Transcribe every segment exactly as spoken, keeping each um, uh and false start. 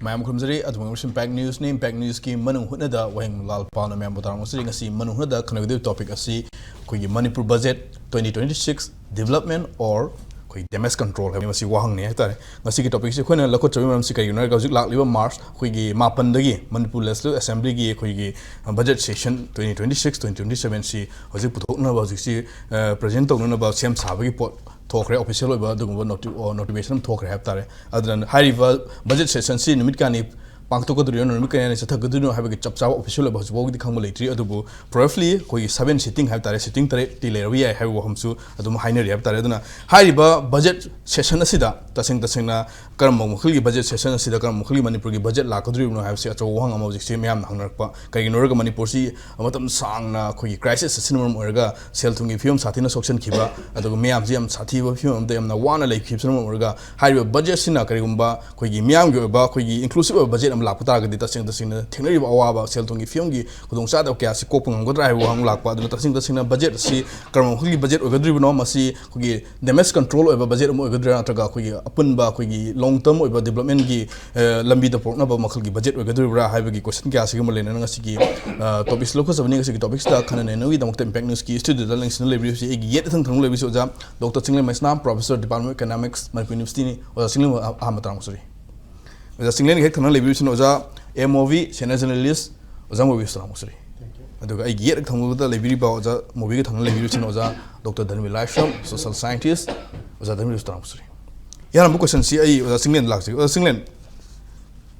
ꯃꯌꯥꯝ ꯈꯨꯔꯨꯝꯖꯔꯤ꯫ ꯑꯗꯨꯝ ꯑꯃꯁꯨꯡ Impact Newsꯅꯤ꯫ Impact Newsꯀꯤ ꯃꯅꯨꯡ ꯍꯨꯠꯅꯗ ꯋꯥꯍꯦꯡ ꯂꯥꯜ ꯄꯥꯎꯅ ꯃꯌꯥꯝꯕꯨ ꯇꯔꯥꯃꯉꯥ ꯁꯤꯔꯤ꯫ ꯉꯁꯤ ꯃꯅꯨꯡ ꯍꯨꯠꯅꯗ ꯈꯟꯅꯒꯗꯧꯔꯤꯕ topic ꯑꯁꯤ ꯑꯩꯈꯣꯏꯒꯤ Manipur budget twenty twenty-six development or ꯑꯩꯈꯣꯏ damage control ꯍꯥꯏꯕ ꯃꯁꯤ ꯋꯥꯍꯪꯅꯤ ꯍꯥꯏꯇꯥꯔꯦ꯫ ꯉꯁꯤꯒꯤ topicꯁꯤ ꯑꯩꯈꯣꯏꯅ ꯂꯧꯈꯠꯆꯕꯒꯤ ꯃꯔꯝꯁꯤ ꯀꯔꯤꯒꯤꯅꯣ ꯍꯥꯏꯔꯒ ꯍꯧꯖꯤꯛ ꯂꯥꯛꯂꯤꯕ March ꯑꯩꯈꯣꯏꯒꯤ ꯃꯥꯄꯟꯗꯒꯤ ꯃꯅꯤꯄꯨꯔ Legislative Assemblyꯒꯤ ꯑꯩꯈꯣꯏꯒꯤ budget session twenty twenty-six twenty twenty-sevenꯁꯤ ꯍꯧꯖꯤꯛ ꯄꯨꯊꯣꯛꯅꯕ ꯍꯧꯖꯤꯛꯁꯤ present ꯇꯧꯅꯅꯕ ꯁꯦꯝ ꯁꯥꯕꯒꯤ ꯄꯣꯠ ꯊꯣꯛꯈ꯭ꯔꯦ꯫ Official ꯑꯣꯏꯕ ꯑꯗꯨꯒꯨꯝꯕ noti- notification ꯑꯃ ꯊꯣꯛꯈ꯭ꯔꯦ ꯍꯥꯏꯕ ꯇꯥꯔꯦ꯫ ꯑꯗꯨꯅ ꯍꯥꯏꯔꯤꯕ budget sessionꯁꯤ ꯅꯨꯃꯤꯠ ꯀꯌꯥꯅꯤ ꯄꯥꯡꯊꯣꯛꯀꯗꯣꯔꯤꯕꯅꯣ, ꯅꯨꯃꯤꯠ ꯀꯌꯥꯅꯤ ꯆꯠꯊꯒꯗꯣꯏꯅꯣ ꯍꯥꯏꯕꯒꯤ ꯆꯞ ꯆꯥꯕ official ꯑꯣꯏꯕ ꯍꯧꯖꯤꯛ ꯐꯥꯎꯒꯤꯗꯤ ꯈꯪꯕ ꯂꯩꯇ꯭ꯔꯤ꯫ ꯑꯗꯨꯕꯨ roughly ꯑꯩꯈꯣꯏꯒꯤ seven sitting ꯍꯥꯏꯕ ꯇꯥꯔꯦ, sitting ꯇꯔꯦꯠꯇꯤ ꯂꯩꯔꯕ ꯌꯥꯏ ꯍꯥꯏꯕ ꯋꯥꯐꯝꯁꯨ ꯑꯗꯨꯝ ꯍꯥꯏꯅꯔꯤ ꯍꯥꯏꯕ ꯇꯥꯔꯦ꯫ ꯑꯗꯨꯅ ꯍꯥꯏꯔꯤꯕ budget session ꯑꯁꯤꯗ ꯇꯁꯦꯡ ꯇꯁꯦꯡꯅ ꯀꯔꯝꯕ ꯃꯈꯜꯒꯤ budget session ꯑꯁꯤꯗ ꯀꯔꯝꯕ ꯃꯈꯜꯒꯤ ꯃꯅꯤꯄꯨꯔꯒꯤ budget ꯂꯥꯛꯀꯗꯣꯔꯤꯕꯅꯣ ꯍꯥꯏꯕꯁꯤ ꯑꯆꯧꯕ ꯋꯥꯍꯪ ꯑꯃ ꯍꯧꯖꯤꯛꯁꯤ ꯃꯌꯥꯝꯅ ꯍꯪꯅꯔꯛꯄ꯫ ꯀꯩꯒꯤꯅꯣ ꯍꯥꯏꯔꯒ ꯃꯅꯤꯄꯨꯔꯁꯤ ꯃꯇꯝ ꯁꯥꯡꯅ ꯑꯩꯈꯣꯏꯒꯤ crisis ꯑꯁꯤꯅ ꯃꯔꯝ ꯑꯣꯏꯔꯒ ꯁꯦꯜ ꯊꯨꯝꯒꯤ ꯐꯤꯕꯝ ꯁꯥꯊꯤꯅ ꯁꯣꯛꯆꯟꯈꯤꯕ, ꯑꯗꯨꯒ ꯃꯌꯥꯝꯁꯤ ꯌꯥꯝ ꯁꯥꯊꯤꯕ ꯐꯤꯕꯝ ꯑꯃꯗ ꯌꯥꯝꯅ ꯋꯥꯅ ꯂꯩꯈꯤꯕꯁꯤꯅ ꯃꯔꯝ ꯑꯣꯏꯔꯒ ꯍꯥꯏꯔꯤꯕ budgetꯁꯤꯅ ꯀꯔꯤꯒꯨꯝꯕ ꯑꯩꯈꯣꯏꯒꯤ ꯃꯤꯌꯥꯝꯒꯤ ꯑꯣꯏꯕ, ꯑꯩꯈꯣꯏꯒꯤ inclusive ꯑꯣꯏꯕ budget ꯑꯃ ꯂꯥꯛꯄ ꯇꯥꯔꯒꯗꯤ ꯇꯁꯦꯡ ꯇꯁꯦꯡꯅ ꯊꯦꯡꯅꯔꯤꯕ ꯑꯋꯥꯕ, ꯁꯦꯜ ꯊꯨꯝꯒꯤ ꯐꯤꯕꯝꯒꯤ ꯈꯨꯗꯣꯡꯆꯥꯗꯕ ꯀꯌꯥꯁꯤ ꯀꯣꯛꯄ ꯉꯝꯒꯗ꯭ꯔꯥ ꯍꯥꯏꯕ ꯋꯥꯍꯪ ꯂꯥꯛꯄ꯫ ꯑꯗꯨꯅ ꯇꯁꯦꯡ ꯇꯁꯦꯡꯅ budget ꯑꯁꯤ ꯀꯔꯝꯕ ꯃꯈꯜꯒꯤ budget ꯑꯣꯏꯒꯗꯧꯔꯤꯕꯅꯣ, ꯃꯁꯤ ꯑꯩꯈꯣꯏꯒꯤ damage control ꯑꯣꯏꯕ budget ꯑꯃ ꯑꯣꯏꯒꯗ꯭ꯔꯥ, ꯅꯠꯇ꯭ꯔꯒ ꯑꯩꯈꯣꯏꯒꯤ ꯑꯄꯨꯟꯕ ꯑꯩꯈꯣꯏꯒꯤ long term ꯑꯣꯏꯕ developmentꯀꯤ ꯑ, ꯂꯝꯕꯤꯗ ꯄꯨꯔꯛꯅꯕ ꯃꯈꯜꯒꯤ budget ꯑꯣꯏꯒꯗꯣꯔꯤꯕ꯭ꯔꯥ ꯍꯥꯏꯕꯒꯤ question ꯀꯌꯥꯁꯤꯒ ꯃꯔꯤ ꯂꯩꯅꯅ ꯉꯁꯤꯒꯤ, ꯑ, topicꯁꯤ ꯂꯧꯈꯠꯆꯕꯅꯤ꯫ ꯉꯁꯤꯒꯤ topicꯁꯤꯗ ꯈꯟꯅ ꯅꯩꯅꯕꯒꯤꯗꯃꯛꯇ Impact Newsꯀꯤ studioꯗ ꯂꯦꯡꯁꯤꯟꯅ ꯂꯩꯕꯤꯔꯤꯕꯁꯤ ꯑꯩꯒꯤ ꯌꯦꯠ ꯊꯪ ꯊꯪꯅ ꯂꯩꯕꯤꯔꯤꯁꯤ ꯑꯣꯖꯥ doctor Chinglen Meisnam, professor, Department of Economics, Manipur Universityꯅꯤ꯫ ꯑꯣꯖꯥ ꯆꯤꯡꯂꯦꯟ, ꯑꯍꯥꯟꯕ ꯇꯔꯥꯃꯉꯥ ꯁꯨꯔꯤ꯫ ꯑꯣꯖꯥ ꯆꯤꯡꯂꯦꯟꯒꯤ ꯍꯦꯛ ꯊꯪꯅ ꯂꯩꯕꯤꯔꯤꯁꯤꯅ ꯑꯣꯖꯥ ꯑꯦꯝ ꯃꯣꯕꯤ, senior journalist, ꯑꯣꯖꯥ ꯃꯣꯕꯤꯁꯨ ꯇꯔꯥꯃꯉꯥ ꯁꯨꯔꯤ꯫ ꯑꯗꯨꯒ ꯑꯩꯒꯤ ꯌꯦꯠ ꯊꯪꯕꯗ ꯂꯩꯕꯤꯔꯤꯕ ꯑꯣꯖꯥ ꯃꯣꯕꯤꯒꯤ ꯊꯪꯅ ꯂꯩꯕꯤꯔꯤꯁꯤꯅ ꯑꯣꯖꯥ ꯗꯣꯛꯇꯔ ꯙꯔꯃꯤ ꯂꯥꯏꯁ꯭ꯔꯝ, social scientist, ꯑꯣꯖꯥ ꯙꯔꯃꯤꯁꯨ ꯇꯔꯥꯃꯉꯥ ꯁꯨꯔꯤ꯫ ꯑꯍꯥꯟꯕ questionꯁꯤ ꯑꯩ ꯑꯣꯖꯥ ꯆꯤꯡꯂꯦꯟ ꯂꯥꯛꯆꯒꯦ꯫ ꯑꯣꯖꯥ ꯆꯤꯡꯂꯦꯟ,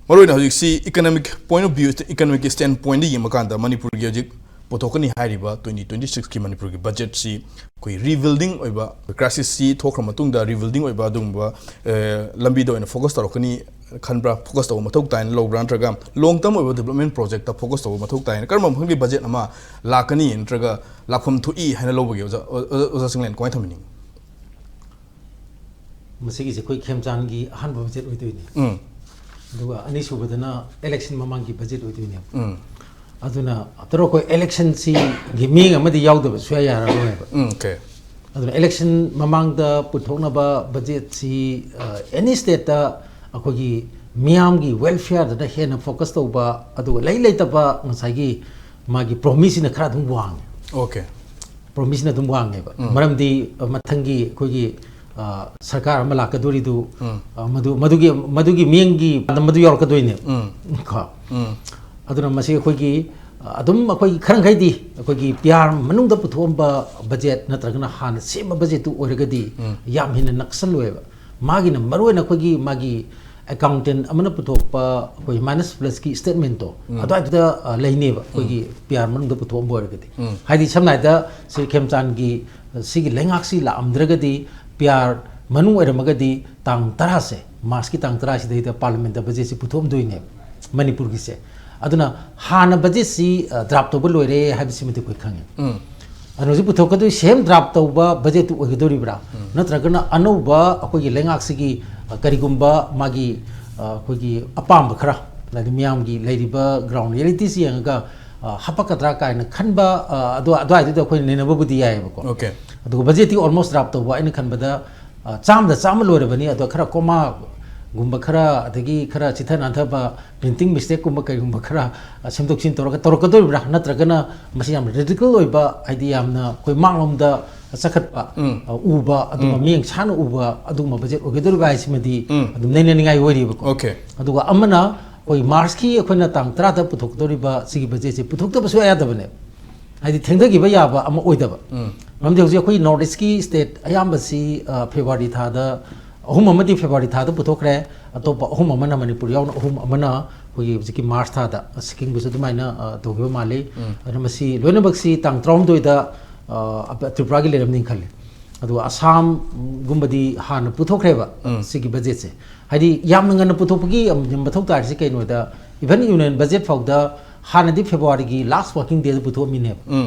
ꯃꯔꯨꯑꯣꯏꯅ ꯍꯧꯖꯤꯛꯁꯤ economic point of view, economic standpointꯗ ꯌꯦꯡꯕ ꯀꯥꯟꯗ ꯃꯅꯤꯄꯨꯔꯒꯤ ꯍꯧꯖꯤꯛ ꯄꯨꯊꯣꯛꯀꯅꯤ ꯍꯥꯏꯔꯤꯕ twenty twenty-sixꯀꯤ ꯃꯅꯤꯄꯨꯔꯒꯤ budgetꯁꯤ ꯑꯩꯈꯣꯏ rebuilding ꯑꯣꯏꯕ, crisisꯁꯤ ꯊꯣꯛꯈ꯭ꯔ ꯃꯇꯨꯡꯗ rebuilding ꯑꯣꯏꯕ ꯑꯗꯨꯒꯨꯝꯕ, ꯑ, ꯂꯝꯕꯤꯗ ꯑꯣꯏꯅ focus ꯇꯧꯔꯛꯀꯅꯤ ꯈꯟꯕ꯭ꯔꯥ, focus ꯇꯧꯕ ꯃꯊꯧ ꯇꯥꯏꯅ ꯂꯧꯕ꯭ꯔꯥ, ꯅꯠꯇ꯭ꯔꯒ long term ꯑꯣꯏꯕ development projectꯇ focus ꯇꯧꯕ ꯃꯊꯧ ꯇꯥꯏꯅ, ꯀꯔꯝꯕ ꯃꯈꯜꯒꯤ budget ꯑꯃ ꯂꯥꯛꯀꯅꯤ ꯅꯠꯇ꯭ꯔꯒ ꯂꯥꯛꯐꯝ ꯊꯣꯛꯏ ꯍꯥꯏꯅ ꯂꯧꯕꯒꯦ? ꯑꯣꯖꯥ, ꯑꯣꯖꯥ, ꯑꯣꯖꯥ ꯆꯤꯡꯂꯦꯟ, ꯀꯃꯥꯏꯅ ꯊꯝꯕꯤꯅꯤꯡꯉꯤ? ꯃꯁꯤꯒꯤꯁꯦ ꯑꯩꯈꯣꯏ ꯈꯦꯝꯆꯥꯟꯒꯤ ꯑꯍꯥꯟꯕ budget ꯑꯣꯏꯗꯣꯏꯅꯤ꯫ ꯎꯝ, ꯑꯗꯨꯒ ꯑꯅꯤꯁꯨꯕꯗꯅ election ꯃꯃꯥꯡꯒꯤ budget ꯑꯣꯏꯗꯣꯏꯅꯦꯕ꯫ ꯎꯝ, ꯑꯗꯨꯅ after all ꯑꯩꯈꯣꯏ electionꯁꯤꯒꯤ ꯃꯤꯠꯌꯦꯡ ꯑꯃꯗꯤ ꯌꯥꯎꯗꯕ ꯁꯨꯡꯌꯥ ꯌꯥꯔꯔꯣꯏꯕ꯫ ꯎꯝ, okay꯫ ꯑꯗꯨꯅ election ꯃꯃꯥꯡꯗ ꯄꯨꯊꯣꯛꯅꯕ budgetꯁꯤ, ꯑ, any stateꯇ ꯑꯩꯈꯣꯏꯒꯤ ꯃꯤꯌꯥꯝꯒꯤ welfareꯗꯅ ꯍꯦꯟꯅ focus ꯇꯧꯕ, ꯑꯗꯨꯒ ꯂꯩ ꯂꯩꯇꯕ ꯉꯁꯥꯏꯒꯤ ꯃꯥꯒꯤ promiseꯁꯤꯅ ꯈꯔ ꯑꯗꯨꯝ ꯋꯥꯡꯉꯦ꯫ Okay. Promiseꯁꯤꯅ ꯑꯗꯨꯝ ꯋꯥꯡꯉꯦꯕ꯫ ꯃꯔꯝꯗꯤ, ꯑ, ꯃꯊꯪꯒꯤ ꯑꯩꯈꯣꯏꯒꯤ, ꯑ, ꯁꯔꯀꯥꯔ ꯑꯃ ꯂꯥꯛꯀꯗꯣꯔꯤꯗꯨ, ꯑ, ꯃꯗꯨ, ꯃꯗꯨꯒꯤ, ꯃꯗꯨꯒꯤ ꯃꯤꯠꯌꯦꯡꯒꯤ ꯃꯗꯨ ꯌꯧꯔꯛꯀꯗꯣꯏꯅꯦꯕ꯫ ꯀꯣ? ꯑꯗꯨꯅ ꯃꯁꯤ ꯑꯩꯈꯣꯏꯒꯤ, ꯑ, ꯑꯗꯨꯝ ꯑꯩꯈꯣꯏ ꯈꯔ ꯃꯈꯩꯗꯤ ꯑꯩꯈꯣꯏꯒꯤ PR ꯃꯅꯨꯡꯗ ꯄꯨꯊꯣꯛꯑꯝꯕ budget ꯅꯠꯇ꯭ꯔꯒꯅ ꯍꯥꯟꯅ ꯁꯦꯝꯕ budgetꯇꯨ ꯑꯣꯏꯔꯒꯗꯤ ꯌꯥꯝ ꯍꯦꯟꯅ ꯅꯛꯁꯜꯂꯣꯏꯕ꯫ ꯃꯥꯒꯤꯅ ꯃꯔꯨꯑꯣꯏꯅ ꯑꯩꯈꯣꯏꯒꯤ ꯃꯥꯒꯤ accountant ꯑꯃꯅ ꯄꯨꯊꯣꯛꯄ ꯑꯩꯈꯣꯏ minus plusꯀꯤ statementꯇꯣ ꯑꯗꯨꯋꯥꯏꯗꯨꯗ, ꯑ, ꯂꯩꯅꯦꯕ ꯑꯩꯈꯣꯏꯒꯤ PR ꯃꯅꯨꯡꯗ ꯄꯨꯊꯣꯛꯑꯝꯕ ꯑꯣꯏꯔꯒꯗꯤ꯫ ꯍꯥꯏꯗꯤ ꯁꯝꯅ ꯍꯥꯏꯔꯕꯗ ꯁ꯭ꯔꯤ ꯈꯦꯝꯆꯥꯟꯒꯤ, ꯑ, ꯁꯤꯒꯤ ꯂꯩꯉꯥꯛꯁꯤ ꯂꯥꯛꯑꯝꯗ꯭ꯔꯒꯗꯤ, PR ꯃꯅꯨꯡ ꯑꯣꯏꯔꯝꯃꯒꯗꯤ ꯇꯥꯡ ꯇꯔꯥꯁꯦ, Marchꯀꯤ ꯇꯥꯡ ꯇꯔꯥꯁꯤꯗꯩꯗ Parliamentꯇ budgetꯁꯤ ꯄꯨꯊꯣꯛꯑꯝꯗꯣꯏꯅꯦꯕ ꯃꯅꯤꯄꯨꯔꯒꯤꯁꯦ꯫ ꯑꯗꯨꯅ ꯍꯥꯟꯅ budgetꯁꯤ, ꯑ, draft ꯇꯧꯕ ꯂꯣꯏꯔꯦ ꯍꯥꯏꯕꯁꯤꯃꯗꯤ ꯑꯩꯈꯣꯏ ꯈꯪꯉꯦ꯫ ꯑꯗꯨꯅ ꯍꯧꯖꯤꯛ ꯄꯨꯊꯣꯛꯀꯗꯣꯏ same draft ꯇꯧꯕ budgetꯇꯨ ꯑꯣꯏꯒꯗꯣꯔꯤꯕ꯭ꯔꯥ? ꯅꯠꯇ꯭ꯔꯒꯅ ꯑꯅꯧꯕ ꯑꯩꯈꯣꯏꯒꯤ ꯂꯩꯉꯥꯛꯁꯤꯒꯤ, ꯑ, ꯀꯔꯤꯒꯨꯝꯕ ꯃꯥꯒꯤ, ꯑ, ꯑꯩꯈꯣꯏꯒꯤ ꯑꯄꯥꯝꯕ ꯈꯔ, ꯍꯥꯏꯗꯤ ꯃꯤꯌꯥꯝꯒꯤ ꯂꯩꯔꯤꯕ ground realityꯁꯤ ꯌꯦꯡꯉꯒ, ꯑ, ꯍꯥꯄꯛꯀꯗ꯭ꯔꯥ ꯀꯥꯏꯅ ꯈꯟꯕ, ꯑ, ꯑꯗꯨ-, ꯑꯗꯨꯋꯥꯏꯗꯨꯗ ꯑꯩꯈꯣꯏꯅ ꯅꯩꯅꯕꯕꯨꯗꯤ ꯌꯥꯏꯑꯕꯀꯣ꯫ Okay. ꯑꯗꯨꯒ budgetꯇꯤ almost draft ꯇꯧꯕ ꯑꯩꯅ ꯈꯟꯕꯗ, ꯑ, ꯆꯥꯝꯗ ꯆꯥꯝꯃ ꯂꯣꯏꯔꯕꯅꯤ꯫ ꯑꯗꯣ ꯈꯔ commaꯒꯨꯝꯕ ꯈꯔ, ꯑꯗꯒꯤ ꯈꯔ ꯆꯤꯊ ꯅꯥꯟꯊꯕ, printing mistakeꯀꯨꯝꯕ ꯀꯩꯒꯨꯝꯕ ꯈꯔ, ꯑ, ꯁꯦꯝꯗꯣꯛ ꯁꯦꯝꯖꯤꯟ ꯇꯧꯔꯒ ꯇꯧꯔꯛꯀꯗꯣꯔꯤꯕ꯭ꯔꯥ? ꯅꯠꯇ꯭ꯔꯒꯅ ꯃꯁꯤ ꯌꯥꯝ radical ꯑꯣꯏꯕ, ꯍꯥꯏꯗꯤ ꯌꯥꯝꯅ ꯑꯩꯈꯣꯏ ꯃꯥꯡꯂꯣꯝꯗ ꯆꯈꯠꯄ, ꯑ, ꯎꯕ, ꯑꯗꯨꯒ ꯃꯤꯠꯌꯦꯡ ꯁꯥꯡꯅ ꯎꯕ ꯑꯗꯨꯒꯨꯝꯕ budget ꯑꯣꯏꯒꯗꯧꯔꯤꯕ꯭ꯔꯥ ꯍꯥꯏꯁꯤꯃꯗꯤ ꯑꯗꯨꯝ ꯅꯩꯅꯅꯤꯡꯉꯥꯏ ꯑꯣꯏꯔꯤꯕꯀꯣ꯫ Okay. ꯑꯗꯨꯒ ꯑꯃꯅ ꯑꯩꯈꯣꯏ Marchꯀꯤ ꯑꯩꯈꯣꯏꯅ ꯇꯥꯡ ꯇꯔꯥꯗ ꯄꯨꯊꯣꯛꯀꯗꯧꯔꯤꯕ ꯁꯤꯒꯤ budgetꯁꯦ ꯄꯨꯊꯣꯛꯇꯕ ꯁꯨꯡꯌꯥ ꯌꯥꯗꯕꯅꯦ꯫ ꯍꯥꯏꯗꯤ ꯊꯦꯡꯊꯈꯤꯕ ꯌꯥꯕ ꯑꯃ ꯑꯣꯏꯗꯕ꯫ ꯃꯔꯝꯗꯤ ꯍꯧꯖꯤꯛ ꯑꯩꯈꯣꯏ North Eastꯀꯤ state ꯑꯌꯥꯝꯕꯁꯤ, ꯑ, February ꯊꯥꯗ, ꯑꯍꯨꯝ ꯑꯃꯗꯤ February ꯊꯥꯗ ꯄꯨꯊꯣꯛꯈ꯭ꯔꯦ, ꯑꯇꯣꯞꯄ ꯑꯍꯨꯝ ꯑꯃꯅ, ꯃꯅꯤꯄꯨꯔ ꯌꯥꯎꯅ ꯑꯍꯨꯝ ꯑꯃꯅ ꯑꯩꯈꯣꯏꯒꯤ ꯍꯧꯖꯤꯛꯀꯤ March ꯊꯥꯗ, ꯑ, ꯁꯤꯛꯀꯤꯝꯒꯤꯁꯨ ꯑꯗꯨꯃꯥꯏꯅ, ꯑ, ꯇꯧꯈꯤꯕ ꯃꯥꯜꯂꯤ꯫ ꯑꯗꯨꯅ ꯃꯁꯤ ꯂꯣꯏꯅꯃꯛꯁꯤ ꯇꯥꯡ ꯇꯔꯥꯍꯨꯝꯗꯣꯏꯗ, ꯑ, ꯇ꯭ꯔꯤꯄꯨꯔꯥꯒꯤ ꯂꯩꯔꯝꯅꯤ ꯈꯜꯂꯤ꯫ ꯑꯗꯨꯒ ꯑꯁꯥꯝꯒꯨꯝꯕꯗꯤ ꯍꯥꯟꯅ ꯄꯨꯊꯣꯛꯈ꯭ꯔꯦꯕ ꯁꯤꯒꯤ budgetꯁꯦ꯫ ꯍꯥꯏꯗꯤ ꯌꯥꯝꯅ ꯉꯟꯅ ꯄꯨꯊꯣꯛꯄꯒꯤ ꯃꯊꯧ ꯇꯥꯔꯤꯁꯤ ꯀꯩꯅꯣꯗ, even union budget ꯐꯥꯎꯗ ꯍꯥꯟꯅꯗꯤ Februaryꯒꯤ last working dayꯗ ꯄꯨꯊꯣꯛꯑꯝꯃꯤꯅꯦꯕ꯫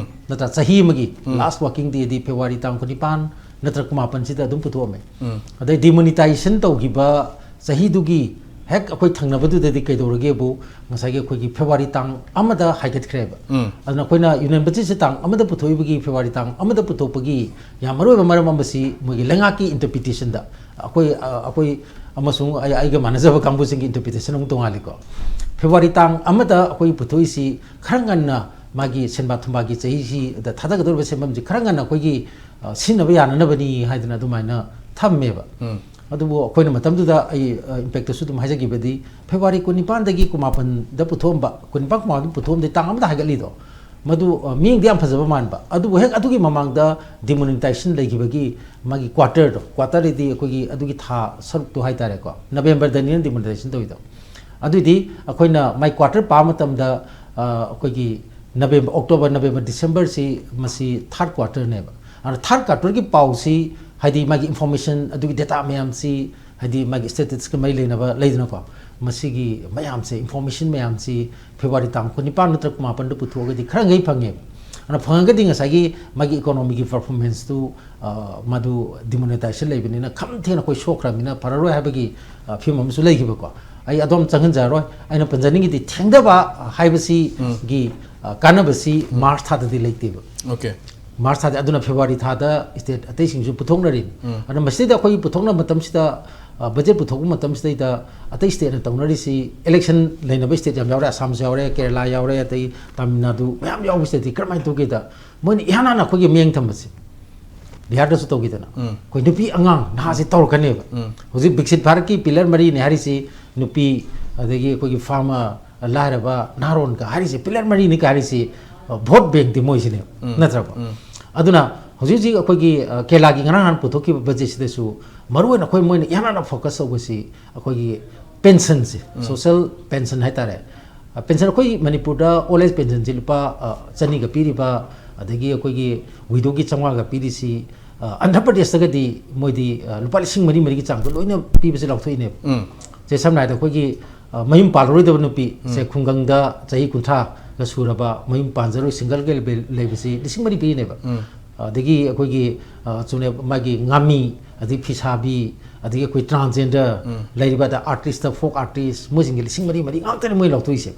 ꯅꯠꯇ꯭ꯔꯥ? ꯆꯍꯤ ꯑꯃꯒꯤ last working dayꯗꯤ February ꯇꯥꯡ ꯀꯨꯟꯅꯤꯄꯥꯟ ꯅꯠꯇ꯭ꯔ ꯀꯨꯟꯃꯥꯄꯟꯁꯤꯗ ꯑꯗꯨꯝ ꯄꯨꯊꯣꯛꯑꯝꯃꯦ꯫ ꯑꯗꯩ demonetization ꯇꯧꯈꯤꯕ ꯆꯍꯤꯗꯨꯒꯤ ꯍꯦꯛ ꯑꯩꯈꯣꯏ ꯊꯪꯅꯕꯗꯨꯗꯗꯤ ꯀꯩꯗꯧꯔꯒꯦꯕꯨ, ꯉꯁꯥꯏꯒꯤ ꯑꯩꯈꯣꯏꯒꯤ ꯐꯦꯕ꯭ꯔꯨꯋꯥꯔꯤ ꯇꯥꯡ ꯑꯃꯗ ꯍꯥꯏꯒꯠꯈ꯭ꯔꯦꯕ꯫ ꯎꯝ꯫ ꯑꯗꯨꯅ ꯑꯩꯈꯣꯏꯅ ꯌꯨꯅꯤꯌꯟ ꯕꯖꯦꯠꯁꯦ ꯇꯥꯡ ꯑꯃꯗ ꯄꯨꯊꯣꯛꯏꯕꯒꯤ, ꯐꯦꯕ꯭ꯔꯨꯋꯥꯔꯤ ꯇꯥꯡ ꯑꯃꯗ ꯄꯨꯊꯣꯛꯄꯒꯤ ꯌꯥꯝ ꯃꯔꯨꯑꯣꯏꯕ ꯃꯔꯝ ꯑꯃꯁꯤ ꯃꯣꯏꯒꯤ ꯂꯩꯉꯥꯛꯀꯤ ꯏꯟꯇꯔꯄ꯭ꯔꯤꯇꯦꯁꯟꯗ, ꯑꯩꯈꯣꯏ, ꯑ, ꯑꯩꯈꯣꯏ ꯑꯃꯁꯨꯡ ꯑꯩ, ꯑꯩꯒ ꯃꯥꯟꯅꯖꯕ ꯀꯥꯡꯕꯨꯁꯤꯡꯒꯤ ꯏꯟꯇꯔꯄ꯭ꯔꯤꯇꯦꯁꯟ ꯑꯃꯨꯛ ꯇꯣꯉꯥꯜꯂꯤꯀꯣ꯫ ꯐꯦꯕ꯭ꯔꯨꯋꯥꯔꯤ ꯇꯥꯡ ꯑꯃꯗ ꯑꯩꯈꯣꯏ ꯄꯨꯊꯣꯛꯏꯁꯤ ꯈꯔ ꯉꯟꯅ, ꯃꯥꯒꯤ ꯁꯦꯟꯕꯥ ꯊꯨꯝꯕꯥꯒꯤ ꯆꯍꯤꯁꯤꯗ ꯊꯥꯗꯒꯗꯧꯔꯤꯕ ꯁꯦꯟꯐꯝꯁꯤ ꯈꯔ ꯉꯟꯅ ꯑꯩꯈꯣꯏꯒꯤ, ꯑ, ꯁꯤꯖꯤꯟꯅꯕ ꯌꯥꯅꯅꯕꯅꯤ ꯍꯥꯏꯗꯅ ꯑꯗꯨꯃꯥꯏꯅ ꯊꯝꯃꯦꯕ꯫ ꯎꯝ꯫ ꯑꯗꯨꯕꯨ ꯑꯩꯈꯣꯏꯅ ꯃꯇꯝꯗꯨꯗ ꯑꯩ, ꯑ, ꯏꯝꯄꯦꯛꯇꯁꯨ ꯑꯗꯨꯝ ꯍꯥꯏꯖꯈꯤꯕꯗꯤ, ꯐꯦꯕ꯭ꯔꯨꯋꯥꯔꯤ ꯀꯨꯟꯅꯤꯄꯥꯟꯗꯒꯤ ꯀꯨꯟꯃꯥꯄꯟꯗ ꯄꯨꯊꯣꯛꯑꯝꯕ, ꯀꯨꯟꯅꯤꯄꯥꯟ ꯀꯨꯟꯃꯥꯄꯟꯗ ꯄꯨꯊꯣꯛꯑꯝꯗꯤ ꯇꯥꯡ ꯑꯃꯗ ꯍꯥꯏꯒꯠꯂꯤꯗꯣ, ꯃꯗꯨ, ꯑ, ꯃꯤꯠꯌꯦꯡꯗꯤ ꯌꯥꯝ ꯐꯖꯕ ꯃꯥꯟꯕ꯫ ꯑꯗꯨꯕꯨ ꯍꯦꯛ ꯑꯗꯨꯒꯤ ꯃꯃꯥꯡꯗ ꯗꯤꯃꯣꯅꯤꯇꯥꯏꯖꯦꯁꯟ ꯂꯩꯈꯤꯕꯒꯤ ꯃꯥꯒꯤ ꯀ꯭ꯋꯥꯇꯔꯗꯣ, ꯀ꯭ꯋꯥꯇꯔꯗꯤ ꯑꯩꯈꯣꯏꯒꯤ ꯑꯗꯨꯒꯤ ꯊꯥ ꯁꯔꯨꯛꯇꯣ ꯍꯥꯏꯇꯥꯔꯦꯀꯣ, ꯅꯕꯦꯝꯕꯔꯗꯅꯤꯅ ꯗꯤꯃꯣꯅꯤꯇꯥꯏꯖꯦꯁꯟ ꯇꯧꯋꯤꯗꯣ꯫ ꯑꯗꯨꯏꯗꯤ ꯑꯩꯈꯣꯏꯅ ꯃꯥꯏ ꯀ꯭ꯋꯥꯇꯔ ꯄꯥꯕ ꯃꯇꯝꯗ, ꯑ, ꯑꯩꯈꯣꯏꯒꯤ ꯅꯕꯦꯝꯕꯔ, ꯑꯣꯛꯇꯣꯕꯔ, ꯅꯕꯦꯝꯕꯔ, ꯗꯤꯁꯦꯝꯕꯔꯁꯤ ꯃꯁꯤ ꯊꯥꯔꯠ ꯀ꯭ꯋꯥꯇꯔꯅꯦꯕ꯫ ꯑꯗꯨꯅ ꯊꯥꯔꯠ ꯀ꯭ꯋꯥꯇꯔꯒꯤ ꯄꯥꯎꯁꯤ, ꯍꯥꯏꯗꯤ ꯃꯥꯒꯤ ꯏꯟꯐꯣꯔꯃꯦꯁꯟ, ꯑꯗꯨꯒꯤ ꯗꯦꯇꯥ ꯃꯌꯥꯝꯁꯤ, ꯍꯥꯏꯗꯤ ꯃꯥꯒꯤ ꯁ꯭ꯇꯦꯇꯤꯁꯇꯤꯛꯁꯀ ꯃꯔꯤ ꯂꯩꯅꯕ ꯂꯩꯗꯅꯀꯣ, ꯃꯁꯤꯒꯤ ꯃꯌꯥꯝꯁꯦ, ꯏꯟꯐꯣꯔꯃꯦꯁꯟ ꯃꯌꯥꯝꯁꯤ ꯐꯦꯕ꯭ꯔꯨꯋꯥꯔꯤ ꯇꯥꯡ ꯀꯨꯟꯅꯤꯄꯥꯟ ꯅꯠꯇ꯭ꯔꯒ ꯀꯨꯟꯃꯥꯄꯟꯗ ꯄꯨꯊꯣꯛꯑꯒꯗꯤ ꯈꯔ ꯃꯈꯩ ꯐꯪꯉꯦꯕ꯫ ꯑꯗꯨꯅ ꯐꯪꯉꯒꯗꯤ ꯉꯁꯥꯏꯒꯤ ꯃꯥꯒꯤ ꯏꯀꯣꯅꯣꯃꯤꯒꯤ ꯄꯔꯐꯣꯔꯃꯦꯟꯁꯇꯨ, ꯑ, ꯃꯗꯨ ꯗꯤꯃꯣꯅꯤꯇꯥꯏꯖꯦꯁꯟ ꯂꯩꯕꯅꯤꯅ ꯈꯝ ꯊꯦꯡꯅ ꯑꯩꯈꯣꯏ ꯁꯣꯛꯈ꯭ꯔꯕꯅꯤꯅ ꯐꯔꯔꯣꯏ ꯍꯥꯏꯕꯒꯤ, ꯑ, ꯐꯤꯕꯝ ꯑꯃꯁꯨ ꯂꯩꯈꯤꯕꯀꯣ꯫ ꯑꯩ ꯑꯗꯣꯝ ꯆꯪꯍꯟꯖꯔꯔꯣꯏ꯫ ꯑꯩꯅ ꯄꯟꯖꯅꯤꯡꯉꯤꯗꯤ ꯊꯦꯡꯊꯕ ꯍꯥꯏꯕꯁꯤꯒꯤ, ꯑ, ꯀꯥꯟꯅꯕꯁꯤ ꯃꯥꯔꯆ ꯊꯥꯗꯗꯤ ꯂꯩꯇꯦꯕ꯫ ꯑꯣꯀꯦ꯫ ꯃꯥꯔꯆ ꯊꯥꯗ ꯑꯗꯨꯅ ꯐꯦꯕ꯭ꯔꯨꯋꯥꯔꯤ ꯊꯥꯗ ꯁ꯭ꯇꯦꯠ ꯑꯇꯩꯁꯤꯡꯁꯨ ꯄꯨꯊꯣꯛꯅꯔꯤ꯫ ꯎꯝ꯫ ꯑꯗꯨꯅ ꯃꯁꯤꯗꯩꯗ ꯑꯩꯈꯣꯏꯒꯤ ꯄꯨꯊꯣꯛꯅꯕ ꯃꯇꯝꯁꯤꯗ, ꯑ, ꯕꯖꯦꯠ ꯄꯨꯊꯣꯛꯄ ꯃꯇꯝꯁꯤꯗꯩꯗ ꯑꯇꯩ ꯁ꯭ꯇꯦꯠꯅ ꯇꯧꯅꯔꯤꯁꯤ, ꯏꯂꯦꯛꯁꯟ ꯂꯩꯅꯕ ꯁ꯭ꯇꯦꯠ ꯌꯥꯝ ꯌꯥꯎꯔꯦ, ꯑꯁꯥꯝꯁꯨ ꯌꯥꯎꯔꯦ, ꯀꯦꯔꯂꯥ ꯌꯥꯎꯔꯦ, ꯑꯇꯩ ꯇꯥꯃꯤꯜ ꯅꯥꯗꯨ ꯃꯌꯥꯝ ꯌꯥꯎꯕ ꯁ꯭ꯇꯦꯠꯇꯤ ꯀꯔꯝꯍꯥꯏꯅ ꯇꯧꯒꯦꯗ, ꯃꯣꯏꯅ ꯏꯍꯥꯟ ꯍꯥꯟꯅ ꯑꯩꯈꯣꯏꯒꯤ ꯃꯤꯠꯌꯦꯡ ꯊꯝꯕꯁꯦ, ꯕꯤꯍꯥꯔꯗꯁꯨ ꯇꯧꯈꯤꯗꯅ, ꯎꯝ꯫ ꯑꯩꯈꯣꯏ ꯅꯨꯄꯤ ꯑꯉꯥꯡ ꯅꯍꯥꯁꯤ ꯇꯧꯔꯛꯀꯅꯦꯕ꯫ ꯎꯝ꯫ ꯍꯧꯖꯤꯛ ꯕꯤꯛꯁꯤꯠ ꯚꯥꯔꯠꯀꯤ ꯄꯤꯂꯔ ꯃꯔꯤꯅꯦ ꯍꯥꯏꯔꯤꯁꯤ, ꯅꯨꯄꯤ, ꯑꯗꯒꯤ ꯑꯩꯈꯣꯏꯒꯤ ꯐꯥꯔꯃꯔ, ꯂꯥꯏꯔꯕ, ꯅꯍꯥꯔꯣꯟꯒ ꯍꯥꯏꯔꯤꯁꯤ ꯄꯤꯂꯔ ꯃꯔꯤꯅꯤ ꯀ ꯍꯥꯏꯔꯤꯁꯤ, ꯑ, ꯚꯣꯠ ꯕꯦꯡꯛꯇꯤ ꯃꯣꯏꯁꯤꯅꯦꯕ, ꯎꯝ꯫ ꯅꯠꯇ꯭ꯔꯕ? ꯎꯝ꯫ ꯑꯗꯨꯅ ꯍꯧꯖꯤꯛ ꯍꯧꯖꯤꯛ ꯑꯩꯈꯣꯏꯒꯤ, ꯑ, ꯀꯦꯔꯂꯥꯒꯤ ꯉꯔꯥꯡ ꯅꯍꯥꯟ ꯄꯨꯊꯣꯛꯈꯤꯕ ꯕꯖꯦꯠꯁꯤꯗꯁꯨ ꯃꯔꯨꯑꯣꯏꯅ ꯑꯩꯈꯣꯏ ꯃꯣꯏꯅ ꯏꯍꯥꯟ ꯍꯥꯟꯅ ꯐꯣꯀꯁ ꯇꯧꯕꯁꯤ ꯑꯩꯈꯣꯏꯒꯤ ꯄꯦꯟꯁꯟꯁꯦ, ꯎꯝ꯫ ꯁꯣꯁꯦꯜ ꯄꯦꯟꯁꯟ ꯍꯥꯏꯇꯥꯔꯦ꯫ ꯑ, ꯄꯦꯟꯁꯟ ꯑꯩꯈꯣꯏ ꯃꯅꯤꯄꯨꯔꯗ ꯑꯣꯜ ꯑꯦꯖ ꯄꯦꯟꯁꯟꯁꯤ ꯂꯨꯄꯥ, ꯑ, ꯆꯅꯤꯒ ꯄꯤꯔꯤꯕ, ꯑꯗꯒꯤ ꯑꯩꯈꯣꯏꯒꯤ ꯋꯤꯗꯣꯒꯤ ꯆꯥꯝꯃꯉꯥꯒ ꯄꯤꯔꯤꯁꯤ, ꯑ, ꯑꯟꯙ꯭ꯔ ꯄ꯭ꯔꯗꯦꯁꯇꯒꯗꯤ ꯃꯣꯏꯗꯤ, ꯑ, ꯂꯨꯄꯥ ꯂꯤꯁꯤꯡ ꯃꯔꯤ ꯃꯔꯤꯒꯤ ꯆꯥꯡꯗ ꯂꯣꯏꯅ ꯄꯤꯕꯁꯦ ꯂꯥꯎꯊꯣꯛꯏꯅꯦꯕ꯫ ꯎꯝ꯫ ꯁꯦ, ꯁꯝꯅ ꯍꯥꯏꯔꯕꯗ ꯑꯩꯈꯣꯏꯒꯤ, ꯑ, ꯃꯌꯨꯝ ꯄꯥꯜꯂꯔꯣꯏꯗꯕ ꯅꯨꯄꯤ, ꯁꯦ, ꯎꯝ꯫ ꯈꯨꯡꯒꯪꯗ ꯆꯍꯤ ꯀꯨꯟꯊ꯭ꯔꯥꯒ ꯁꯨꯔꯕ ꯃꯌꯨꯝ ꯄꯥꯟꯖꯔꯣꯏ ꯁꯤꯡꯒꯜꯒ ꯂꯩꯕ-, ꯂꯩꯕꯁꯤ ꯂꯤꯁꯤꯡ ꯃꯔꯤ ꯄꯤꯔꯤꯅꯦꯕ꯫ ꯎꯝ꯫ ꯑꯗꯒꯤ ꯑꯩꯈꯣꯏꯒꯤ, ꯑ, ꯆꯨꯝꯅ ꯃꯥꯒꯤ ꯉꯥꯃꯤ, ꯑꯗꯩ ꯐꯤꯁꯥꯕꯤ, ꯑꯗꯒꯤ ꯑꯩꯈꯣꯏ transgender ꯂꯩꯔꯤꯕ ꯑꯗ artist, folk artist, ꯃꯣꯏꯁꯤꯡꯒꯤ ꯂꯤꯁꯤꯡ ꯃꯔꯤ ꯃꯔꯤ ꯉꯥꯛꯇꯅꯤ ꯃꯣꯏ ꯂꯧꯊꯣꯛꯏꯁꯦ꯫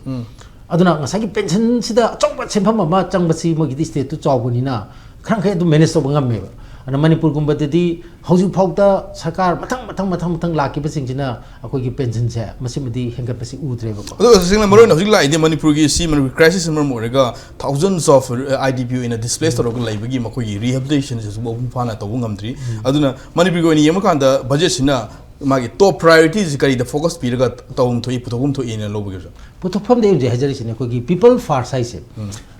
ꯑꯗꯨꯅ ꯉꯁꯥꯏꯒꯤ pension ꯁꯤꯗ ꯑꯆꯧꯕ ꯁꯦꯟꯐꯝ ꯑꯃ ꯆꯪꯕꯁꯤ ꯃꯣꯏꯒꯤꯗꯤ state ꯇꯨ ꯆꯥꯎꯕꯅꯤꯅ ꯈꯔ ꯃꯈꯩ ꯑꯗꯨꯝ manage ꯇꯧꯕ ꯉꯝꯃꯦꯕ꯫ ꯑꯗꯨꯅ ꯃꯅꯤꯄꯨꯔꯒꯨꯝꯕꯗꯗꯤ ꯍꯧꯖꯤꯛ ꯐꯥꯎꯗ ꯁꯔꯀꯥꯔ ꯃꯊꯪ ꯃꯊꯪ ꯃꯊꯪ ꯃꯊꯪ ꯂꯥꯛꯈꯤꯕꯁꯤꯡꯁꯤꯅ ꯑꯩꯈꯣꯏꯒꯤ pension ꯁꯦ ꯃꯁꯤꯃꯗꯤ ꯍꯦꯟꯒꯠꯄꯁꯤ ꯎꯗ꯭ꯔꯦꯕꯀꯣ꯫ ꯑꯗꯣ ꯇꯁꯦꯡꯅ ꯃꯔꯨ ꯑꯣꯏꯅ ꯍꯧꯖꯤꯛ ꯂꯥꯛꯏꯗꯤ ꯃꯅꯤꯄꯨꯔꯒꯤ ꯁꯤ ꯃꯅꯤꯄꯨꯔ crisis ꯅ ꯃꯔꯝ ꯑꯣꯏꯔꯒ thousands of, uh, I D P ꯑꯣꯏꯅ displace ꯇꯧꯔꯒ ꯂꯩꯕꯒꯤ ꯃꯈꯣꯏꯒꯤ rehabilitation ꯁꯤꯁꯨ ꯃꯄꯨꯡ ꯐꯥꯅ ꯇꯧꯕ ꯉꯝꯗ꯭ꯔꯤ꯫ ꯑꯗꯨꯅ ꯃꯅꯤꯄꯨꯔꯒꯤ ꯑꯣꯏꯅ ꯌꯦꯡꯕ ꯀꯥꯟꯗ budget ꯁꯤꯅ ꯃꯥꯒꯤ top priority ꯁꯤ ꯀꯔꯤꯗ focus ꯄꯤꯔꯒ ꯇꯧꯐꯝ ꯊꯣꯛꯏ, ꯄꯨꯊꯣꯛꯐꯝ ꯊꯣꯛꯏꯅ ꯂꯧꯕꯒꯦ, sir? ꯄꯨꯊꯣꯛꯐꯝꯗꯤ ꯑꯩ ꯍꯧꯖꯤꯛ ꯍꯥꯏꯖꯔꯤꯁꯤꯅꯦ, ꯑꯩꯈꯣꯏꯒꯤ people first ꯍꯥꯏꯁꯦ꯫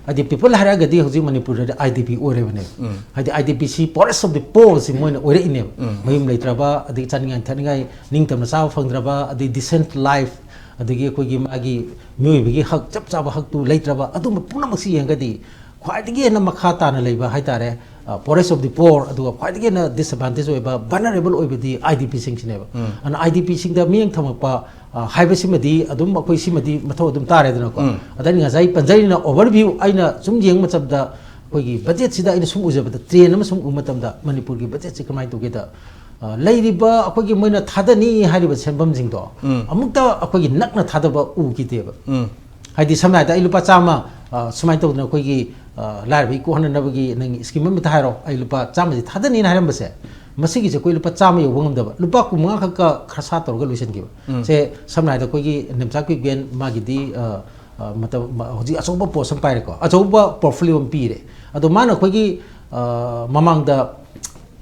ꯍꯥꯏꯗꯤ people ꯍꯥꯏꯔꯒꯗꯤ ꯍꯧꯖꯤꯛ ꯃꯅꯤꯄꯨꯔꯗꯗꯤ I D P ꯑꯣꯏꯔꯦꯕꯅꯦ꯫ ꯍꯥꯏꯗꯤ I D P ꯁꯤ poorest of the poor ꯁꯤ ꯃꯣꯏꯅ ꯑꯣꯏꯔꯛꯏꯅꯦꯕ꯫ ꯃꯌꯨꯝ ꯂꯩꯇ꯭ꯔꯕ, ꯑꯗꯒꯤ ꯆꯥꯅꯤꯡꯉꯥꯏ ꯊꯛꯅꯤꯡꯉꯥꯏ ꯅꯤꯡꯇꯝꯅ ꯆꯥꯕ ꯐꯪꯗ꯭ꯔꯕ, ꯑꯗꯩ decent life, ꯑꯗꯒꯤ ꯑꯩꯈꯣꯏꯒꯤ ꯃꯥꯒꯤ ꯃꯤꯑꯣꯏꯕꯒꯤ ꯍꯛ, ꯆꯞ ꯆꯥꯕ ꯍꯛꯇꯨ ꯂꯩꯇ꯭ꯔꯕ, ꯑꯗꯨꯝꯕ ꯄꯨꯝꯅꯃꯛꯁꯤ ꯌꯦꯡꯉꯒꯗꯤ ꯈ꯭ꯋꯥꯏꯗꯒꯤ ꯍꯦꯟꯅ ꯃꯈꯥ ꯇꯥꯅ ꯂꯩꯕ ꯍꯥꯏꯇꯥꯔꯦ, poorest of the poor, ꯑꯗꯨꯒ ꯈ꯭ꯋꯥꯏꯗꯒꯤ ꯍꯦꯟꯅ disadvantage ꯑꯣꯏꯕ, vulnerable ꯑꯣꯏꯕꯗꯤ I D P ꯁꯤꯡꯁꯤꯅꯦꯕ꯫ ꯑꯗꯨꯅ I D P ꯁꯤꯡꯗ ꯃꯤꯠꯌꯦꯡ ꯊꯝꯃꯛꯄ, ꯑ, ꯍꯥꯏꯕꯁꯤꯃꯗꯤ ꯑꯗꯨꯝ ꯑꯩꯈꯣꯏ ꯁꯤꯃꯗꯤ ꯃꯊꯧ ꯑꯗꯨꯝ ꯇꯥꯔꯦꯗꯅꯀꯣ꯫ ꯑꯗ ꯑꯩꯅ ꯉꯁꯥꯏ ꯄꯟꯖꯔꯤꯅ overview ꯑꯩꯅ ꯁꯨꯝ ꯌꯦꯡꯕ ꯃꯇꯝꯗ ꯑꯩꯈꯣꯏꯒꯤ budget ꯁꯤꯗ ꯑꯩꯅ ꯁꯨꯝ ꯎꯖꯕꯗ, trend ꯑꯃ ꯁꯨꯝ ꯎꯕ ꯃꯇꯝꯗ ꯃꯅꯤꯄꯨꯔꯒꯤ budget ꯁꯤ ꯀꯃꯥꯏꯅ ꯇꯧꯒꯦꯗ, ꯑ, ꯂꯩꯔꯤꯕ ꯑꯩꯈꯣꯏꯒꯤ ꯃꯣꯏꯅ ꯊꯥꯗꯅꯤ ꯍꯥꯏꯔꯤꯕ ꯁꯦꯟꯐꯝꯁꯤꯡꯗꯣ ꯑꯃꯨꯛꯇ ꯑꯩꯈꯣꯏꯒꯤ ꯅꯛꯅ ꯊꯥꯗꯕ ꯎꯈꯤꯗꯦꯕ꯫ ꯍꯥꯏꯗꯤ ꯁꯝꯅ ꯍꯥꯏꯔꯕꯗ ꯑꯩ ꯂꯨꯄꯥ ꯆꯥꯝꯃ, ꯑ, ꯁꯨꯃꯥꯏꯅ ꯇꯧꯗꯅ ꯑꯩꯈꯣꯏꯒꯤ, ꯑ, ꯂꯥꯏꯔꯕꯒꯤ ꯀꯣꯛꯍꯟꯅꯅꯕꯒꯤ ꯅꯪꯒꯤ scheme ꯑꯃꯇ ꯍꯥꯏꯔꯣ, ꯑꯩ ꯂꯨꯄꯥ ꯆꯥꯝꯃꯁꯤ ꯊꯥꯗꯅꯤꯅ ꯍꯥꯏꯔꯝꯕꯁꯦ, ꯃꯁꯤꯒꯤꯁꯦ ꯑꯩꯈꯣꯏ ꯂꯨꯄꯥ ꯆꯥꯝꯃ ꯌꯧꯕ ꯉꯝꯗꯕ, ꯂꯨꯄꯥ ꯀꯨꯟꯃꯉꯥ ꯈꯛꯀ ꯈꯔꯁꯥ ꯇꯧꯔꯒ ꯂꯣꯏꯁꯤꯟꯈꯤꯕ꯫ ꯁꯦ ꯁꯝꯅ ꯍꯥꯏꯔꯕꯗ ꯑꯩꯈꯣꯏꯒꯤ ꯅꯦꯝꯆꯥ ꯀꯨꯀꯤꯃꯦꯟ ꯃꯥꯒꯤꯗꯤ, ꯑ, ꯑ, ꯃꯇꯝ, ꯃ-, ꯍꯧꯖꯤꯛ ꯑꯆꯧꯕ post ꯑꯃ ꯄꯥꯏꯔꯦꯀꯣ, ꯑꯆꯧꯕ portfolio ꯑꯃ ꯄꯤꯔꯦ꯫ ꯑꯗꯣ ꯃꯥꯅ ꯑꯩꯈꯣꯏꯒꯤ, ꯑ, ꯃꯃꯥꯡꯗ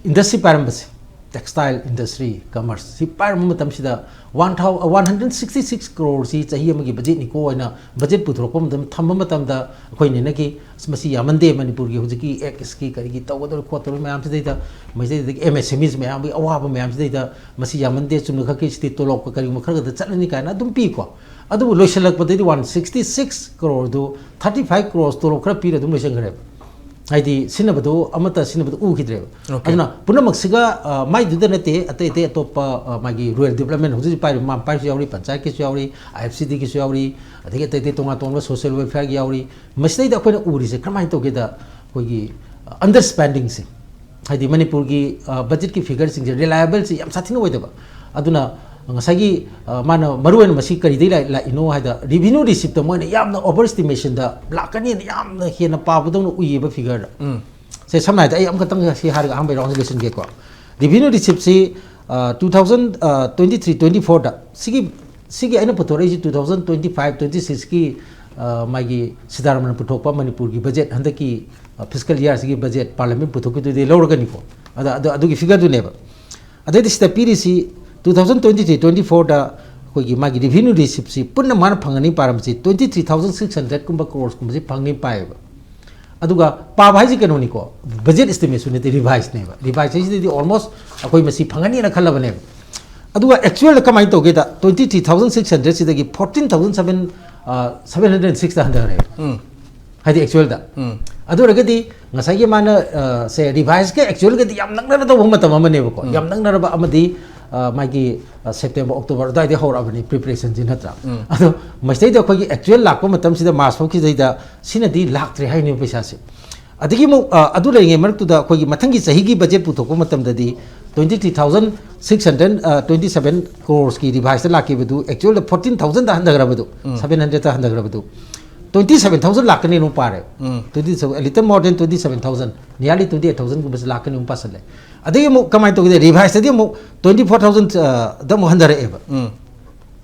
industry ꯄꯥꯏꯔꯝꯕꯁꯦ, textile industry, commerce ꯁꯤ ꯄꯥꯏꯔꯝꯕ ꯃꯇꯝꯁꯤꯗ one thousand, one hundred sixty six crore ꯁꯤ ꯆꯍꯤ ꯑꯃꯒꯤ budget ꯅꯤꯀꯣ ꯑꯣꯏꯅ budget ꯄꯨꯊꯣꯔꯛꯄ ꯃꯇꯝꯗ, ꯊꯝꯕ ꯃꯇꯝꯗ ꯑꯩꯈꯣꯏ ꯅꯦꯅꯒꯤ, "ꯑꯁ, ꯃꯁꯤ ꯌꯥꯝꯃꯟꯗꯦ, ꯃꯅꯤꯄꯨꯔꯒꯤ ꯍꯧꯖꯤꯛꯀꯤ act ꯀꯤ ꯀꯔꯤꯒꯤ ꯇꯧꯒꯗꯧꯔꯤ ꯈꯣꯠꯇꯧꯔꯤ ꯃꯌꯥꯝꯁꯤꯗꯩꯗ, ꯃꯁꯤꯗꯩꯗꯒꯤ M S M Es ꯃꯌꯥꯝꯒꯤ ꯑꯋꯥꯕ ꯃꯌꯥꯝꯁꯤꯗꯩꯗ ꯃꯁꯤ ꯌꯥꯝꯃꯟꯗꯦ, ꯆꯨꯝꯅ ꯈꯛꯀꯤ ꯁꯤꯗꯤ ꯇꯣꯂꯣꯞꯀ ꯀꯔꯤꯒꯨꯝꯕ ꯈꯔ ꯈꯛꯇ ꯆꯠꯂꯅꯤ" ꯀꯥꯏꯅ ꯑꯗꯨꯝ ꯄꯤꯀꯣ꯫ ꯑꯗꯨꯕꯨ ꯂꯣꯏꯁꯤꯜꯂꯛꯄꯗꯩꯗꯤ one sixty six crore ꯗꯨ thirty five crore ꯇꯣꯂꯣꯞ ꯈꯔ ꯄꯤꯔ ꯑꯗꯨꯝ ꯂꯣꯏꯁꯤꯟꯈ꯭ꯔꯦꯕ꯫ ꯍꯥꯏꯗꯤ ꯁꯤꯖꯤꯟꯅꯕꯗꯨ ꯑꯃꯠꯇ ꯁꯤꯖꯤꯟꯅꯕꯗꯨ ꯎꯈꯤꯗ꯭ꯔꯦꯕ꯫ Okay. ꯑꯗꯨꯅ ꯄꯨꯝꯅꯃꯛꯁꯤꯒ, ꯑ, ꯃꯥꯏꯗꯨꯗ ꯅꯠꯇꯦ, ꯑꯇꯩ ꯑꯇꯩ ꯑꯇꯣꯞꯄ, ꯑ, ꯃꯥꯒꯤ rural development ꯍꯧꯖꯤꯛ ꯍꯧꯖꯤꯛ ꯄꯥꯏꯔꯤꯕ ꯃꯃꯥ ꯃꯄꯥꯒꯤꯁꯨ ꯌꯥꯎꯔꯤ, ꯄꯟꯆꯥꯌꯠꯀꯤꯁꯨ ꯌꯥꯎꯔꯤ, I F C D ꯒꯤꯁꯨ ꯌꯥꯎꯔꯤ, ꯑꯗꯒꯤ ꯑꯇꯩ ꯑꯇꯩ ꯇꯣꯉꯥꯟ ꯇꯣꯉꯥꯟꯕ social welfare ꯒꯤ ꯌꯥꯎꯔꯤ꯫ ꯃꯁꯤꯗꯩꯗ ꯑꯩꯈꯣꯏꯅ ꯎꯔꯤꯁꯦ ꯀꯔꯝꯍꯥꯏꯅ ꯇꯧꯒꯦꯗ, ꯑꯩꯈꯣꯏꯒꯤ, ꯑ, underspending ꯁꯦ꯫ ꯍꯥꯏꯗꯤ ꯃꯅꯤꯄꯨꯔꯒꯤ ꯕꯖꯦꯠꯀꯤ ꯐꯤꯒꯔꯁꯤꯡꯁꯦ ꯔꯤꯂꯥꯏꯕꯜꯁꯤ ꯌꯥꯝ ꯁꯥꯊꯤꯅ ꯑꯣꯏꯗꯕ꯫ ꯑꯗꯨꯅ ꯉꯁꯥꯏꯒꯤ ꯃꯥꯅ ꯃꯔꯨꯑꯣꯏꯅ ꯃꯁꯤ ꯀꯔꯤꯗꯩ ꯂꯥꯛꯏꯅꯣ ꯍꯥꯏꯗ, ꯔꯤꯚꯤꯅ꯭ꯌꯨ ꯔꯤꯁꯤꯞꯇ ꯃꯣꯏꯅ ꯌꯥꯝꯅ ꯑꯣꯚꯔ ꯏꯁꯇꯤꯃꯦꯁꯟꯗ ꯂꯥꯛꯀꯅꯤꯅ ꯌꯥꯝꯅ ꯍꯦꯟꯅ ꯄꯥꯕꯗꯧꯅ ꯎꯏꯌꯦꯕ ꯐꯤꯒꯔꯗ꯫ ꯁꯦ, ꯁꯝꯅ ꯍꯥꯏꯔꯕꯗ ꯑꯩ ꯑꯃꯈꯛꯇꯪ ꯁꯤ ꯍꯥꯏꯔꯒ ꯑꯍꯥꯟꯕ ꯔꯥꯎꯟꯁꯦ ꯂꯣꯏꯁꯤꯟꯒꯦꯀꯣ꯫ ꯔꯤꯚꯤꯅ꯭ꯌꯨ ꯔꯤꯁꯤꯞꯁꯤ two thousand twenty three twenty ꯐꯣꯔꯗ ꯁꯤꯒꯤ ꯁꯤꯒꯤ ꯑꯩꯅ ꯄꯨꯊꯣꯔꯛꯏꯁꯤ two thousand twenty five twenty ꯁꯤꯛꯁꯀꯤ ꯃꯥꯒꯤ ꯁꯤꯗꯥꯔꯥꯃꯟꯅ ꯄꯨꯊꯣꯛꯄ ꯃꯅꯤꯄꯨꯔꯒꯤ ꯕꯖꯦꯠ, ꯍꯟꯗꯛꯀꯤ ꯐꯤꯁꯀꯜ ꯏꯌꯥꯔꯁꯤꯒꯤ ꯕꯖꯦꯠ ꯄꯥꯔꯂꯤꯌꯥꯃꯦꯟ ꯄꯨꯊꯣꯛꯈꯤꯗꯨꯗꯤ ꯂꯧꯔꯒꯅꯤꯀꯣ꯫ ꯑꯗ ꯑꯗꯨ ꯑꯗꯨꯒꯤ ꯐꯤꯒꯔꯗꯨꯅꯦꯕ꯫ ꯑꯗꯩꯗꯤ ꯁꯤꯗ ꯄꯤꯔꯤꯁꯤ two thousand twenty three twenty ꯐꯣꯔꯗ ꯑꯩꯈꯣꯏꯒꯤ ꯃꯥꯒꯤ ꯔꯤꯚꯤꯅ꯭ꯌꯨ ꯔꯤꯁꯤꯞꯁꯤ ꯄꯨꯟꯅ ꯃꯥꯅ ꯐꯪꯒꯅꯤ ꯄꯥꯔꯝꯕꯁꯤ ꯇ꯭ꯋꯦꯟꯇꯤ ꯊ꯭ꯔꯤ ꯊꯥꯎꯖꯟ ꯁꯤꯛꯁ ꯍꯟꯗ꯭ꯔꯦꯠꯀꯨꯝꯕ ꯀ꯭ꯔꯣꯔꯁꯀꯨꯝꯕꯁꯤ ꯐꯪꯅꯤ ꯄꯥꯏꯌꯦꯕ꯫ ꯑꯗꯨꯒ ꯄꯥꯕ ꯍꯥꯏꯁꯤ ꯀꯩꯅꯣꯅꯤꯀꯣ, ꯕꯖꯦꯠ ꯏꯁꯇꯤꯃꯦꯠꯁꯨ ꯅꯠꯇꯦ, ꯔꯤꯚꯥꯏꯁꯅꯦꯕ꯫ ꯔꯤꯚꯥꯏꯁ ꯍꯥꯏꯁꯤꯗꯗꯤ ꯑꯣꯜꯃꯣꯁ ꯑꯩꯈꯣꯏ ꯃꯁꯤ ꯐꯪꯒꯅꯤꯅ ꯈꯜꯂꯕꯅꯦꯕ꯫ ꯑꯗꯨꯒ ꯑꯦꯛꯆꯨꯋꯦꯜꯗ ꯀꯃꯥꯏꯅ ꯇꯧꯒꯦꯗ, ꯇ꯭ꯋꯦꯟꯇꯤ ꯊ꯭ꯔꯤ ꯊꯥꯎꯖꯟ ꯁꯤꯛꯁ ꯍꯟꯗ꯭ꯔꯦꯠꯁꯤꯗꯒꯤ fourteen thousand seven seven hundred ꯁꯤꯛꯁꯇ ꯍꯟꯊꯈ꯭ꯔꯦꯕ꯫ ꯎꯝ꯫ ꯍꯥꯏꯗꯤ ꯑꯦꯛꯆꯨꯋꯦꯜꯗ꯫ ꯎꯝ꯫ ꯑꯗꯨ ꯑꯣꯏꯔꯒꯗꯤ ꯉꯁꯥꯏꯒꯤ ꯃꯥꯅ, ꯑ, ꯁꯦ, ꯔꯤꯚꯥꯏꯁꯀ ꯑꯦꯛꯆꯨꯋꯦꯜꯒꯗꯤ ꯌꯥꯝ ꯅꯛꯅꯅ ꯇꯧꯕ ꯃꯇꯝ ꯑꯃꯅꯦꯕꯀꯣ꯫ ꯎꯝ꯫ ꯌꯥꯝ ꯅꯛꯅꯔꯕ ꯑꯃꯗꯤ, ꯑ, ꯃꯥꯒꯤ, ꯑ, ꯁꯦꯞꯇꯦꯝꯕꯔ, ꯑꯣꯛꯇꯣꯕꯔ ꯑꯗꯨꯋꯥꯏꯗꯩ ꯍꯧꯔꯛꯑꯕꯅꯤ ꯄ꯭ꯔꯤꯄꯦꯔꯦꯁꯟꯁꯤ, ꯅꯠꯇ꯭ꯔꯥ? ꯎꯝ꯫ ꯑꯗꯣ ꯃꯁꯤꯗꯩꯗ ꯑꯩꯈꯣꯏꯒꯤ ꯑꯦꯛꯆꯨꯋꯦꯜ ꯂꯥꯛꯄ ꯃꯇꯝꯁꯤꯗ ꯃꯥꯔꯆ ꯐꯥꯎꯁꯤꯗꯩꯗ ꯁꯤꯅꯗꯤ ꯂꯥꯛꯇ꯭ꯔꯦ ꯍꯥꯏꯅꯦꯕ ꯄꯩꯁꯥꯁꯦ꯫ ꯑꯗꯒꯤ ꯑꯃꯨꯛ, ꯑ, ꯑꯗꯨ ꯂꯩꯔꯤꯉꯩ ꯃꯔꯛꯇꯨꯗ ꯑꯩꯈꯣꯏꯒꯤ ꯃꯊꯪꯒꯤ ꯆꯍꯤꯒꯤ ꯕꯖꯦꯠ ꯄꯨꯊꯣꯛꯄ ꯃꯇꯝꯗꯗꯤ twenty three thousand six hundred, ꯑ, ꯇ꯭ꯋꯦꯟꯇꯤ ꯁꯕꯦꯟ ꯀ꯭ꯔꯣꯔꯁꯀꯤ ꯔꯤꯚꯥꯏꯁꯇ ꯂꯥꯛꯈꯤꯕꯗꯨ ꯑꯦꯛꯆꯨꯋꯦꯜꯗ ꯐꯣꯔꯇꯤꯟ ꯊꯥꯎꯖꯟꯗ ꯍꯟꯊꯈ꯭ꯔꯕꯗꯨ, ꯎꯝ꯫ ꯁꯕꯦꯟ ꯍꯟꯗ꯭ꯔꯦꯠꯇ ꯍꯟꯊꯈ꯭ꯔꯕꯗꯨ, ꯇ꯭ꯋꯦꯟꯇꯤ ꯁꯕꯦꯟ ꯊꯥꯎꯖꯟ ꯂꯥꯛꯀꯅꯤ ꯑꯃꯨꯛ ꯄꯥꯔꯦ꯫ ꯎꯝ꯫ Twenty seven, little more than twenty seven thousand, nearly twenty eight thousandꯒꯨꯝꯕꯁꯦ ꯂꯥꯛꯀꯅꯤ ꯑꯃꯨꯛ ꯄꯥꯁꯜꯂꯦ꯫ ꯑꯗꯒꯤ ꯑꯃꯨꯛ ꯀꯃꯥꯏꯅ ꯇꯧꯒꯦꯗ, ꯔꯤꯚꯥꯏꯁꯇꯗꯤ ꯑꯃꯨꯛ ꯇ꯭ꯋꯦꯟꯇꯤ ꯐꯣꯔ ꯊꯥꯎꯖꯟꯗ ꯑꯃꯨꯛ ꯍꯟꯊꯔꯛꯑꯦꯕ꯫ ꯎꯝ꯫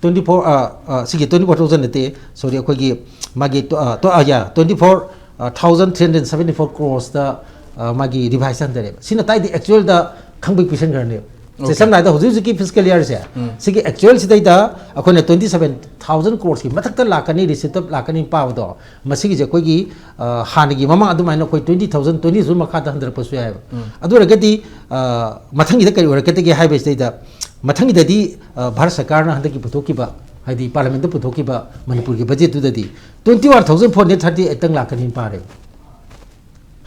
ꯇ꯭ꯋꯦꯟꯇꯤ ꯐꯣꯔ, ꯑ, ꯑ, ꯁꯤꯒꯤ ꯇ꯭ꯋꯦꯟꯇꯤ ꯐꯣꯔ ꯊꯥꯎꯖꯟ ꯅꯠꯇꯦ, ꯁꯣꯔꯤ, ꯑꯩꯈꯣꯏꯒꯤ ꯃꯥꯒꯤ ꯇ꯭ꯋ-, ꯑ, ꯇ꯭ꯋ-, ꯑ, ꯌꯥ, ꯇ꯭ꯋꯦꯟꯇꯤ ꯐꯣꯔ, ꯑ, thousand three hundred seventy four ꯀ꯭ꯔꯣꯔꯁꯇ, ꯑ, ꯃꯥꯒꯤ ꯔꯤꯚꯥꯏꯁ ꯍꯟꯊꯔꯛꯑꯦꯕ꯫ ꯁꯤꯅ ꯇꯥꯏꯗꯤ ꯑꯦꯛꯆꯨꯋꯦꯜꯗ ꯈꯪꯕꯩ ꯄꯤꯁꯟꯈ꯭ꯔꯅꯦꯕ꯫ ꯁꯦ, ꯑꯣꯀꯦ꯫ ꯁꯝꯅ ꯍꯥꯏꯔꯕꯗ ꯍꯧꯖꯤꯛ ꯍꯧꯖꯤꯛꯀꯤ ꯐꯤꯁꯀꯦꯜ ꯏꯌꯥꯔꯁꯦ, ꯎꯝ꯫ ꯁꯤꯒꯤ ꯑꯦꯛꯆꯨꯋꯦꯜꯁꯤꯗꯩꯗ ꯑꯩꯈꯣꯏꯅ ꯇ꯭ꯋꯦꯟꯇꯤ ꯁꯕꯦꯟ ꯊꯥꯎꯖꯟ ꯀ꯭ꯔꯣꯔꯁꯀꯤ ꯃꯊꯛꯇ ꯂꯥꯛꯀꯅꯤ, ꯔꯤꯁꯤꯞꯇ ꯂꯥꯛꯀꯅꯤ ꯄꯥꯕꯗꯣ, ꯃꯁꯤꯒꯤꯁꯦ ꯑꯩꯈꯣꯏꯒꯤ, ꯑ, ꯍꯥꯟꯅꯒꯤ ꯃꯃꯥꯡ ꯑꯗꯨꯃꯥꯏꯅ ꯑꯩꯈꯣꯏ ꯇ꯭ꯋꯦꯟꯇꯤ ꯊꯥꯎꯖꯟ, ꯇ꯭ꯋꯦꯟꯇꯤ ꯊꯥꯎꯖꯟ ꯃꯈꯥꯗ ꯍꯟꯊꯔꯛꯄꯁꯨ ꯌꯥꯏꯑꯕ꯫ ꯎꯝ꯫ ꯑꯗꯨ ꯑꯣꯏꯔꯒꯗꯤ, ꯑ, ꯃꯊꯪꯒꯤꯗ ꯀꯔꯤ ꯑꯣꯏꯔꯛꯀꯗꯒꯦ ꯍꯥꯏꯕꯁꯤꯗꯩꯗ, ꯃꯊꯪꯒꯤꯗꯗꯤ, ꯑ, ꯚꯥꯔꯠ ꯁꯔꯀꯥꯔꯅ ꯍꯟꯗꯛꯀꯤ ꯄꯨꯊꯣꯛꯈꯤꯕ, ꯍꯥꯏꯗꯤ ꯄꯥꯔꯂꯤꯌꯥꯃꯦꯟꯇ ꯄꯨꯊꯣꯛꯈꯤꯕ ꯃꯅꯤꯄꯨꯔꯒꯤ ꯕꯖꯦꯠꯇꯨꯗꯗꯤ twenty one thousand four hundred thirty ꯑꯩꯠꯇꯪ ꯂꯥꯛꯀꯅꯤꯅ ꯄꯥꯔꯦꯕ꯫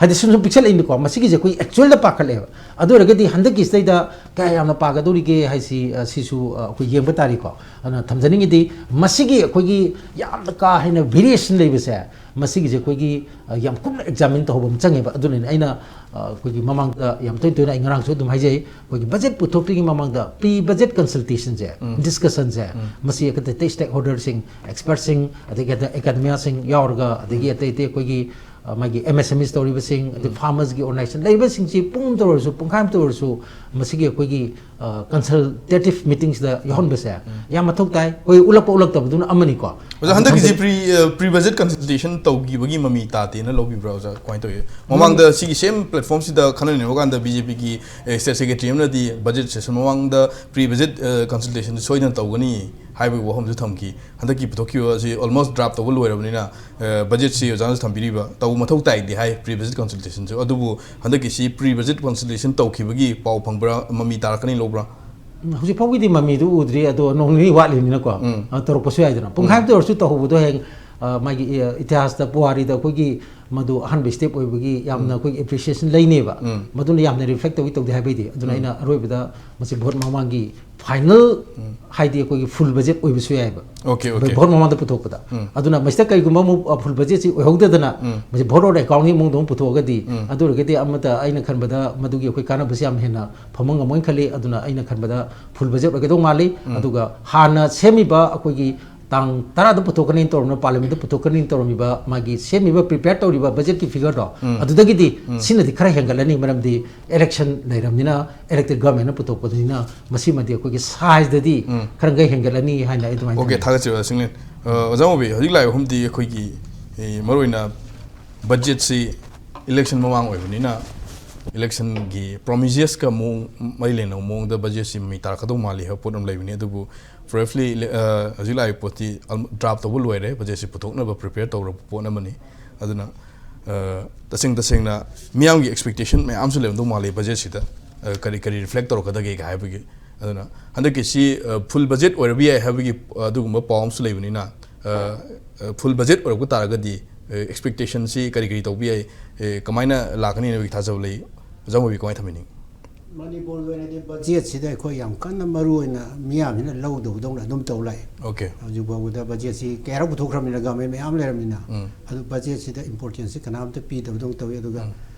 ꯍꯥꯏꯗꯤ ꯁꯨꯝ ꯁꯨꯝ ꯄꯤꯛꯁꯜꯂꯛꯏꯅꯤꯀꯣ꯫ ꯃꯁꯤꯒꯤꯁꯦ ꯑꯩꯈꯣꯏ ꯑꯦꯛꯆꯨꯋꯦꯜꯗ ꯄꯥꯈꯠꯂꯛꯑꯦꯕ꯫ ꯑꯗꯨ ꯑꯣꯏꯔꯒꯗꯤ ꯍꯟꯗꯛꯀꯤꯁꯤꯗꯩꯗ ꯀꯌꯥ ꯌꯥꯝꯅ ꯄꯥꯒꯗꯧꯔꯤꯒꯦ ꯍꯥꯏꯁꯤ, ꯑ, ꯁꯤꯁꯨ, ꯑ, ꯑꯩꯈꯣꯏ ꯌꯦꯡꯕ ꯇꯥꯔꯤꯀꯣ꯫ ꯑꯗꯨꯅ ꯊꯝꯖꯅꯤꯡꯉꯤꯗꯤ, ꯃꯁꯤꯒꯤ ꯑꯩꯈꯣꯏꯒꯤ ꯌꯥꯝꯅ ꯀꯥ ꯍꯦꯟꯅ ꯚꯦꯔꯤꯌꯦꯁꯟ ꯂꯩꯕꯁꯦ, ꯃꯁꯤꯒꯤꯁꯦ ꯑꯩꯈꯣꯏꯒꯤ, ꯑ, ꯌꯥꯝ ꯀꯨꯞꯅ ꯑꯦꯛꯖꯥꯃꯤꯟ ꯇꯧꯍꯧꯕ ꯑꯃ ꯆꯪꯉꯦꯕ꯫ ꯑꯗꯨꯅꯅꯦ ꯑꯩꯅ, ꯑ, ꯑꯩꯈꯣꯏꯒꯤ ꯃꯃꯥꯡꯗ ꯌꯥꯝ ꯇꯣꯏ ꯇꯣꯏꯅ ꯑꯩ ꯉꯔꯥꯡꯁꯨ ꯑꯗꯨꯝ ꯍꯥꯏꯖꯩ, ꯑꯩꯈꯣꯏꯒꯤ ꯕꯖꯦꯠ ꯄꯨꯊꯣꯛꯇ꯭ꯔꯤꯉꯩ ꯃꯃꯥꯡꯗ ꯄ꯭ꯔꯤ ꯕꯖꯦꯠ ꯀꯟꯁꯜꯇꯦꯁꯟꯁꯦ, ꯗꯤꯁꯀꯁꯟꯁꯦ, ꯃꯁꯤ ꯑꯇꯩ ꯁ꯭ꯇꯦꯛ ꯍꯣꯜꯗꯔꯁꯤꯡ, ꯑꯦꯛꯁꯄꯔꯠꯁꯤꯡ, ꯑꯗꯒꯤ ꯑꯦꯀꯥꯗꯦꯃꯤꯌꯥꯁꯤꯡ ꯌꯥꯎꯔꯒ, ꯑꯗꯒꯤ ꯑꯇꯩ ꯑꯇꯩ ꯑꯩꯈꯣꯏꯒꯤ, ꯑ, ꯃꯥꯒꯤ ꯑꯦꯝ ꯑꯦꯁ ꯑꯦꯝ ꯏꯁ ꯇꯧꯔꯤꯕꯁꯤꯡ, ꯑꯗꯩ ꯐꯥꯔꯃꯔꯁꯀꯤ ꯑꯣꯔꯒꯅꯥꯏꯖꯦꯁꯟ ꯂꯩꯔꯤꯕꯁꯤꯡꯁꯤ ꯄꯨꯡ ꯑꯃꯇ ꯑꯣꯏꯔꯁꯨ, ꯄꯨꯡꯈꯥꯏ ꯑꯃꯇ ꯑꯣꯏꯔꯁꯨ, ꯃꯁꯤꯒꯤ ꯑꯩꯈꯣꯏꯒꯤ, ꯑ, ꯀꯟꯁꯜꯇꯦꯇꯤꯚ ꯃꯤꯇꯤꯡꯁꯤꯗ ꯌꯥꯎꯍꯟꯕꯁꯦ ꯌꯥꯝ ꯃꯊꯧ ꯇꯥꯏ꯫ ꯑꯩꯈꯣꯏ ꯎꯠꯂꯛꯄ ꯎꯠꯂꯛꯇꯕꯗꯨꯅ ꯑꯃꯅꯤꯀꯣ꯫ ꯑꯣꯖꯥ, ꯍꯟꯗꯛꯀꯤꯁꯤ ꯄ꯭ꯔꯤ, ꯑ, ꯄ꯭ꯔꯤ ꯕꯖꯦꯠ ꯀꯟꯁꯜꯇꯦꯁꯟ ꯇꯧꯈꯤꯕꯒꯤ ꯃꯃꯤ ꯇꯥꯗꯦꯅ ꯂꯧꯕꯤꯕ꯭ꯔꯥ ꯑꯣꯖꯥ? ꯀꯃꯥꯏꯅ ꯇꯧꯏ? ꯃꯃꯥꯡꯗ ꯁꯤꯒꯤ ꯁꯦꯝ ꯄ꯭ꯂꯦꯠꯐꯣꯝꯁꯤꯗ ꯈꯟꯅ ꯅꯩꯅꯕ ꯀꯥꯟꯗ ꯕꯤ ꯖꯦ ꯄꯤꯒꯤ, ꯑꯦ, ꯁ꯭ꯇꯦꯠ ꯁꯦꯀ꯭ꯔꯦꯇꯔꯤ ꯑꯃꯅꯗꯤ ꯕꯖꯦꯠ ꯁꯦꯁꯟ ꯃꯃꯥꯡꯗ ꯄ꯭ꯔꯤ ꯕꯖꯦꯠ, ꯑ, ꯀꯟꯁꯜꯇꯦꯁꯟ ꯁꯣꯏꯗꯅ ꯇꯧꯒꯅꯤ ꯍꯥꯏꯕꯒꯤ ꯋꯥꯐꯝꯁꯨ ꯊꯝꯈꯤ꯫ ꯍꯟꯗꯛꯀꯤ ꯄꯨꯊꯣꯛꯈꯤꯕ ꯑꯁꯤ ꯑꯣꯜꯃꯣꯁ ꯗ꯭ꯔꯥꯐ ꯇꯧꯕ ꯂꯣꯏꯔꯕꯅꯤꯅ, ꯑ, ꯕꯖꯦꯠꯁꯤ ꯑꯣꯖꯥꯅꯁꯨ ꯊꯝꯕꯤꯔꯤꯕ ꯇꯧꯕ ꯃꯊꯧ ꯇꯥꯏꯗꯤ ꯍꯥꯏ, ꯄ꯭ꯔꯤ ꯕꯖꯦꯠ ꯀꯟꯁꯜꯇꯦꯁꯟꯁꯨ꯫ ꯑꯗꯨꯕꯨ ꯍꯟꯗꯛꯀꯤꯁꯤ ꯄ꯭ꯔꯤ ꯕꯖꯦꯠ ꯀꯟꯁꯜꯇꯦꯁꯟ ꯇꯧꯈꯤꯕꯒꯤ ꯄꯥꯎ ꯐꯪꯕ꯭ꯔꯥ, ꯃꯃꯤ ꯇꯥꯔꯛꯀꯅꯤ ꯂꯧꯕ꯭ꯔꯥ? ꯎꯝ, ꯍꯧꯖꯤꯛ ꯐꯥꯎꯒꯤꯗꯤ ꯃꯃꯤꯗꯨ ꯎꯗ꯭ꯔꯤ, ꯑꯗꯣ ꯅꯣꯡ ꯅꯤꯅꯤ ꯋꯥꯠꯂꯤꯕꯅꯤꯅꯀꯣ, ꯎꯝ꯫ ꯑ, ꯇꯧꯔꯛꯄꯁꯨ ꯌꯥꯏꯗꯅ꯫ ꯄꯨꯡꯈꯥꯏ ꯑꯃꯇ ꯑꯣꯏꯔꯁꯨ ꯇꯧꯍꯧꯕꯗꯣ ꯍꯌꯦꯡ, ꯑ, ꯃꯥꯒꯤ, ꯑ, ꯏꯇꯤꯍꯥꯁꯇ, ꯄꯨꯋꯥꯔꯤꯗ ꯑꯩꯈꯣꯏꯒꯤ ꯃꯗꯨ ꯑꯍꯥꯟꯕ ꯁ꯭ꯇꯦꯞ ꯑꯣꯏꯕꯒꯤ ꯌꯥꯝꯅ ꯑꯩꯈꯣꯏꯒꯤ ꯑꯦꯄ꯭ꯔꯤꯁꯤꯌꯦꯁꯟ ꯂꯩꯅꯦꯕ꯫ ꯎꯝ꯫ ꯃꯗꯨꯅ ꯌꯥꯝꯅ ꯔꯤꯐ꯭ꯂꯦꯛ ꯇꯧꯏ ꯇꯧꯗꯦ ꯍꯥꯏꯕꯩꯗꯤ꯫ ꯑꯗꯨꯅ ꯎꯝ꯫ ꯑꯩꯅ ꯑꯔꯣꯏꯕꯗ ꯃꯁꯤ ꯚꯣꯠ ꯃꯃꯥꯡꯒꯤ ꯐꯥꯏꯅꯦꯜ, ꯍꯥꯏꯗꯤ ꯑꯩꯈꯣꯏꯒꯤ ꯐꯨꯜ ꯕꯖꯦꯠ ꯑꯣꯏꯕꯁꯨ ꯌꯥꯏꯕ꯫ Okay, okay. ꯚꯣꯠ ꯃꯃꯥꯡꯗ ꯄꯨꯊꯣꯛꯄꯗ꯫ ꯎꯝ꯫ ꯑꯗꯨꯅ ꯃꯁꯤꯗ ꯀꯔꯤꯒꯨꯝꯕ ꯑꯃꯨꯛ, ꯑ, ꯐꯨꯜ ꯕꯖꯦꯠꯁꯤ ꯑꯣꯏꯍꯧꯗꯗꯅ, ꯎꯝ꯫ ꯃꯁꯤ ꯚꯣꯠ ꯑꯣꯟ ꯑꯦꯀꯥꯎꯟꯒꯤ ꯃꯑꯣꯡꯗ ꯑꯃꯨꯛ ꯄꯨꯊꯣꯛꯑꯒꯗꯤ, ꯎꯝ꯫ ꯑꯗꯨ ꯑꯣꯏꯔꯒꯗꯤ ꯑꯃꯠꯇ ꯑꯩꯅ ꯈꯟꯕꯗ ꯃꯗꯨꯒꯤ ꯑꯩꯈꯣꯏ ꯀꯥꯟꯅꯕꯁꯤ ꯌꯥꯝ ꯍꯦꯟꯅ ꯐꯪꯕ ꯉꯝꯃꯣꯏꯅ ꯈꯜꯂꯤ꯫ ꯑꯗꯨꯅ ꯑꯩꯅ ꯈꯟꯕꯗ ꯐꯨꯜ ꯕꯖꯦꯠ ꯑꯣꯏꯒꯗꯧ ꯃꯥꯜꯂꯤ꯫ ꯎꯝ꯫ ꯑꯗꯨꯒ ꯍꯥꯟꯅ ꯁꯦꯝꯃꯤꯕ ꯑꯩꯈꯣꯏꯒꯤ ꯇꯥꯡ ꯇꯔꯥꯗ ꯄꯨꯊꯣꯛꯀꯅꯤ ꯇꯧꯔꯝꯕ, ꯄꯥꯔꯂꯤꯌꯥꯃꯦꯟꯠꯇ ꯄꯨꯊꯣꯛꯀꯅꯤ ꯇꯧꯔꯝꯃꯤꯕ ꯃꯥꯒꯤ ꯁꯦꯝꯃꯤꯕ ꯄ꯭ꯔꯤꯄꯦꯌꯔ ꯇꯧꯔꯤꯕ ꯕꯖꯦꯠꯀꯤ ꯐꯤꯒꯔꯗꯣ, ꯎꯝ꯫ ꯑꯗꯨꯗꯒꯤꯗꯤ ꯎꯝ꯫ ꯁꯤꯅꯗꯤ ꯈꯔ ꯍꯦꯟꯒꯠꯂꯅꯤ, ꯃꯔꯝꯗꯤ ꯏꯂꯦꯛꯁꯟ ꯂꯩꯔꯕꯅꯤꯅ, ꯏꯂꯦꯛꯇꯦꯗ ꯒꯚꯔꯟꯃꯦꯟꯠꯅ ꯄꯨꯊꯣꯛꯄꯅꯤꯅ, ꯃꯁꯤꯃꯗꯤ ꯑꯩꯈꯣꯏꯒꯤ ꯁꯥꯏꯖꯇꯗꯤ ꯎꯝ꯫ ꯈꯔ ꯃꯈꯩ ꯍꯦꯟꯒꯠꯂꯅꯤ ꯍꯥꯏꯅ ꯑꯩ ꯑꯗꯨꯃꯥꯏꯅ ꯑꯣꯀꯦ, ꯊꯝꯖꯩ꯫ ꯊꯥꯒꯠꯆꯔꯤ, ꯑꯣꯖꯥ ꯁꯤꯡꯂꯦꯟ꯫ ꯑ, ꯑꯣꯖꯥ ꯃꯣꯕꯤ, ꯍꯧꯖꯤꯛ ꯂꯥꯛꯏꯕ ꯃꯐꯝꯗꯤ ꯑꯩꯈꯣꯏꯒꯤ, ꯑꯦ, ꯃꯔꯨꯑꯣꯏꯅ ꯕꯖꯦꯠꯁꯤ ꯏꯂꯦꯛꯁꯟ ꯃꯃꯥꯡ ꯑꯣꯏꯕꯅꯤꯅ, ꯏꯂꯦꯛꯁꯟꯒꯤ ꯄ꯭ꯔꯣꯃꯤꯁꯦꯁꯀ ꯃꯑꯣꯡ, ꯃꯔꯤ ꯂꯩꯅꯕ ꯃꯑꯣꯡꯗ ꯕꯖꯦꯠꯁꯤ ꯃꯃꯤ ꯇꯥꯔꯛꯀꯗꯧ ꯃꯥꯜꯂꯤ ꯍꯥꯏꯕ ꯄꯣꯠ ꯑꯃ ꯂꯩꯕꯅꯤ꯫ ꯑꯗꯨꯕꯨ ꯕ꯭ꯔꯤꯐꯂꯤ, ꯑ, ꯍꯧꯖꯤꯛ ꯂꯥꯛꯏꯕ ꯄꯣꯠꯇꯤ ꯑꯜ-, ꯗ꯭ꯔꯥꯐ ꯇꯧꯕ ꯂꯣꯏꯔꯦ, ꯕꯖꯦꯠꯁꯤ ꯄꯨꯊꯣꯛꯅꯕ ꯄ꯭ꯔꯤꯄꯦꯌꯔ ꯇꯧꯔꯕ ꯄꯣꯠ ꯑꯃꯅꯤ꯫ ꯑꯗꯨꯅ, ꯑ, ꯇꯁꯦꯡ ꯇꯁꯦꯡꯅ ꯃꯤꯌꯥꯝꯒꯤ ꯑꯦꯛꯁꯄꯦꯛꯇꯦꯁꯟ ꯃꯌꯥꯝꯁꯨ ꯂꯩꯔꯝꯗꯧ ꯃꯥꯜꯂꯤ ꯕꯖꯦꯠꯁꯤꯗ, ꯑ, ꯀꯔꯤ ꯀꯔꯤ ꯔꯤꯐ꯭ꯂꯦꯛ ꯇꯧꯔꯛꯀꯗꯒꯦ ꯍꯥꯏꯕꯒꯤ꯫ ꯑꯗꯨꯅ ꯍꯟꯗꯛꯀꯤꯁꯤ, ꯑ, ꯐꯨꯜ ꯕꯖꯦꯠ ꯑꯣꯏꯔꯕ ꯌꯥꯏ ꯍꯥꯏꯕꯒꯤ, ꯑ, ꯑꯗꯨꯒꯨꯝꯕ ꯄꯥꯎ ꯑꯃꯁꯨ ꯂꯩꯕꯅꯤꯅ, ꯑ, ꯑ, ꯐꯨꯜ ꯕꯖꯦꯠ ꯑꯣꯏꯔꯛꯄ ꯇꯥꯔꯒꯗꯤ, ꯑꯦꯛꯁꯄꯦꯛꯇꯦꯁꯟꯁꯤ ꯀꯔꯤ ꯀꯔꯤ ꯇꯧꯕ ꯌꯥꯏ? ꯑꯦ, ꯀꯃꯥꯏꯅ ꯂꯥꯛꯀꯅꯤ ꯍꯥꯏꯕꯒꯤ ꯊꯥꯖꯕ ꯂꯩ? ꯑꯣꯖꯥ ꯃꯣꯏꯕꯤ ꯀꯃꯥꯏꯅ ꯊꯝꯕꯤꯅꯤꯡꯉꯤ? ꯃꯅꯤꯄꯨꯔꯒꯤ ꯑꯣꯏꯅꯗꯤ ꯕꯖꯦꯠꯁꯤꯗ ꯑꯩꯈꯣꯏ ꯌꯥꯝ ꯀꯟꯅ ꯃꯔꯨ ꯑꯣꯏꯅ ꯃꯤꯌꯥꯝꯁꯤꯅ ꯂꯧꯗꯕꯗꯧꯅ ꯑꯗꯨꯝ ꯇꯧ ꯂꯥꯛꯑꯦ꯫ ꯑꯣꯀꯦ꯫ ꯍꯧꯖꯤꯛ ꯐꯥꯎꯕꯗ ꯕꯖꯦꯠꯁꯤ ꯀꯌꯥꯔꯛ ꯄꯨꯊꯣꯛꯈ꯭ꯔꯕꯅꯤꯅ ꯒꯃꯦꯟ ꯃꯌꯥꯝ ꯂꯩꯔꯕꯅꯤꯅ ꯎꯝ꯫ ꯑꯗꯨ ꯕꯖꯦꯠꯁꯤꯗ ꯏꯝꯄꯣꯔꯇꯦꯟꯁꯁꯤ ꯀꯅꯥꯝꯇ ꯄꯤꯗꯕꯗꯧꯅ ꯇꯧꯏ꯫ ꯑꯗꯨꯒ ꯎꯝ꯫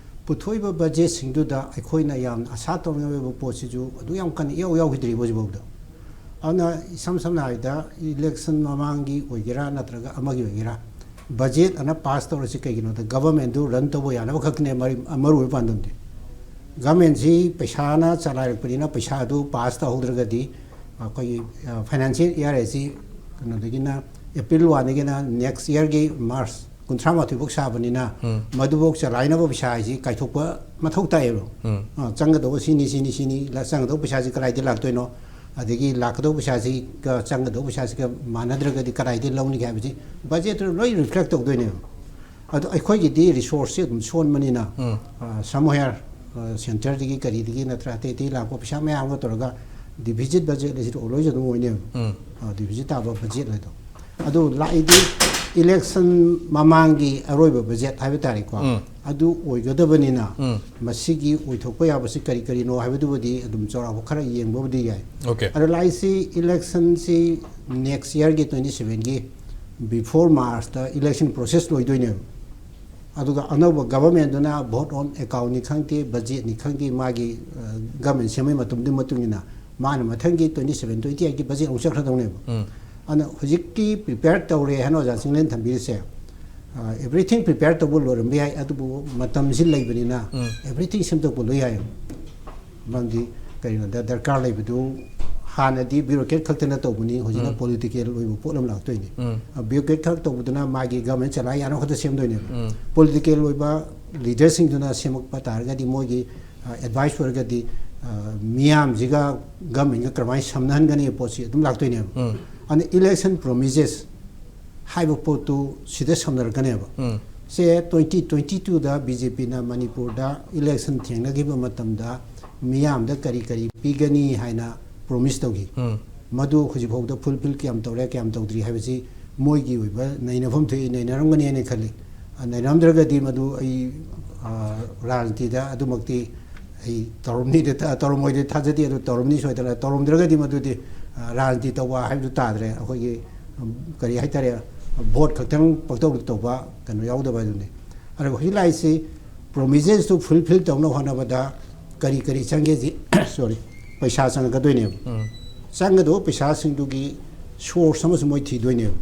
ꯄꯨꯊꯣꯛꯏꯕ ꯕꯖꯦꯠꯁꯤꯡꯗꯨꯗ ꯑꯩꯈꯣꯏꯅ ꯌꯥꯝꯅ ꯑꯁꯥ ꯇꯧꯅꯤꯡꯉꯥꯏ ꯑꯣꯏꯕ ꯄꯣꯠꯁꯤꯁꯨ ꯑꯗꯨ ꯌꯥꯝ ꯀꯟꯅ ꯏꯌꯥꯎ ꯌꯥꯎꯈꯤꯗ꯭ꯔꯤꯕ ꯍꯧꯖꯤꯛꯐꯥꯎꯗ꯫ ꯑꯗꯨꯅ ꯏꯁꯝ ꯁꯝꯅ ꯍꯥꯏꯔꯕꯗ ꯏꯂꯦꯛꯁꯟ ꯃꯃꯥꯡꯒꯤ ꯑꯣꯏꯒꯦꯔꯥ ꯅꯠꯇ꯭ꯔꯒ ꯑꯃꯒꯤ ꯑꯣꯏꯒꯦꯔꯥ ꯕꯖꯦꯠ ꯑꯅ ꯄꯥꯁ ꯇꯧꯔꯁꯤ ꯀꯩꯒꯤꯅꯣꯗ ꯒꯚꯔꯟꯃꯦꯟꯗꯨ ꯔꯟ ꯇꯧꯕ ꯌꯥꯅꯕ ꯈꯛꯇꯅꯦ ꯃꯔꯤ- ꯃꯔꯨ ꯑꯣꯏꯕ ꯄꯥꯟꯗꯝꯗꯤ꯫ ꯒꯚꯔꯟꯃꯦꯟꯁꯤ ꯄꯩꯁꯥꯅ ꯆꯂꯥꯏꯔꯛꯄꯅꯤꯅ ꯄꯩꯁꯥꯗꯨ ꯄꯥꯁ ꯇꯧꯍꯧꯗ꯭ꯔꯒꯗꯤ ꯑꯩꯈꯣꯏꯒꯤ ꯐꯥꯏꯅꯥꯟꯁꯤꯌꯦꯜ ꯏꯌꯥꯔ ꯑꯁꯤ ꯀꯩꯅꯣꯗꯒꯤꯅ ꯑꯦꯄ꯭ꯔꯤꯜ ꯋꯥꯟꯗꯒꯤꯅ ꯅꯦꯛꯁ ꯏꯌꯥꯔꯒꯤ ꯃꯥꯔꯆ ꯀꯨꯟꯊ꯭ꯔꯥ ꯃꯥꯊꯣꯏ ꯐꯥꯎ ꯁꯥꯕꯅꯤꯅ ꯎꯝ꯫ ꯃꯗꯨꯐꯥꯎ ꯆꯂꯥꯏꯅꯕ ꯄꯩꯁꯥ ꯍꯥꯏꯁꯤ ꯀꯥꯏꯊꯣꯛꯄ ꯃꯊꯧ ꯇꯥꯏꯌꯦꯕ꯫ ꯎꯝ꯫ ꯑ, ꯆꯪꯒꯗꯧꯕ ꯁꯤꯅꯤ, ꯁꯤꯅꯤ, ꯁꯤꯅꯤ, ꯂ-, ꯆꯪꯒꯗꯧꯕ ꯄꯩꯁꯥꯁꯤ ꯀꯗꯥꯏꯗꯒꯤ ꯂꯥꯛꯇꯣꯏꯅꯣ, ꯑꯗꯒꯤ ꯂꯥꯛꯀꯗꯧꯕ ꯄꯩꯁꯥꯁꯤꯒ ꯆꯪꯒꯗꯧꯕ ꯄꯩꯁꯥꯁꯤꯒ ꯃꯥꯟꯅꯗ꯭ꯔꯒꯗꯤ ꯀꯗꯥꯏꯗꯒꯤ ꯂꯧꯅꯤ ꯍꯥꯏꯕꯁꯤ ꯕꯖꯦꯠꯇꯨꯗ ꯂꯣꯏ ꯔꯤꯐ꯭ꯂꯦꯛ ꯇꯧꯗꯣꯏꯅꯦꯕ꯫ ꯑꯗꯣ ꯑꯩꯈꯣꯏꯒꯤꯗꯤ ꯔꯤꯁꯣꯔꯁꯁꯤ ꯑꯗꯨꯝ ꯁꯣꯟꯕꯅꯤꯅ ꯎꯝ꯫ ꯁꯝꯍꯦꯌꯔ ꯁꯦꯟꯇꯔꯗꯒꯤ ꯀꯔꯤꯗꯒꯤ ꯅꯠꯇ꯭ꯔꯒ ꯑꯇꯩ ꯑꯇꯩ ꯂꯥꯛꯄ ꯄꯩꯁꯥ ꯃꯌꯥꯝ ꯑꯃ ꯇꯧꯔꯒ ꯗꯤꯐꯤꯁꯤꯠ ꯕꯖꯦꯠ ꯑꯁꯤ ꯑꯣꯜꯋꯦꯖ ꯑꯗꯨꯝ ꯑꯣꯏꯅꯦꯕ꯫ ꯎꯝ꯫ ꯗꯤꯐꯤꯁꯤꯠ ꯇꯥꯕ ꯕꯖꯦꯠ ꯍꯥꯏꯗꯣ꯫ ꯑꯗꯨ ꯂꯥꯛꯏꯗꯤ ꯏꯂꯦꯛꯁꯟ ꯃꯃꯥꯡꯒꯤ ꯑꯔꯣꯏꯕ ꯕꯖꯦꯠ ꯍꯥꯏꯕ ꯇꯥꯔꯦꯀꯣ꯫ ꯎꯝ꯫ ꯑꯗꯨ ꯑꯣꯏꯒꯗꯕꯅꯤꯅ ꯎꯝ꯫ ꯃꯁꯤꯒꯤ ꯑꯣꯏꯊꯣꯛꯄ ꯌꯥꯕꯁꯤ ꯀꯔꯤ ꯀꯔꯤꯅꯣ ꯍꯥꯏꯕꯗꯨꯕꯨꯗꯤ ꯑꯗꯨꯝ ꯆꯥꯎꯔꯥꯛꯄ ꯈꯔ ꯌꯦꯡꯕꯕꯨꯗꯤ ꯌꯥꯏ꯫ ꯑꯣꯀꯦ꯫ ꯑꯗꯣ ꯂꯥꯛꯏꯁꯤ ꯏꯂꯦꯛꯁꯟꯁꯤ ꯅꯦꯛꯁ ꯏꯌꯥꯔꯒꯤ ꯇ꯭ꯋꯦꯟꯇꯤ ꯁꯚꯦꯟꯒꯤ ꯕꯤꯐꯣꯔ ꯃꯥꯔꯆꯇ ꯏꯂꯦꯛꯁꯟ ꯄ꯭ꯔꯣꯁꯦꯁ ꯂꯣꯏꯗꯣꯏꯅꯦꯕ꯫ ꯑꯗꯨꯒ ꯑꯅꯧꯕ ꯒꯚꯔꯟꯃꯦꯟꯗꯨꯅ ꯚꯣꯠ ꯑꯣꯟ ꯑꯦꯀꯥꯎꯟꯅꯤ ꯈꯪꯗꯦ, ꯕꯖꯦꯠꯅꯤ ꯈꯪꯗꯦ, ꯃꯥꯒꯤ ꯒꯚꯔꯟꯃꯦꯟ ꯁꯦꯝꯕꯒꯤ ꯃꯇꯨꯡꯗꯨꯒꯤ ꯃꯇꯨꯡ ꯏꯟꯅ ꯃꯥꯅ ꯃꯊꯪꯒꯤ ꯇ꯭ꯋꯦꯟꯇꯤ ꯁꯚꯦꯟ ꯇ꯭ꯋꯦꯟꯇꯤ ꯑꯩꯠꯀꯤ ꯕꯖꯦꯠ ꯑꯃꯨꯛ ꯆꯠꯈ꯭ꯔꯗꯧꯅꯦꯕ꯫ ꯎꯝ꯫ ꯑꯗꯨꯅ ꯍꯧꯖꯤꯛꯇꯤ ꯄ꯭ꯔꯤꯄꯦꯌꯔ ꯇꯧꯔꯦ ꯍꯥꯏꯅ ꯑꯣꯖꯥ ꯆꯤꯡꯂꯦꯟ ꯊꯝꯕꯤꯔꯤꯁꯦ, ꯑꯦꯚ꯭ꯔꯤꯊꯤꯡ ꯄ꯭ꯔꯤꯄꯦꯌꯔ ꯇꯧꯕ ꯂꯣꯏꯔꯝꯕ ꯌꯥꯏ, ꯑꯗꯨꯕꯨ ꯃꯇꯝꯁꯤ ꯂꯩꯕꯅꯤꯅ ꯎꯝ꯫ ꯑꯦꯚ꯭ꯔꯤꯊꯤꯡ ꯁꯦꯝꯗꯣꯛꯄ ꯂꯣꯏ ꯌꯥꯏ꯫ ꯃꯔꯝꯗꯤ ꯀꯔꯤꯒꯤꯅꯣꯗ ꯗꯔꯀꯥꯔ ꯂꯩꯕꯗꯨ ꯍꯥꯟꯅꯗꯤ ꯕ꯭ꯌꯨꯔꯣꯀ꯭ꯔꯦꯠ ꯈꯛꯇꯅ ꯇꯧꯕꯅꯤ, ꯍꯧꯖꯤꯛꯅ ꯎꯝ꯫ ꯄꯣꯂꯤꯇꯤꯀꯦꯜ ꯑꯣꯏꯕ ꯄꯣꯠ ꯑꯃ ꯂꯥꯛꯇꯣꯏꯅꯤ꯫ ꯎꯝ꯫ ꯕ꯭ꯌꯨꯔꯣꯀ꯭ꯔꯦꯠ ꯈꯛ ꯇꯧꯕꯗꯨꯅ ꯃꯥꯒꯤ ꯒꯚꯔꯟꯃꯦꯟ ꯆꯂꯥꯏ ꯌꯥꯅꯕ ꯈꯛꯇ ꯁꯦꯝꯗꯣꯏꯅꯦꯕ꯫ ꯎꯝ꯫ ꯄꯣꯂꯤꯇꯤꯀꯦꯜ ꯑꯣꯏꯕ ꯂꯤꯗꯔꯁꯤꯡꯗꯨꯅ ꯁꯦꯝꯃꯛꯄ ꯇꯥꯔꯒꯗꯤ ꯃꯣꯏꯒꯤ ꯑꯦꯗꯚꯥꯏꯁ ꯑꯣꯏꯔꯒꯗꯤ ꯑ, ꯃꯤꯌꯥꯝꯁꯤꯒ ꯒꯚꯔꯟꯃꯦꯟꯒ ꯀꯔꯝꯍꯥꯏꯅ ꯁꯝꯅꯍꯟꯒꯅꯤ ꯄꯣꯠꯁꯤ ꯑꯗꯨꯝ ꯂꯥꯛꯇꯣꯏꯅꯦꯕ꯫ ꯎꯝ꯫ ꯑꯗꯨꯅ ꯏꯂꯦꯛꯁꯟ ꯄ꯭ꯔꯣꯃꯤꯁꯦꯁ ꯍꯥꯏꯕ ꯄꯣꯠꯇꯨ ꯁꯤꯗ ꯁꯝꯅꯔꯛꯀꯅꯦꯕ꯫ ꯎꯝ꯫ ꯁꯦ ꯇ꯭ꯋꯦꯟꯇꯤ ꯇ꯭ꯋꯦꯟꯇꯤ ꯇꯨꯗ ꯕꯤ ꯖꯦ ꯄꯤꯅ ꯃꯅꯤꯄꯨꯔꯗ ꯏꯂꯦꯛꯁꯟ ꯊꯦꯡꯅꯈꯤꯕ ꯃꯇꯝꯗ ꯃꯤꯌꯥꯝꯗ ꯀꯔꯤ ꯀꯔꯤ ꯄꯤꯒꯅꯤ ꯍꯥꯏꯅ ꯄ꯭ꯔꯣꯃꯤꯁ ꯇꯧꯈꯤ꯫ ꯎꯝ꯫ ꯃꯗꯨ ꯍꯧꯖꯤꯛ ꯐꯥꯎꯗ ꯐꯨꯜꯐꯤꯜ ꯀꯌꯥꯝ ꯇꯧꯔꯦ, ꯀꯌꯥꯝ ꯇꯧꯗ꯭ꯔꯤ ꯍꯥꯏꯕꯁꯤ ꯃꯣꯏꯒꯤ ꯑꯣꯏꯕ ꯅꯩꯅꯐꯝ ꯊꯣꯛꯏ, ꯅꯩꯅꯔꯝꯒꯅꯤ ꯍꯥꯏꯅ ꯈꯜꯂꯤ꯫ ꯅꯩꯅꯔꯝꯗ꯭ꯔꯒꯗꯤ ꯃꯗꯨ ꯑꯩ, ꯑ, ꯔꯥꯖꯅꯤꯇꯤꯗ ꯑꯗꯨꯃꯛꯇꯤ ꯑꯩ ꯇꯧꯔꯝꯅꯤꯗ ꯊꯥ-, ꯇꯧꯔꯝꯃꯣꯏꯗ ꯊꯥꯖꯗꯦ꯫ ꯑꯗꯨ ꯇꯧꯔꯝꯅꯤ ꯁꯣꯏꯗꯅ꯫ ꯇꯧꯔꯝꯗ꯭ꯔꯒꯗꯤ ꯃꯗꯨꯗꯤ, ꯑ, ꯔꯥꯖꯅꯤꯇꯤ ꯇꯧꯕ ꯍꯥꯏꯕꯗꯨ ꯇꯥꯗ꯭ꯔꯦ꯫ ꯑꯩꯈꯣꯏꯒꯤ, ꯎꯝ, ꯀꯔꯤ ꯍꯥꯏꯇꯥꯔꯦ, ꯚꯣꯠ ꯈꯛꯇꯪ ꯄꯪꯇꯧꯗ ꯇꯧꯕ ꯀꯩꯅꯣ ꯌꯥꯎꯗꯕ ꯍꯥꯏꯗꯨꯅꯤ꯫ ꯑꯗꯨꯒ ꯍꯧꯖꯤꯛ ꯂꯥꯛꯏꯁꯤ promises ꯇꯨ fulfill ꯇꯧꯅꯕ ꯍꯣꯠꯅꯕꯗ ꯀꯔꯤ ꯀꯔꯤ ꯆꯪꯒꯦ ꯁꯤ, sorry, ꯄꯩꯁꯥ ꯆꯪꯉꯛꯀꯗꯣꯏꯅꯦꯕ꯫ ꯎꯝ꯫ ꯆꯪꯒꯗꯧꯕ ꯄꯩꯁꯥꯁꯤꯡꯗꯨꯒꯤ source ꯑꯃꯁꯨ ꯃꯣꯏ ꯊꯤꯗꯣꯏꯅꯦꯕ꯫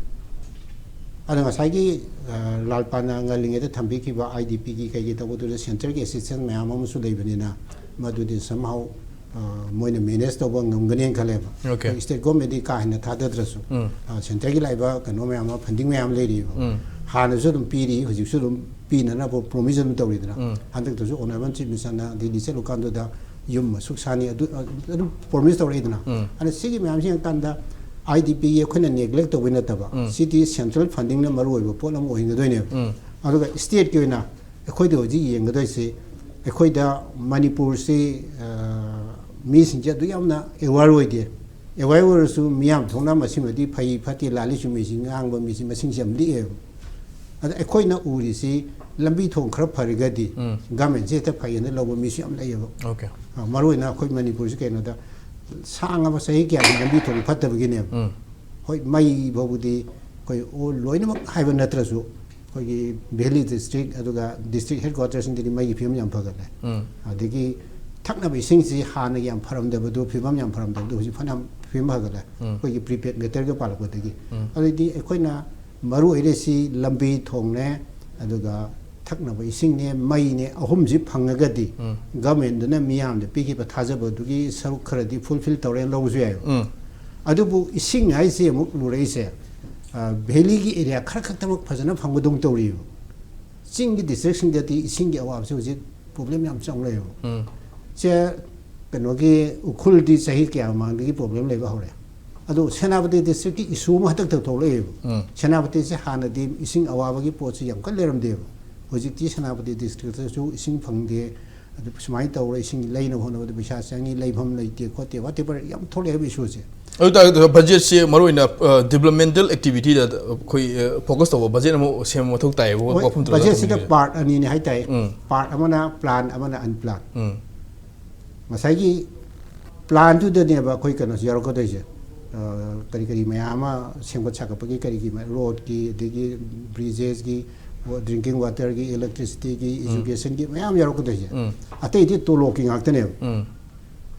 ꯑꯗꯣ ꯉꯁꯥꯏꯒꯤ, ꯑ, ꯂꯥꯜꯄꯥꯅ ꯉꯜꯂꯤꯉꯩꯗ ꯊꯝꯕꯤꯈꯤꯕ IDP ꯒꯤ ꯀꯩꯒꯤ ꯇꯧꯕꯗꯨꯗ centre ꯒꯤ assistance ꯃꯌꯥꯝ ꯑꯃꯁꯨ ꯂꯩꯕꯅꯤꯅ ꯃꯗꯨꯗꯤ somehow, ꯑ, ꯃꯣꯏꯅ manage ꯇꯧꯕ ꯉꯝꯒꯅꯦꯅ ꯈꯜꯂꯦꯕ꯫ Okay꯫ ꯑꯩꯈꯣꯏ state government ꯗꯤ ꯀꯥ ꯍꯦꯟꯅ ꯊꯥꯗꯗ꯭ꯔꯁꯨ, ꯎꯝ꯫ ꯑ, centre ꯒꯤ ꯂꯥꯛꯏꯕ ꯀꯩꯅꯣ ꯃꯌꯥꯝ ꯑꯃ, funding ꯃꯌꯥꯝ ꯂꯩꯔꯤꯕ꯫ ꯎꯝ꯫ ꯍꯥꯟꯅꯁꯨ ꯑꯗꯨꯝ ꯄꯤꯔꯤ, ꯍꯧꯖꯤꯛꯁꯨ ꯑꯗꯨꯝ ꯄꯤꯅꯅꯕ promise ꯑꯗꯨꯝ ꯇꯧꯔꯤꯗꯅ꯫ ꯎꯝ꯫ ꯍꯟꯗꯛꯇꯁꯨ Honourable Chief Minister ꯅ ꯗꯤꯜꯂꯤ ꯆꯠꯂꯨꯀꯥꯟꯗꯨꯗ ꯌꯨꯝ ꯑꯁꯨꯛ ꯁꯥꯅꯤ ꯑꯗꯨ, ꯑꯗꯨꯝ promise ꯇꯧꯔꯛꯏꯗꯅ꯫ ꯎꯝ꯫ ꯑꯗꯨꯅ ꯁꯤꯒꯤ ꯃꯌꯥꯝꯁꯤ ꯌꯦꯡꯉꯀꯥꯟꯗ IDP ꯒꯤ ꯑꯩꯈꯣꯏꯅ neglect ꯇꯧꯕꯩ ꯅꯠꯇꯕ, ꯎꯝ꯫ ꯁꯤꯗꯤ central funding ꯅ ꯃꯔꯨ ꯑꯣꯏꯕ ꯄꯣꯠ ꯑꯃ ꯑꯣꯏꯍꯟꯒꯗꯣꯏꯅꯦꯕ꯫ ꯎꯝ꯫ ꯑꯗꯨꯒ state ꯀꯤ ꯑꯣꯏꯅ ꯑꯩꯈꯣꯏꯗ ꯍꯧꯖꯤꯛ ꯌꯦꯡꯒꯗꯣꯏꯁꯤ, ꯑꯩꯈꯣꯏꯗ ꯃꯅꯤꯄꯨꯔꯁꯤ, ꯑ, ꯃꯤꯁꯤꯡꯁꯦ ꯑꯗꯨ ꯌꯥꯝꯅ aware ꯑꯣꯏꯗꯦ꯫ Aware ꯑꯣꯏꯔꯁꯨ ꯃꯤꯌꯥꯝ ꯊꯣꯛꯅ ꯃꯁꯤꯃꯗꯤ ꯐꯩ ꯐꯠꯇꯦ, ꯂꯥꯜꯂꯤ ꯆꯨꯝꯃꯤ ꯁꯤ ꯉꯥꯡꯕ ꯃꯤꯁꯤ ꯃꯁꯤꯡꯁꯦ ꯌꯥꯝ ꯂꯤꯛꯑꯦꯕ꯫ ꯑꯗ ꯑꯩꯈꯣꯏꯅ ꯎꯔꯤꯁꯤ ꯂꯝꯕꯤ ꯊꯣꯡ ꯈꯔ ꯐꯔꯒꯗꯤ ꯎꯝ꯫ government ꯁꯦ ꯍꯦꯛꯇ ꯐꯩꯌꯦꯅ ꯂꯧꯕ ꯃꯤꯁꯨ ꯌꯥꯝ ꯂꯩꯌꯦꯕ꯫ Okay꯫ ꯑ, ꯃꯔꯨꯑꯣꯏꯅ ꯑꯩꯈꯣꯏ ꯃꯅꯤꯄꯨꯔꯁꯤ ꯀꯩꯅꯣꯗ ꯁꯥꯡꯉꯕ ꯆꯍꯤ ꯀꯌꯥꯒꯤ ꯂꯝꯕꯤ ꯊꯣꯡ ꯐꯠꯇꯕꯒꯤꯅꯦꯕ꯫ ꯎꯝ꯫ ꯍꯣꯏ, ꯃꯩ ꯐꯥꯎꯕꯗꯤ ꯑꯩꯈꯣꯏ all ꯂꯣꯏꯅꯃꯛ ꯍꯥꯏꯕ ꯅꯠꯇ꯭ꯔꯁꯨ, ꯑꯩꯈꯣꯏꯒꯤ Valley District ꯑꯗꯨꯒ district headquarter ꯁꯤꯡꯗꯗꯤ ꯃꯩꯒꯤ ꯐꯤꯕꯝ ꯌꯥꯝ ꯐꯒꯠꯂꯦ꯫ ꯎꯝ꯫ ꯑꯗꯒꯤ ꯊꯛꯅꯕ ꯏꯁꯤꯡꯁꯤ ꯍꯥꯟꯅꯒꯤ ꯌꯥꯝ ꯐꯔꯝꯗꯕꯗꯨ, ꯐꯤꯕꯝ ꯌꯥꯝ ꯐꯔꯝꯗꯕꯗꯨ ꯍꯧꯖꯤꯛ ꯐꯅꯌꯥꯝ ꯐꯤꯕꯝ ꯐꯒꯠꯂꯦ꯫ ꯎꯝ꯫ ꯑꯩꯈꯣꯏꯒꯤ prepaid meter ꯒ ꯄꯥꯜꯂꯛꯄꯗꯒꯤ꯫ ꯎꯝ꯫ ꯑꯗꯨꯗꯤ ꯑꯩꯈꯣꯏꯅ ꯃꯔꯨ ꯑꯣꯏꯔꯤꯁꯤ ꯂꯝꯕꯤ ꯊꯣꯡꯅꯦ, ꯑꯗꯨꯒ ꯊꯛꯅꯕ ꯏꯁꯤꯡꯅꯦ, ꯃꯩꯅꯦ, ꯑꯍꯨꯝꯁꯤ ꯐꯪꯉꯒꯗꯤ ꯎꯝ꯫ government ꯗꯨꯅ ꯃꯤꯌꯥꯝꯗ ꯄꯤꯈꯤꯕ ꯊꯥꯖꯕꯗꯨꯒꯤ ꯁꯔꯨꯛ ꯈꯔꯗꯤ fulfill ꯇꯧꯔꯦꯅ ꯂꯧꯕꯁꯨ ꯌꯥꯏꯕ꯫ ꯎꯝ꯫ ꯑꯗꯨꯕꯨ ꯏꯁꯤꯡ ꯍꯥꯏꯁꯦ ꯑꯃꯨꯛ ꯂꯨꯔꯛꯏꯁꯦ, ꯑ, valley ꯒꯤ area ꯈꯔ ꯈꯛꯇꯃꯛ ꯐꯖꯅ ꯐꯪꯕꯗꯧꯅ ꯇꯧꯔꯤꯕ꯫ ꯆꯤꯡꯒꯤ district ꯁꯤꯡꯗꯗꯤ ꯏꯁꯤꯡꯒꯤ ꯑꯋꯥꯕꯁꯦ ꯍꯧꯖꯤꯛ problem ꯌꯥꯝ ꯆꯥꯎꯅ ꯂꯩꯌꯦꯕ꯫ ꯎꯝ꯫ ꯁꯦ ꯀꯩꯅꯣꯒꯤ ꯎꯈ꯭ꯔꯨꯜꯗꯤ ꯆꯍꯤ ꯀꯌꯥ ꯃꯃꯥꯡꯗꯒꯤ problem ꯂꯩꯕ ꯍꯧꯔꯦ꯫ ꯑꯗꯣ ꯁꯦꯅꯥꯄꯇꯤ district ꯀꯤ issue ꯑꯃ ꯍꯟꯗꯛꯇ ꯊꯣꯛꯂꯛꯑꯦꯕ꯫ ꯎꯝ꯫ ꯁꯦꯅꯥꯄꯇꯤꯁꯦ ꯍꯥꯟꯅꯗꯤ ꯏꯁꯤꯡ ꯑꯋꯥꯕꯒꯤ ꯄꯣꯠꯁꯤ ꯌꯥꯝ ꯀꯟꯅ ꯂꯩꯔꯝꯗꯦꯕ꯫ ꯍꯧꯖꯤꯛꯇꯤ ꯁꯦꯅꯥꯄꯇꯤ district ꯇꯁꯨ ꯏꯁꯤꯡ ꯐꯪꯗꯦ꯫ ꯑꯗꯨ ꯁꯨꯃꯥꯏꯅ ꯇꯧꯔ ꯏꯁꯤꯡ ꯂꯩꯅꯕ ꯍꯣꯠꯅꯕꯗ ꯄꯩꯁꯥ ꯆꯪꯉꯤ, ꯂꯩꯐꯝ ꯂꯩꯇꯦ ꯈꯣꯠꯇꯦ, whatever ꯌꯥꯝ ꯊꯣꯛꯂꯛꯑꯦꯕ issue ꯁꯦ꯫ ꯑꯗꯨ ꯇꯥꯔꯒꯗꯤ ꯕꯖꯦꯠꯁꯦ ꯃꯔꯨꯑꯣꯏꯅ ꯗꯤꯕꯂꯞꯃꯦꯟꯇꯦꯜ ꯑꯦꯛꯇꯤꯚꯤꯇꯤꯗ ꯑꯩꯈꯣꯏ ꯐꯣꯀꯁ ꯇꯧꯕ ꯕꯖꯦꯠ ꯑꯃ ꯁꯦꯝꯕ ꯃꯊꯧ ꯇꯥꯏꯌꯦꯕ꯫ ꯍꯣꯏ, ꯋꯥꯐꯝ ꯊꯣꯛꯂꯛꯀꯗꯕꯅꯤ꯫ ꯕꯖꯦꯠꯁꯤꯗ ꯄꯥꯔꯠ ꯑꯅꯤꯅꯤ ꯍꯥꯏꯇꯥꯏ꯫ ꯎꯝ꯫ ꯄꯥꯔꯠ ꯑꯃꯅ ꯄ꯭ꯂꯥꯟ, ꯑꯃꯅ ꯑꯟꯄ꯭ꯂꯥꯟ꯫ ꯎꯝ꯫ ꯉꯁꯥꯏꯒꯤ ꯄ꯭ꯂꯥꯟꯗꯨꯗꯅꯦꯕ ꯑꯩꯈꯣꯏ ꯀꯩꯅꯣꯁꯤ ꯌꯥꯎꯔꯛꯀꯗꯣꯏꯁꯦ꯫ ꯑ, ꯀꯔꯤ ꯀꯔꯤ ꯃꯌꯥꯝ ꯑꯃ ꯁꯦꯝꯒꯠ ꯁꯥꯒꯠꯄꯒꯤ, ꯀꯔꯤꯒꯤ, ꯔꯣꯗꯀꯤ, ꯑꯗꯒꯤ ꯕ꯭ꯔꯤꯖꯦꯁꯀꯤ, ꯗ꯭ꯔꯤꯡꯀꯤꯡ ꯋꯥꯇꯔꯒꯤ, ꯏꯂꯦꯛꯇ꯭ꯔꯤꯁꯤꯇꯤꯒꯤ, ꯎꯝ꯫ ꯑꯦꯖꯨꯀꯦꯁꯟꯒꯤ, ꯃꯌꯥꯝ ꯌꯥꯎꯔꯛꯀꯗꯣꯏꯁꯦ꯫ ꯎꯝ꯫ ꯑꯇꯩꯗꯤ ꯇꯣꯂꯣꯞꯀꯤ ꯉꯥꯛꯇꯅꯦꯕ꯫ ꯎꯝ꯫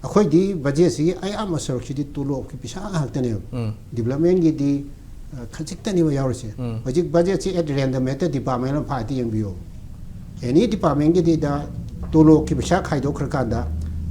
ꯑꯩꯈꯣꯏꯗꯤ ꯕꯖꯦꯠꯁꯤꯒꯤ ꯑꯌꯥꯝꯕ ꯁꯔꯨꯛꯁꯤꯗꯤ ꯇꯣꯂꯣꯞꯀꯤ ꯄꯩꯁꯥ ꯉꯥꯛꯇꯅꯦꯕ꯫ ꯎꯝ꯫ ꯗꯤꯕꯂꯞꯃꯦꯟꯒꯤꯗꯤ, ꯑ, ꯈꯖꯤꯛꯇꯅꯦꯕ ꯌꯥꯎꯔꯤꯁꯦ꯫ ꯎꯝ꯫ ꯍꯧꯖꯤꯛ ꯕꯖꯦꯠꯁꯤ at random ꯍꯦꯛꯇ ꯗꯤꯄꯥꯔꯠꯃꯦꯟ ꯑꯃ ꯐꯥꯏꯗ ꯌꯦꯡꯕꯤꯌꯣ꯫ ꯑꯦꯅꯤ ꯗꯤꯄꯥꯔꯠꯃꯦꯟꯒꯤꯗꯤ ꯗ ꯇꯣꯂꯣꯞꯀꯤ ꯄꯩꯁꯥ ꯈꯥꯏꯗꯣꯛꯈ꯭ꯔꯀꯥꯟꯗ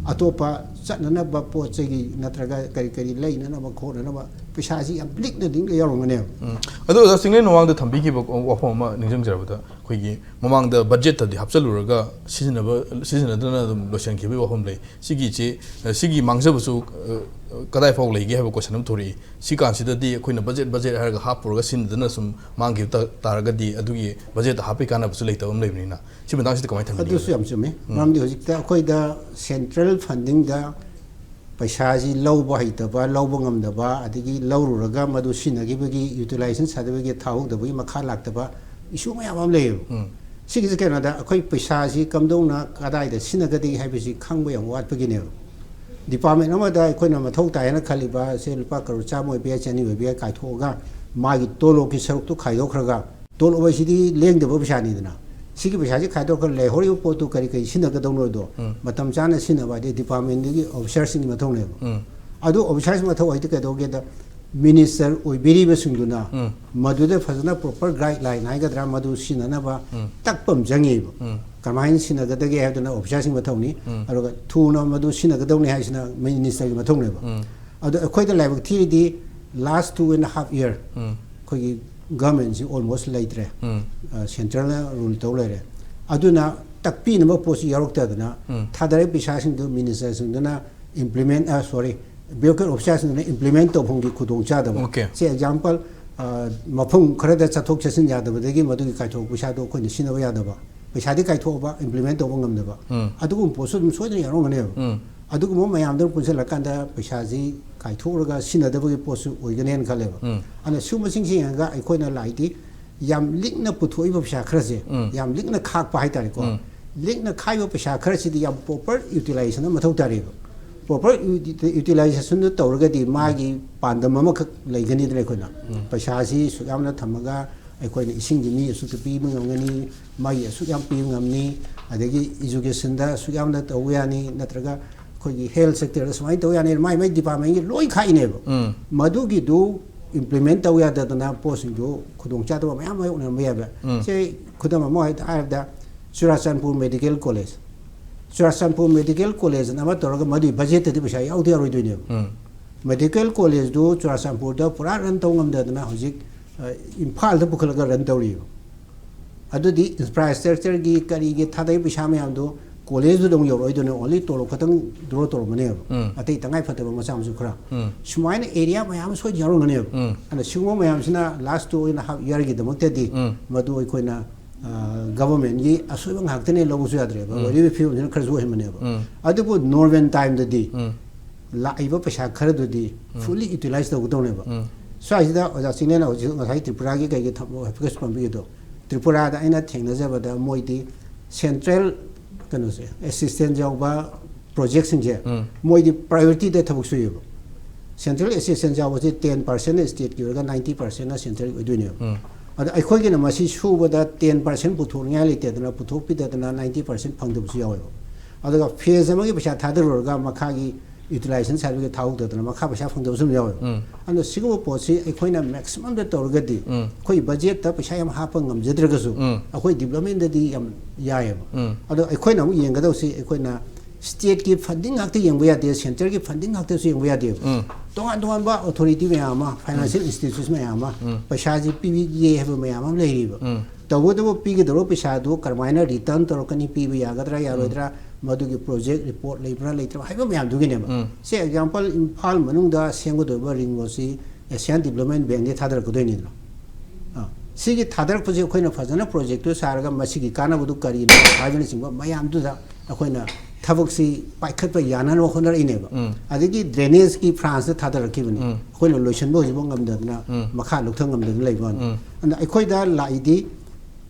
ꯑꯇꯣꯞꯄ ꯆꯠꯅꯅꯕ ꯄꯣꯠ ꯆꯩꯒꯤ ꯅꯠꯇ꯭ꯔꯒ ꯀꯔꯤ ꯀꯔꯤ ꯂꯩꯅꯅꯕ ꯈꯣꯠꯅꯅꯕ ꯄꯩꯁꯥꯁꯤ ꯌꯥꯝ ꯂꯤꯛꯅ ꯂꯤꯛꯅ ꯌꯥꯎꯔꯝꯒꯅꯦꯕ꯫ ꯎꯝ꯫ ꯑꯗꯣ ꯑꯣꯖꯥ ꯆꯤꯡꯂꯦꯟ ꯃꯃꯥꯡꯗ ꯊꯝꯕꯤꯈꯤꯕ ꯋꯥꯐꯝ ꯑꯃ ꯅꯤꯡꯁꯤꯡꯖꯔꯕꯗ, ꯑꯩꯈꯣꯏꯒꯤ ꯃꯃꯥꯡꯗ ꯕꯖꯦꯠꯇꯗꯤ ꯍꯥꯞꯆꯜꯂꯨꯔꯒ ꯁꯤꯖꯤꯟꯅꯕ, ꯁꯤꯖꯤꯟꯅꯗꯅ ꯑꯗꯨꯝ ꯂꯣꯏꯁꯤꯟꯈꯤꯕꯒꯤ ꯋꯥꯐꯝ ꯂꯩ꯫ ꯁꯤꯒꯤꯁꯤ, ꯁꯤꯒꯤ ꯃꯥꯡꯖꯕꯁꯨ, ꯑ, ꯀꯗꯥꯏ ꯐꯥꯎ ꯂꯩꯒꯦ ꯍꯥꯏꯕ ꯀꯣꯏꯁꯟ ꯑꯃ ꯊꯣꯔꯛꯏ꯫ ꯁꯤ ꯀꯥꯟꯁꯤꯗꯗꯤ ꯑꯩꯈꯣꯏꯅ ꯕꯖꯦꯠ, ꯕꯖꯦꯠ ꯍꯥꯏꯔꯒ ꯍꯥꯞꯄꯨꯔꯒ ꯁꯤꯖꯤꯟꯅꯗꯅ ꯁꯨꯝ ꯃꯥꯡꯈꯤꯕ ꯇꯥ-, ꯇꯥꯔꯒꯗꯤ ꯑꯗꯨꯒꯤ ꯕꯖꯦꯠꯇ ꯍꯥꯞꯄꯒꯤ ꯀꯥꯟꯅꯕꯁꯨ ꯂꯩꯇꯕ ꯑꯃ ꯂꯩꯕꯅꯤꯅ, ꯁꯤ ꯃꯇꯥꯡꯁꯤꯗ ꯀꯃꯥꯏꯅ ꯊꯝꯕꯤꯅꯤꯡꯒꯦ? ꯑꯗꯨꯁꯨ ꯌꯥꯝ ꯆꯨꯝꯃꯤ꯫ ꯎꯝ꯫ ꯃꯔꯝꯗꯤ ꯍꯧꯖꯤꯛꯇ ꯑꯩꯈꯣꯏꯗ ꯁꯦꯟꯇ꯭ꯔꯦꯜ ꯐꯟꯗꯤꯡꯗ ꯄꯩꯁꯥꯁꯤ ꯂꯧꯕ ꯍꯩꯇꯕ, ꯂꯧꯕ ꯉꯝꯗꯕ, ꯑꯗꯒꯤ ꯂꯧꯔꯨꯔꯒ ꯃꯗꯨ ꯁꯤꯖꯤꯟꯅꯈꯤꯕꯒꯤ, ꯌꯨꯇꯤꯂꯥꯏꯖꯦꯁꯟ ꯁꯥꯗꯕꯒꯤ, ꯊꯥꯍꯧꯗꯕꯒꯤ ꯃꯈꯥ ꯂꯥꯛꯇꯕ ꯏꯁꯨ ꯃꯌꯥꯝ ꯑꯃ ꯂꯩꯌꯦꯕ꯫ ꯎꯝ꯫ ꯁꯤꯒꯤꯁꯦ ꯀꯩꯅꯣꯗ, ꯑꯩꯈꯣꯏ ꯄꯩꯁꯥꯁꯤ ꯀꯝꯗꯧꯅ ꯀꯗꯥꯏꯗ ꯁꯤꯖꯤꯟꯅꯒꯗꯒꯦ ꯍꯥꯏꯕꯁꯤ ꯈꯪꯕ ꯌꯥꯝ ꯋꯥꯠꯄꯒꯤꯅꯦꯕ꯫ ꯗꯤꯄꯥꯔꯠꯃꯦꯟ ꯑꯃꯗ ꯑꯩꯈꯣꯏꯅ ꯃꯊꯧ ꯇꯥꯏ ꯍꯥꯏꯅ ꯈꯜꯂꯤꯕ, ꯁꯦ ꯂꯨꯄꯥ ꯀꯔꯣꯔ ꯆꯥꯝꯃ ꯑꯣꯏꯕ ꯌꯥꯏ, ꯆꯅꯤ ꯑꯣꯏꯕ ꯌꯥꯏ, ꯀꯥꯏꯊꯣꯛꯑꯒ ꯃꯥꯒꯤ ꯇꯣꯂꯣꯞꯀꯤ ꯁꯔꯨꯛꯇꯨ ꯈꯥꯏꯗꯣꯛꯈ꯭ꯔꯒ, ꯇꯣꯂꯣꯞ ꯍꯥꯏꯁꯤꯗꯤ ꯂꯦꯡꯗꯕ ꯄꯩꯁꯥꯅꯤꯗꯅ, ꯁꯤꯒꯤ ꯄꯩꯁꯥꯁꯤ ꯈꯥꯏꯗꯣꯛꯈ꯭ꯔꯒ ꯂꯩꯍꯧꯔꯤꯕ ꯄꯣꯠꯇꯨ ꯀꯔꯤ ꯀꯔꯤ ꯁꯤꯖꯤꯟꯅꯒꯗꯧꯅꯣꯗꯣ ꯎꯝ꯫ ꯃꯇꯝ ꯆꯥꯅ ꯁꯤꯖꯤꯟꯅꯕ ꯍꯥꯏꯗꯤ ꯗꯤꯄꯥꯔꯠꯃꯦꯟꯗꯨꯒꯤ ꯑꯣꯐꯤꯁꯥꯔꯁꯤꯡꯒꯤ ꯃꯊꯧꯅꯦꯕ꯫ ꯎꯝ꯫ ꯑꯗꯨ ꯑꯣꯐꯤꯁꯥꯔꯁꯤꯡ ꯃꯊꯧ ꯍꯥꯏꯗꯤ ꯀꯩꯗꯧꯒꯦꯗ, ꯃꯤꯅꯤꯁꯇꯔ ꯑꯣꯏꯕꯤꯔꯤꯕꯁꯤꯡꯗꯨꯅ ꯎꯝ꯫ ꯃꯗꯨꯗ ꯐꯖꯅ ꯄ꯭ꯔꯣꯄꯔ ꯒꯥꯏꯗꯂꯥꯏꯟ ꯍꯥꯏꯒꯗ꯭ꯔꯥ, ꯃꯗꯨ ꯁꯤꯖꯤꯟꯅꯅꯕ ꯎꯝ꯫ ꯇꯛꯄ ꯑꯃ ꯆꯪꯉꯦꯕ꯫ ꯎꯝ꯫ ꯀꯃꯥꯏꯅ ꯁꯤꯖꯤꯟꯅꯒꯗꯒꯦ ꯍꯥꯏꯕꯗꯨꯅ ꯑꯣꯐꯤꯁꯥꯔꯁꯤꯡ ꯃꯊꯧꯅꯤ꯫ ꯎꯝ꯫ ꯑꯗꯨꯒ ꯊꯨꯅ ꯃꯗꯨ ꯁꯤꯖꯤꯟꯅꯒꯗꯧꯅꯤ ꯍꯥꯏꯁꯤꯅ ꯃꯤꯅꯤꯁꯇꯔꯒꯤ ꯃꯊꯧꯅꯦꯕ꯫ ꯎꯝ꯫ ꯑꯗꯣ ꯑꯩꯈꯣꯏꯗ ꯂꯥꯏꯕꯛ ꯊꯤꯔꯤꯗꯤ last two and half year ꯎꯝ꯫ ꯑꯩꯈꯣꯏꯒꯤ ꯒꯚꯔꯟꯃꯦꯟꯁꯤ almost ꯂꯩꯇ꯭ꯔꯦ꯫ ꯎꯝ꯫ ꯑ, ꯁꯦꯟꯇ꯭ꯔꯦꯜꯅ ꯔꯨꯜ ꯇꯧ ꯂꯩꯔꯦ꯫ ꯑꯗꯨꯅ ꯇꯛꯄꯤꯅꯕ ꯄꯣꯠꯁꯤ ꯌꯥꯎꯔꯛꯇꯗꯅ ꯎꯝ꯫ ꯊꯥꯗꯔꯛꯏ ꯄꯩꯁꯥꯁꯤꯡꯗꯨ ꯃꯤꯅꯤꯁꯇꯔꯁꯤꯡꯗꯨꯅ implement, ꯑ, sorry, bureaucratic officerꯁꯤꯡꯗꯨꯅ implement ꯇꯧꯐꯝꯒꯤ ꯈꯨꯗꯣꯡꯆꯥꯗꯕ꯫ Okay. ꯁꯤ example, ꯑ, ꯃꯐꯝ ꯈꯔꯗ ꯆꯠꯊꯣꯛ ꯆꯠꯁꯤꯟ ꯌꯥꯗꯕꯗꯒꯤ ꯃꯗꯨꯒꯤ ꯀꯥꯏꯊꯣꯛꯄ ꯄꯩꯁꯥꯗꯣ ꯑꯩꯈꯣꯏꯅ ꯁꯤꯖꯤꯟꯅꯕ ꯌꯥꯗꯕ, ꯄꯩꯁꯥꯗꯤ ꯀꯥꯏꯊꯣꯛꯑꯕ implement ꯇꯧꯕ ꯉꯝꯗꯕ, ꯎꯝ꯫ ꯑꯗꯨꯒꯨꯝꯕ ꯄꯣꯠꯁꯨ ꯑꯗꯨꯝ ꯁꯣꯏꯗꯅ ꯌꯥꯎꯔꯝꯒꯅꯦꯕ꯫ ꯎꯝ꯫ ꯑꯗꯨꯒꯨꯝꯕ ꯃꯌꯥꯝꯗꯨ ꯄꯨꯟꯁꯤꯜꯂꯀꯥꯟꯗ ꯄꯩꯁꯥꯁꯤ ꯀꯥꯏꯊꯣꯛꯂꯒ ꯁꯤꯖꯤꯟꯅꯗꯕꯒꯤ ꯄꯣꯠꯁꯨ ꯑꯣꯏꯒꯅꯦꯅ ꯈꯜꯂꯦꯕ꯫ ꯎꯝ꯫ ꯑꯗꯨꯅ ꯁꯤꯒꯨꯝꯕꯁꯤꯡꯁꯤ ꯌꯦꯡꯉꯒ ꯑꯩꯈꯣꯏꯅ ꯂꯥꯛꯏꯗꯤ ꯌꯥꯝ ꯂꯤꯛꯅ ꯄꯨꯊꯣꯛꯏꯕ ꯄꯩꯁꯥ ꯈꯔꯁꯦ, ꯎꯝ꯫ ꯌꯥꯝ ꯂꯤꯛꯅ ꯈꯥꯛꯄ ꯍꯥꯏꯇꯥꯔꯦꯀꯣ꯫ ꯎꯝ꯫ ꯂꯤꯛꯅ ꯈꯥꯏꯕ ꯄꯩꯁꯥ ꯈꯔꯁꯤꯗꯤ ꯌꯥꯝ proper utilization ꯑꯃ ꯃꯊꯧ ꯇꯥꯔꯤꯕ꯫ Proper uti-, utilizationꯗꯨ ꯇꯧꯔꯒꯗꯤ ꯃꯥꯒꯤ ꯄꯥꯟꯗꯝ ꯑꯃꯈꯛ ꯂꯩꯒꯅꯤꯗꯅ ꯑꯩꯈꯣꯏꯅ꯫ ꯎꯝ꯫ ꯄꯩꯁꯥꯁꯤ ꯁꯨꯛ ꯌꯥꯝꯅ ꯊꯝꯃꯒ ꯑꯩꯈꯣꯏꯅ ꯏꯁꯤꯡꯒꯤ ꯃꯤ ꯑꯁꯨꯛꯇ ꯄꯤꯕ ꯉꯝꯒꯅꯤ, ꯃꯩ ꯑꯁꯨꯛ ꯌꯥꯝ ꯄꯤꯕ ꯉꯝꯅꯤ, ꯑꯗꯒꯤ educationꯗ ꯑꯁꯨꯛ ꯌꯥꯝꯅ ꯇꯧꯕ ꯌꯥꯅꯤ, ꯅꯠꯇ꯭ꯔꯒ ꯑꯩꯈꯣꯏꯒꯤ health sectorꯗ ꯁꯨꯃꯥꯏꯅ ꯇꯧꯕ ꯌꯥꯅꯤ, ꯃꯥꯏ ꯃꯥꯏ departmentꯒꯤ ꯂꯣꯏ ꯈꯥꯛꯏꯅꯦꯕ꯫ ꯎꯝ꯫ ꯃꯗꯨꯒꯤꯗꯨ implement ꯇꯧ ꯌꯥꯗꯗꯅ ꯄꯣꯠꯁꯤꯡꯗꯨ ꯈꯨꯗꯣꯡꯆꯥꯗꯕ ꯃꯌꯥꯝ ꯃꯥꯌꯣꯛꯅꯔꯝꯕ ꯌꯥꯏꯕ꯫ ꯎꯝ꯫ ꯁꯦ ꯈꯨꯗꯝ ꯑꯃ ꯍꯥꯏ-, ꯍꯥꯏꯔꯕꯗ Churachandpur Medical College, Churachandpur Medical Collegeꯅ ꯑꯃ ꯇꯧꯔꯒ ꯃꯗꯨꯒꯤ budgetꯇꯗꯤ ꯄꯩꯁꯥ ꯌꯥꯎꯗꯤ ꯌꯥꯔꯣꯏꯗꯣꯏꯅꯦꯕ꯫ ꯎꯝ꯫ Medical Collegeꯗꯨ ꯆꯨꯔꯥꯆꯥꯟꯄꯨꯔꯗ ꯄꯨꯔꯥ run ꯇꯧ ꯉꯝꯗꯗꯅ ꯍꯧꯖꯤꯛ, ꯑ, ꯏꯝꯐꯥꯜꯗ ꯄꯨꯈꯠꯂꯒ run ꯇꯧꯔꯤꯕ꯫ ꯑꯗꯨꯗꯤ infrastructureꯒꯤ ꯀꯔꯤꯒꯤ ꯊꯥꯗꯩ ꯄꯩꯁꯥ ꯃꯌꯥꯝꯗꯣ collegeꯗꯨꯗ ꯑꯃꯨꯛ ꯌꯧꯔꯛꯑꯣꯏꯗꯣꯏꯅꯦ, only ꯇꯣꯂꯣꯞ ꯈꯛꯇꯪ draw ꯇꯧꯔꯝꯒꯅꯦꯕ꯫ ꯎꯝ꯫ ꯑꯇꯩ ꯇꯉꯥꯏ ꯐꯗꯕ ꯃꯆꯥ ꯃꯁꯨ ꯈꯔ꯫ ꯎꯝ꯫ ꯁꯨꯃꯥꯏꯅ area ꯃꯌꯥꯝ ꯑꯃ ꯁꯣꯏꯗꯅ ꯌꯥꯎꯔꯝꯒꯅꯦꯕ꯫ ꯎꯝ꯫ ꯑꯗꯨꯅ ꯁꯤꯒꯨꯝꯕ ꯃꯌꯥꯝꯁꯤꯅ last ꯑꯣꯏꯅ half yearꯒꯤꯗꯃꯛꯇꯗꯤ ꯎꯝ꯫ ꯃꯗꯨ ꯑꯩꯈꯣꯏꯅ, ꯑ, governmentꯀꯤ ꯑꯁꯣꯏꯕ ꯉꯥꯛꯇꯅꯦ ꯂꯧꯕꯁꯨ ꯌꯥꯗ꯭ꯔꯦꯕ꯫ ꯎꯝ꯫ ꯑꯣꯏꯔꯤꯕ ꯐꯤꯕꯝꯁꯤꯅ ꯈꯔꯁꯨ ꯑꯣꯏꯍꯟꯕꯅꯦꯕ꯫ ꯎꯝ꯫ ꯑꯗꯨꯕꯨ normal timeꯗꯗꯤ ꯎꯝ꯫ ꯂꯥꯛꯏꯕ ꯄꯩꯁꯥ ꯈꯔꯗꯨꯗꯤ ꯎꯝ꯫ fully utilize ꯇꯧꯒꯗꯧꯅꯦꯕ꯫ ꯎꯝ꯫ ꯁ꯭ꯋꯥꯏꯁꯤꯗ ꯑꯣꯖꯥ ꯆꯤꯡꯂꯦꯟꯅ ꯍꯧꯖꯤꯛ ꯉꯁꯥꯏ ꯇ꯭ꯔꯤꯄꯨꯔꯥꯒꯤ ꯀꯩꯒꯤ ꯊꯕꯛ focus ꯄꯥꯝꯕꯤꯒꯤꯗꯣ, ꯇ꯭ꯔꯤꯄꯨꯔꯥꯗ ꯑꯩꯅ ꯊꯦꯡꯅꯖꯕꯗ ꯃꯣꯏꯗꯤ central ꯀꯩꯅꯣꯁꯦ, assistance ꯌꯥꯎꯕ projectꯁꯤꯡꯁꯦ ꯎꯝ꯫ ꯃꯣꯏꯗꯤ priorityꯗ ꯊꯕꯛ ꯁꯨꯏꯌꯦꯕ꯫ Central assistance ꯌꯥꯎꯕꯁꯤ ten percentꯅ stateꯀꯤ ꯑꯣꯏꯔꯒ ninety percentꯅ centralꯒꯤ ꯑꯣꯏꯗꯣꯏꯅꯦꯕ꯫ ꯎꯝ꯫ ꯑꯗ ꯑꯩꯈꯣꯏꯒꯤꯅ ꯃꯁꯤ ꯁꯨꯕꯗ ten percent ꯄꯨꯊꯣꯛꯅꯤꯡꯉꯥꯏ ꯂꯩꯇꯗꯅ ꯄꯨꯊꯣꯛꯄꯤꯗꯗꯅ ninety percent ꯐꯪꯗꯕꯁꯨ ꯌꯥꯎꯋꯦꯕ꯫ ꯑꯗꯨꯒ phase ꯑꯃꯒꯤ ꯄꯩꯁꯥ ꯊꯥꯗꯔꯨꯔꯒ ꯃꯈꯥꯒꯤ utilization ꯁꯥꯏꯠꯇꯒꯤ ꯊꯥꯍꯧꯗꯗꯅ ꯃꯈꯥ ꯄꯩꯁꯥ ꯐꯪꯗꯕꯁꯨ ꯑꯗꯨꯝ ꯌꯥꯎꯋꯦꯕ꯫ ꯎꯝ꯫ ꯑꯗꯨꯅ ꯁꯤꯒꯨꯝꯕ ꯄꯣꯠꯁꯤ ꯑꯩꯈꯣꯏꯅ maximumꯗ ꯇꯧꯔꯒꯗꯤ ꯎꯝ꯫ ꯑꯩꯈꯣꯏ budgetꯇ ꯄꯩꯁꯥ ꯌꯥꯝ ꯍꯥꯞꯄ ꯉꯝꯖꯗ꯭ꯔꯒꯁꯨ ꯎꯝ꯫ ꯑꯩꯈꯣꯏ developmentꯗꯗꯤ ꯌꯥꯝ ꯌꯥꯏꯌꯦꯕ꯫ ꯎꯝ꯫ ꯑꯗꯣ ꯑꯩꯈꯣꯏꯅ ꯑꯃꯨꯛ ꯌꯦꯡꯒꯗꯧꯁꯤ ꯑꯩꯈꯣꯏꯅ stateꯀꯤ funding ꯉꯥꯛꯇ ꯌꯦꯡꯕ ꯌꯥꯗꯦ, centreꯒꯤ funding ꯉꯥꯛꯇꯁꯨ ꯌꯦꯡꯕ ꯌꯥꯗꯦꯕ꯫ ꯎꯝ꯫ ꯇꯣꯉꯥꯟ ꯇꯣꯉꯥꯟꯕ authority ꯃꯌꯥꯝ ꯑꯃ, financial institutions ꯃꯌꯥꯝ ꯑꯃ ꯎꯝ꯫ ꯄꯩꯁꯥꯁꯤ ꯄꯤꯕꯤꯒꯦ ꯍꯥꯏꯕ ꯃꯌꯥꯝ ꯑꯃ ꯂꯩꯔꯤꯕ꯫ ꯎꯝ꯫ ꯇꯧꯕꯇꯕꯨ ꯄꯤꯒꯗꯧꯔꯤꯕ ꯄꯩꯁꯥꯗꯨ ꯀꯔꯝꯍꯥꯏꯅ return ꯇꯧꯔꯛꯀꯅꯤ, ꯄꯤꯕ ꯌꯥꯒꯗ꯭ꯔꯥ ꯌꯥꯔꯣꯏꯗ꯭ꯔꯥ, ꯃꯗꯨꯒꯤ project report ꯂꯩꯕ꯭ꯔꯥ ꯂꯩꯇ꯭ꯔꯥ ꯍꯥꯏꯕ ꯃꯌꯥꯝꯗꯨꯒꯤꯅꯦꯕ꯫ ꯎꯝ꯫ ꯁꯦ example, ꯏꯝꯐꯥꯜ ꯃꯅꯨꯡꯗ ꯁꯦꯝꯒꯗꯧꯔꯤꯕ ring roadꯁꯤ Asian Development Bankꯗꯒꯤ ꯊꯥꯗꯔꯛꯀꯗꯣꯏꯅꯤꯗꯅ꯫ ꯑꯥ, ꯁꯤꯒꯤ ꯊꯥꯗꯔꯛꯄꯁꯦ ꯑꯩꯈꯣꯏꯅ ꯐꯖꯅ projectꯇꯨ ꯁꯥꯔꯒ ꯃꯁꯤꯒꯤ ꯀꯥꯟꯅꯕꯗꯨ ꯀꯔꯤꯅꯣ ꯍꯥꯏꯕꯅꯆꯤꯡꯕ ꯃꯌꯥꯝꯗꯨꯗ ꯑꯩꯈꯣꯏꯅ ꯊꯕꯛꯁꯤ ꯄꯥꯏꯈꯠꯄ ꯌꯥꯅꯅꯕ ꯍꯣꯠꯅꯔꯛꯏꯅꯦꯕ꯫ ꯎꯝ꯫ ꯑꯗꯒꯤ ꯗ꯭ꯔꯦꯅꯦꯖꯀꯤ ꯐ꯭ꯔꯥꯟꯁꯇ ꯊꯥꯗꯔꯛꯈꯤꯕꯅꯤ꯫ ꯎꯝ꯫ ꯑꯩꯈꯣꯏꯅ ꯂꯣꯏꯁꯤꯟꯕ ꯍꯧꯖꯤꯛꯐꯥꯎ ꯉꯝꯗꯗꯅ ꯎꯝ꯫ ꯃꯈꯥ ꯂꯧꯊ ꯉꯝꯗꯗꯅ ꯂꯩꯕ ꯋꯥꯅꯤ꯫ ꯎꯝ꯫ ꯑꯗꯨꯅ ꯑꯩꯈꯣꯏꯗ ꯂꯥꯛꯏꯗꯤ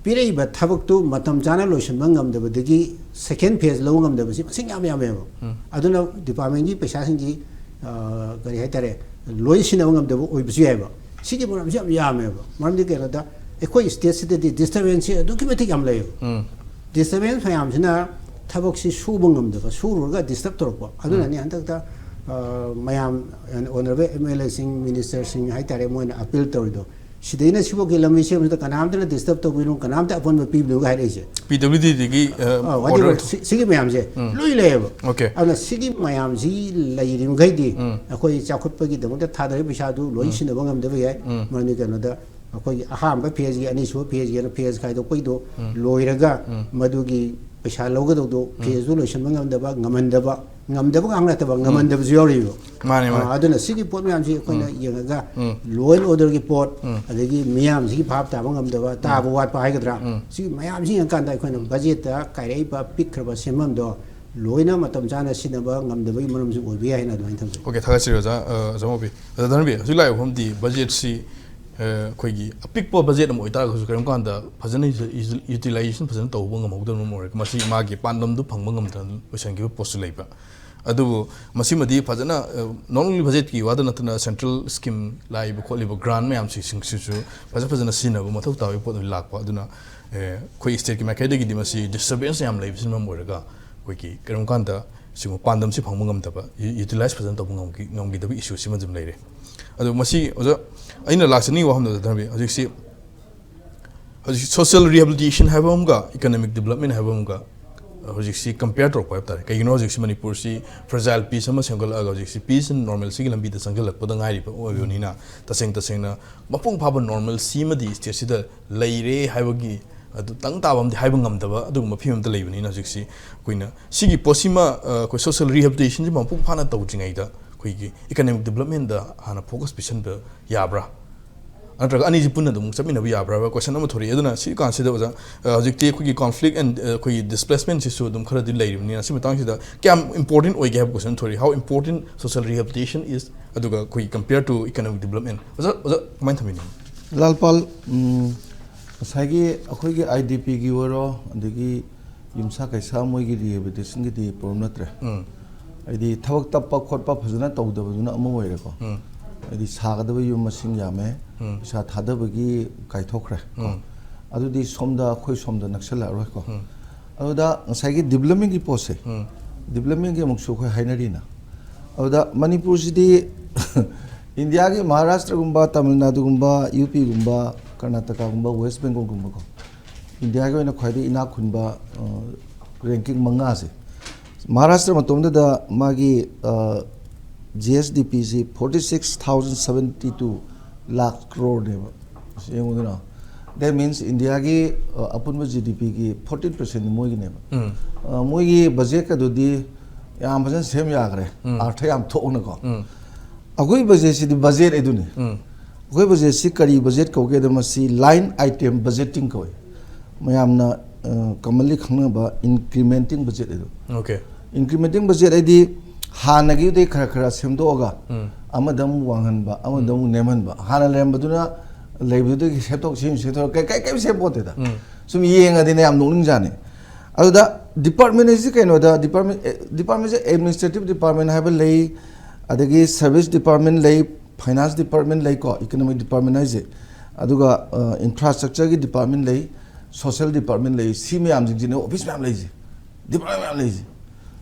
ꯄꯤꯔꯛꯏꯕ ꯊꯕꯛꯇꯨ ꯃꯇꯝ ꯆꯥꯅ ꯂꯣꯏꯁꯤꯟꯕ ꯉꯝꯗꯕꯗꯒꯤ ꯁꯦꯀꯦꯟ ꯐꯦꯖ ꯂꯧꯕ ꯉꯝꯗꯕꯁꯤ ꯃꯁꯤꯡ ꯌꯥꯝ ꯌꯥꯝꯃꯦꯕ꯫ ꯎꯝ꯫ ꯑꯗꯨꯅ ꯗꯤꯄꯥꯔꯠꯃꯦꯟꯒꯤ ꯄꯩꯁꯥꯁꯤꯡꯁꯤ, ꯑ, ꯀꯔꯤ ꯍꯥꯏꯇꯥꯔꯦ, ꯂꯣꯏ ꯁꯤꯟꯅꯕ ꯉꯝꯗꯕ ꯑꯣꯏꯕꯁꯨ ꯌꯥꯏꯕ꯫ ꯁꯤꯒꯤ ꯃꯔꯝꯁꯤ ꯌꯥꯝ ꯌꯥꯝꯃꯦꯕ꯫ ꯃꯔꯝꯗꯤ ꯀꯩꯅꯣꯗ ꯑꯩꯈꯣꯏ ꯁ꯭ꯇꯦꯠꯁꯤꯗꯗꯤ ꯗꯤꯁꯇꯔꯕꯦꯟꯁꯁꯤ ꯑꯗꯨꯛꯀꯤ ꯃꯇꯤꯛ ꯌꯥꯝ ꯂꯩꯌꯦꯕ꯫ ꯎꯝ꯫ ꯗꯤꯁꯇꯔꯕꯦꯟꯁ ꯃꯌꯥꯝꯁꯤꯅ ꯊꯕꯛꯁꯤ ꯁꯨꯕ ꯉꯝꯗꯕ, ꯁꯨꯔꯨꯔꯒ ꯗꯤꯁꯇꯔꯕ ꯇꯧꯔꯛꯄ꯫ ꯑꯗꯨꯅꯅꯤ ꯍꯟꯗꯛꯇ, ꯑ, ꯃꯌꯥꯝ, ꯑꯣꯅꯔꯦꯕꯜ ꯑꯦꯝ ꯑꯦꯜ ꯑꯦꯁꯤꯡ, ꯃꯤꯅꯤꯁꯇꯔꯁꯤꯡ ꯍꯥꯏꯇꯥꯔꯦ, ꯃꯣꯏꯅ ꯑꯄꯤꯜ ꯇꯧꯔꯤꯗꯣ꯫ ꯁꯤꯗꯩꯅ ꯁꯤꯐꯥꯎꯒꯤ ꯂꯝꯕꯤ ꯁꯦꯝꯕꯁꯤꯗ ꯀꯅꯥꯝꯇꯅ ꯗꯤꯁꯇꯔꯕ ꯇꯧꯕꯤꯅꯨ, ꯀꯅꯥꯝꯇ ꯑꯄꯟꯕ ꯄꯤꯕꯤꯅꯨꯒ ꯍꯥꯏꯔꯛꯏꯁꯦ꯫ ꯄꯤ ꯗꯕ꯭ꯂꯤꯌꯨ ꯗꯤꯗꯒꯤ, ꯑ, ꯑ, order whatever, ꯁꯤ-, ꯁꯤꯒꯤ ꯃꯌꯥꯝꯁꯦ ꯎꯝ꯫ ꯂꯣꯏ ꯂꯩꯌꯦꯕ꯫ Okay. ꯑꯗꯨꯅ ꯁꯤꯒꯤ ꯃꯌꯥꯝꯁꯤ ꯂꯩꯔꯤꯃꯈꯩꯗꯤ ꯎꯝ꯫ ꯑꯩꯈꯣꯏ ꯆꯥꯎꯈꯠꯄꯒꯤꯗꯃꯛꯇ ꯊꯥꯗꯔꯤꯕ ꯄꯩꯁꯥꯗꯨ ꯂꯣꯏ ꯎꯝ꯫ ꯁꯤꯟꯅꯕ ꯉꯝꯗꯕ ꯌꯥꯏ꯫ ꯎꯝ꯫ ꯃꯔꯝꯗꯤ ꯀꯩꯅꯣꯗ ꯑꯩꯈꯣꯏꯒꯤ ꯑꯍꯥꯟꯕ ꯐꯦꯖꯀꯤ, ꯑꯅꯤꯁꯨꯕ ꯐꯦꯖꯀꯤ ꯍꯥꯏꯅ ꯐꯦꯖ ꯈꯥꯏꯗꯣꯛꯄꯩꯗꯣ ꯎꯝ꯫ ꯂꯣꯏꯔꯒ ꯎꯝ꯫ ꯃꯗꯨꯒꯤ ꯄꯩꯁꯥ ꯂꯧꯒꯗꯧꯗꯣ ꯎꯝ꯫ ꯐꯦꯖꯇꯨ ꯂꯣꯏꯁꯤꯟꯕ ꯉꯝꯗꯕ, ꯉꯝꯍꯟꯗꯕ, ꯉꯝꯗꯕ ꯉꯥꯛ ꯅꯠꯇꯕ, ꯉꯝꯍꯟꯗꯕꯁꯨ ꯌꯥꯎꯔꯤꯕ꯫ ꯃꯥꯅꯦ, ꯃꯥꯅꯦ꯫ ꯑ, ꯑꯗꯨꯅ ꯁꯤꯒꯤ ꯄꯣꯠ ꯃꯌꯥꯝꯁꯤ ꯑꯩꯈꯣꯏꯅ ꯌꯦꯡꯉꯒ ꯎꯝ꯫ law and orderꯒꯤ ꯄꯣꯠ, ꯎꯝ꯫ ꯑꯗꯒꯤ ꯃꯤꯌꯥꯝꯁꯤꯒꯤ ꯚꯥꯞ ꯇꯥꯕ ꯉꯝꯗꯕ, ꯇꯥꯕ ꯋꯥꯠꯄ ꯍꯥꯏꯒꯗ꯭ꯔꯥ, ꯎꯝ꯫ ꯁꯤꯒꯤ ꯃꯌꯥꯝꯁꯤ ꯌꯦꯡꯉꯀꯥꯟꯗ ꯑꯩꯈꯣꯏꯅ ꯕꯖꯦꯠꯇ ꯀꯥꯏꯔꯛꯏꯕ ꯄꯤꯛꯈ꯭ꯔꯕ ꯁꯦꯟꯐꯝꯗꯣ ꯂꯣꯏꯅ ꯃꯇꯝ ꯆꯥꯅ ꯁꯤꯖꯤꯟꯅꯕ ꯉꯝꯗꯕꯒꯤ ꯃꯔꯝꯁꯨ ꯑꯣꯏꯕ ꯌꯥꯏ ꯍꯥꯏꯅ ꯑꯗꯨꯃꯥꯏꯅ ꯊꯝꯖꯩ꯫ Okay, ꯊꯥꯒꯠꯆꯔꯤ ꯑꯣꯖꯥ, ꯑ, ꯑꯣꯖꯥ ꯃꯣꯄꯤ꯫ ꯑꯣꯖꯥ ꯙꯔꯃꯕꯤꯔ, ꯍꯧꯖꯤꯛ ꯂꯥꯛꯏꯕ ꯃꯐꯝꯗꯤ ꯕꯖꯦꯠꯁꯤ, ꯑ, ꯑꯩꯈꯣꯏꯒꯤ ꯑꯄꯤꯛꯄ ꯕꯖꯦꯠ ꯑꯃ ꯑꯣꯏꯇꯥꯔꯒꯁꯨ ꯀꯔꯤꯒꯨꯝꯕ ꯀꯥꯟꯗ ꯐꯖꯅ util-, utilization ꯐꯖꯅ ꯇꯧꯕ ꯉꯝꯍꯧꯗꯕ ꯑꯃ ꯑꯣꯏꯔꯒ ꯃꯁꯤ ꯃꯥꯒꯤ ꯄꯥꯟꯗꯝꯗꯨ ꯐꯪꯕ ꯉꯝꯗꯅ ꯂꯣꯏꯁꯤꯟꯈꯤꯕ ꯄꯣꯠꯁꯨ ꯂꯩꯕ꯫ ꯑꯗꯨꯕꯨ ꯃꯁꯤꯃꯗꯤ ꯐꯖꯅ, ꯑ, not only ꯕꯖꯦꯠꯀꯤ ꯋꯥꯗ ꯅꯠꯇꯅ central scheme ꯂꯥꯛꯏꯕ ꯈꯣꯠꯂꯤꯕ grant ꯃꯌꯥꯝꯁꯤꯡꯁꯤꯁꯨ ꯐꯖ ꯐꯖꯅ ꯁꯤꯖꯤꯟꯅꯕ ꯃꯊꯧ ꯇꯥꯕꯒꯤ ꯄꯣꯠ ꯑꯣꯏꯅ ꯂꯥꯛꯄ꯫ ꯑꯗꯨꯅ, ꯑ, ꯑꯩꯈꯣꯏ stateꯀꯤ ꯃꯥꯏꯀꯩꯗꯒꯤꯗꯤ ꯃꯁꯤ disturbance ꯌꯥꯝ ꯂꯩꯕꯁꯤꯅ ꯃꯔꯝ ꯑꯣꯏꯔꯒ ꯑꯩꯈꯣꯏꯒꯤ ꯀꯔꯤꯒꯨꯝꯕ ꯀꯥꯟꯗ ꯁꯤꯒꯨꯝꯕ ꯄꯥꯟꯗꯝꯁꯤ ꯐꯪꯕ ꯉꯝꯗꯕ, ꯌꯨ-, utilize ꯐꯖꯅ ꯇꯧꯕ ꯉꯝꯈꯤ-, ꯉꯝꯈꯤꯗꯕ issue ꯁꯤꯃ ꯑꯗꯨꯝ ꯂꯩꯔꯦ꯫ ꯑꯗꯣ ꯃꯁꯤ ꯑꯣꯖꯥ, ꯑꯩꯅ ꯂꯥꯛꯆꯅꯤꯡꯉꯤꯕ ꯋꯥꯐꯝꯗ, ꯑꯣꯖꯥ ꯙꯔꯃꯕꯤꯔ, ꯍꯧꯖꯤꯛꯁꯤ, ꯍꯧꯖꯤꯛ social rehabilitation ꯍꯥꯏꯕ ꯑꯃꯒ economic development ꯍꯥꯏꯕ ꯑꯃꯒ ꯍꯧꯖꯤꯛꯁꯤ compare ꯇꯧꯔꯛꯄ ꯍꯥꯏꯕ ꯇꯥꯔꯦ꯫ ꯀꯩꯒꯤꯅꯣ, ꯍꯧꯖꯤꯛꯁꯤ ꯃꯅꯤꯄꯨꯔꯁꯤ fragile peace ꯑꯃ ꯁꯦꯝꯒꯠꯂꯛꯑꯒ ꯍꯧꯖꯤꯛꯁꯤ peace and normalcyꯒꯤ ꯂꯝꯕꯤꯗ ꯆꯪꯁꯤꯜꯂꯛꯄꯗ ꯉꯥꯏꯔꯤꯕ ꯑꯣꯏꯕꯅꯤꯅ, ꯇꯁꯦꯡ ꯇꯁꯦꯡꯅ ꯃꯄꯨꯡ ꯐꯥꯕ normalcy ꯑꯃꯗꯤ stateꯁꯤꯗ ꯂꯩꯔꯦ ꯍꯥꯏꯕꯒꯤ ꯑꯗꯨ ꯇꯪ ꯇꯥꯕ ꯑꯃꯗꯤ ꯍꯥꯏꯕ ꯉꯝꯗꯕ ꯑꯗꯨꯒꯨꯝꯕ ꯐꯤꯕꯝꯗ ꯂꯩꯕꯅꯤꯅ, ꯍꯧꯖꯤꯛꯁꯤ ꯑꯩꯈꯣꯏꯅ ꯁꯤꯒꯤ ꯄꯣꯠꯁꯤꯃ, ꯑ, ꯑꯩꯈꯣꯏ social rehabilitationꯁꯤ ꯃꯄꯨꯡ ꯐꯥꯅ ꯇꯧꯗ꯭ꯔꯤꯉꯩꯗ ꯑꯩꯈꯣꯏꯒꯤ economic developmentꯗ ꯍꯥꯟꯅ focus ꯄꯤꯁꯟꯕ ꯌꯥꯕ꯭ꯔꯥ? ꯅꯠꯇ꯭ꯔꯒ ꯑꯅꯤꯁꯤ ꯄꯨꯟꯅ ꯑꯗꯨꯝ ꯆꯠꯃꯤꯟꯅꯕ ꯌꯥꯕ꯭ꯔꯥ ꯍꯥꯏꯕ ꯀꯣꯏꯁꯟ ꯑꯃ ꯊꯣꯔꯛꯏ꯫ ꯑꯗꯨꯅ ꯁꯤ ꯀꯥꯟꯁꯤꯗ ꯑꯣꯖꯥ, ꯑ, ꯍꯧꯖꯤꯛꯇꯤ ꯑꯩꯈꯣꯏꯒꯤ ꯀꯣꯟꯐ꯭ꯂꯤꯛ ꯑꯦꯟ, ꯑ, ꯑꯩꯈꯣꯏꯒꯤ ꯗꯤꯁꯄ꯭ꯂꯦꯁꯃꯦꯟꯁꯤꯁꯨ ꯑꯗꯨꯝ ꯈꯔꯗꯤ ꯂꯩꯔꯤꯕꯅꯤꯅ, ꯁꯤ ꯃꯇꯥꯡꯁꯤꯗ ꯀꯌꯥꯝ ꯏꯝꯄꯣꯔꯇꯦꯟ ꯑꯣꯏꯒꯦ ꯍꯥꯏꯕ ꯀꯣꯏꯁꯟ ꯊꯣꯔꯛꯏ꯫ How important social rehabilitation is, ꯑꯗꯨꯒ ꯑꯩꯈꯣꯏꯒꯤ compare to economic development? ꯑꯣꯖꯥ, ꯑꯣꯖꯥ, ꯀꯃꯥꯏꯅ ꯊꯝꯕꯤꯅꯤꯡꯉꯤ? ꯂꯥꯜꯄꯥꯜ, ꯎꯝ, ꯉꯁꯥꯏꯒꯤ ꯑꯩꯈꯣꯏꯒꯤ ꯑꯥꯏ ꯗꯤ ꯄꯤꯒꯤ ꯑꯣꯏꯔꯣ, ꯑꯗꯒꯤ ꯌꯨꯝꯁꯥ ꯀꯩꯁꯥ ꯃꯣꯏꯒꯤ ꯔꯤꯍꯦꯕꯤꯂꯤꯇꯦꯁꯟꯒꯤꯗꯤ ꯄ꯭ꯔꯣꯕ꯭ꯂꯦꯝ ꯅꯠꯇ꯭ꯔꯦ꯫ ꯎꯝ, ꯍꯥꯏꯗꯤ ꯊꯕꯛ ꯇꯞꯄ ꯈꯣꯠꯄ ꯐꯖꯅ ꯇꯧꯗꯕꯗꯨꯅ ꯑꯃ ꯑꯣꯏꯔꯦꯀꯣ꯫ ꯎꯝ, ꯍꯥꯏꯗꯤ ꯁꯥꯒꯗꯕ ꯌꯨꯝ ꯃꯁꯤꯡ ꯌꯥꯝꯃꯦ, ꯎꯝ, ꯄꯩꯁꯥ ꯊꯥꯗꯕꯒꯤ ꯀꯥꯏꯊꯣꯛꯈ꯭ꯔꯦ꯫ ꯎꯝ, ꯑꯗꯨꯗꯤ ꯁꯣꯝꯗ ꯑꯩꯈꯣꯏ ꯁꯣꯝꯗ ꯅꯛꯁꯜꯂꯛꯑꯔꯣꯏꯀꯣ꯫ ꯎꯝ, ꯑꯗꯨꯗ ꯉꯁꯥꯏꯒꯤ ꯗꯤꯕ꯭ꯂꯞꯃꯦꯟꯒꯤ ꯄꯣꯠꯁꯦ, ꯎꯝ, ꯗꯤꯕ꯭ꯂꯞꯃꯦꯟꯒꯤ ꯑꯃꯨꯛꯁꯨ ꯑꯩꯈꯣꯏ ꯍꯥꯏꯅꯔꯤꯅ꯫ ꯑꯗꯨꯗ ꯃꯅꯤꯄꯨꯔꯁꯤꯗꯤ ꯏꯟꯗꯤꯌꯥꯒꯤ ꯃꯍꯥꯔꯥꯁꯇ꯭ꯔꯒꯨꯝꯕ, ꯇꯥꯃꯤꯜ ꯅꯥꯗꯨꯒꯨꯝꯕ, ꯌꯨ ꯄꯤꯒꯨꯝꯕ, ꯀꯔꯅꯥꯇꯀꯥꯒꯨꯝꯕ, ꯋꯦꯁ ꯕꯦꯡꯒꯣꯜꯒꯨꯝꯕꯀꯣ, ꯏꯟꯗꯤꯌꯥꯒꯤ ꯑꯣꯏꯅ ꯈ꯭ꯋꯥꯏꯗꯒꯤ ꯏꯅꯥꯛ ꯈꯨꯟꯕ, ꯑ, ꯔꯦꯡꯀꯤꯡ ꯃꯉꯥꯁꯦ, ꯃꯍꯥꯔꯥꯁꯇ꯭ꯔ ꯃꯇꯣꯝꯗꯗ ꯃꯥꯒꯤ, ꯑ, ꯖꯤ ꯑꯦꯁ ꯗꯤ ꯄꯤꯁꯤ forty six thousand seventy two lakh ꯀ꯭ꯔꯣꯔꯅꯦꯕ꯫ ꯑꯁꯤ ꯌꯦꯡꯉꯨꯗꯅ, that means ꯏꯟꯗꯤꯌꯥꯒꯤ, ꯑ, ꯑꯄꯨꯟꯕ ꯖꯤ ꯗꯤ ꯄꯤꯒꯤ fourteen percent ꯃꯣꯏꯒꯤꯅꯦꯕ꯫ ꯎꯝ, ꯑ, ꯃꯣꯏꯒꯤ ꯕꯖꯦꯠꯀꯗꯨꯗꯤ ꯌꯥꯝ ꯐꯖꯅ ꯁꯦꯝ ꯌꯥꯈ꯭ꯔꯦ꯫ ꯎꯝ, ꯑꯥꯔꯊ ꯌꯥꯝ ꯊꯣꯛꯅꯀꯣ꯫ ꯎꯝ, ꯑꯩꯈꯣꯏ ꯕꯖꯦꯠꯁꯤꯗꯤ ꯕꯖꯦꯠ ꯑꯗꯨꯅꯤ꯫ ꯎꯝ, ꯑꯩꯈꯣꯏ ꯕꯖꯦꯠꯁꯤ ꯀꯔꯤ ꯕꯖꯦꯠ ꯀꯧꯒꯦꯗ, ꯃꯁꯤ line item budgeting ꯀꯧꯏ꯫ ꯃꯌꯥꯝꯅ, ꯑ, commonly ꯈꯪꯅꯕ incrementing budget ꯑꯗꯨ꯫ okay, Incrementing budget ꯍꯥꯏꯗꯤ ꯍꯥꯟꯅꯒꯤꯗꯨꯗꯩ ꯈꯔ ꯈꯔ ꯁꯦꯝꯗꯣꯛꯑꯒ ꯎꯝ, ꯑꯃꯗ ꯑꯃꯨꯛ ꯋꯥꯡꯍꯟꯕ, ꯑꯃꯗ ꯑꯃꯨꯛ ꯅꯦꯝꯍꯟꯕ, ꯍꯥꯟꯅ ꯂꯩꯔꯝꯕꯗꯨꯅ ꯂꯩꯕꯗꯨꯗꯒꯤ ꯁꯦꯝꯗꯣꯛ ꯁꯦꯝ ꯁꯦꯝꯗꯣꯛ ꯀꯩ ꯀꯩ ꯀꯩꯝ ꯁꯦꯝꯄꯣꯠꯇꯦꯗ꯫ ꯎꯝ, ꯁꯨꯝ ꯌꯦꯡꯉꯗꯤꯅꯦ ꯌꯥꯝ ꯅꯣꯛꯅꯤꯡꯖꯥꯅꯤ꯫ ꯑꯗꯨꯗ ꯗꯤꯄꯥꯔꯠꯃꯦꯟ ꯍꯥꯏꯁꯤ ꯀꯩꯅꯣꯗ, ꯗꯤꯄꯥꯔꯠꯃꯦꯟ, ꯑꯦ, ꯗꯤꯄꯥꯔꯠꯃꯦꯟꯁꯦ ꯑꯦꯗꯃꯤꯅꯤꯁꯇ꯭ꯔꯦꯇꯤꯚ ꯗꯤꯄꯥꯔꯠꯃꯦꯟ ꯍꯥꯏꯕ ꯂꯩ, ꯑꯗꯒꯤ ꯁꯔꯚꯤꯁ ꯗꯤꯄꯥꯔꯠꯃꯦꯟ ꯂꯩ, ꯐꯥꯏꯅꯥꯟꯁ ꯗꯤꯄꯥꯔꯠꯃꯦꯟ ꯂꯩꯀꯣ, ꯏꯀꯣꯅꯣꯃꯤꯛ ꯗꯤꯄꯥꯔꯠꯃꯦꯟ ꯍꯥꯏꯁꯦ, ꯑꯗꯨꯒ, ꯑ, ꯏꯟꯐ꯭ꯔꯥꯁ꯭ꯇ꯭ꯔꯛꯆꯔꯒꯤ ꯗꯤꯄꯥꯔꯠꯃꯦꯟ ꯂꯩ, ꯁꯣꯁꯦꯜ ꯗꯤꯄꯥꯔꯠꯃꯦꯟ ꯂꯩ꯫ ꯁꯤ ꯃꯌꯥꯝꯁꯤꯡꯁꯤꯅꯦ ꯑꯣꯐꯤꯁ ꯃꯌꯥꯝ ꯂꯩꯁꯦ, ꯗꯤꯄꯥꯔꯠꯃꯦꯟ ꯃꯌꯥꯝ ꯂꯩꯁꯦ꯫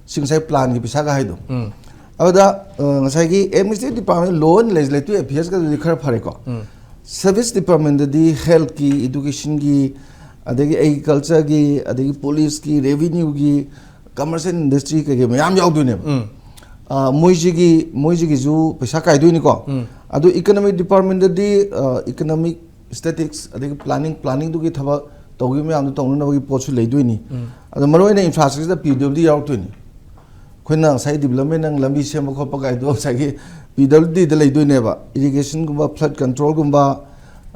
ꯁꯤ ꯉꯁꯥꯏ ꯄ꯭ꯂꯥꯟꯒꯤ ꯄꯩꯁꯥꯒ ꯍꯥꯏꯗꯣ꯫ ꯎꯝ, ꯑꯗꯨꯗ, ꯑ, ꯉꯁꯥꯏꯒꯤ administrative department, law and legislative ꯑꯦꯐꯤꯌꯔꯁꯀꯗꯨꯗꯤ ꯈꯔ ꯐꯔꯦꯀꯣ꯫ ꯎꯝ, ꯁꯔꯚꯤꯁ ꯗꯤꯄꯥꯔꯠꯃꯦꯟꯗꯗꯤ ꯍꯦꯜꯠꯀꯤ, ꯏꯗꯨꯀꯦꯁꯟꯒꯤ, ꯑꯗꯒꯤ ꯑꯦꯒ꯭ꯔꯤꯀꯜꯆꯔꯒꯤ, ꯑꯗꯒꯤ ꯄꯨꯂꯤꯁꯀꯤ, ꯔꯦꯚꯤꯅ꯭ꯌꯨꯒꯤ, ꯀꯃꯔꯁ ꯑꯦꯟ ꯏꯟꯗꯁꯇ꯭ꯔꯤ ꯀꯩꯀꯩ ꯃꯌꯥꯝ ꯌꯥꯎꯗꯣꯏꯅꯦꯕ꯫ ꯎꯝ, ꯑ, ꯃꯣꯏꯁꯤꯒꯤ, ꯃꯣꯏꯁꯤꯒꯤꯁꯨ ꯄꯩꯁꯥ ꯀꯥꯏꯗꯣꯏꯅꯤꯀꯣ꯫ ꯎꯝ, ꯑꯗꯨ ꯏꯀꯣꯅꯣꯃꯤꯛ ꯗꯤꯄꯥꯔꯠꯃꯦꯟꯗꯗꯤ, ꯑ, ꯏꯀꯣꯅꯣꯃꯤꯛ, ꯁ꯭ꯇꯦꯇꯤꯛꯁ, ꯑꯗꯒꯤ ꯄ꯭ꯂꯥꯅꯤꯡ, ꯄ꯭ꯂꯥꯅꯤꯡꯗꯨꯒꯤ ꯊꯕꯛ ꯇꯧꯈꯤꯕ ꯃꯌꯥꯝꯗꯨ ꯇꯧꯅꯅꯕꯒꯤ ꯄꯣꯠꯁꯨ ꯂꯩꯗꯣꯏꯅꯤ꯫ ꯎꯝ, ꯑꯗꯣ ꯃꯔꯨꯑꯣꯏꯅ ꯏꯟꯐ꯭ꯔꯥꯁ꯭ꯇ꯭ꯔꯛꯆꯔꯗ ꯄꯤ ꯗꯕ꯭ꯂꯤꯌꯨ ꯗꯤ ꯌꯥꯎꯔꯛꯇꯣꯏꯅꯤ꯫ ꯑꯩꯈꯣꯏꯅ ꯉꯁꯥꯏ ꯗꯤꯕ꯭ꯂꯞꯃꯦꯟ, ꯅꯪ ꯂꯝꯕꯤ ꯁꯦꯝꯕ ꯈꯣꯠꯄ ꯀꯥꯏꯗꯣ ꯉꯁꯥꯏꯒꯤ ꯄꯤ ꯗꯕ꯭ꯂꯤꯌꯨ ꯗꯤꯗ ꯂꯩꯗꯣꯏꯅꯦꯕ꯫ ꯏꯔꯤꯒꯦꯁꯟꯒꯨꯝꯕ, ꯐ꯭ꯂꯗ ꯀꯟꯇ꯭ꯔꯣꯜꯒꯨꯝꯕ,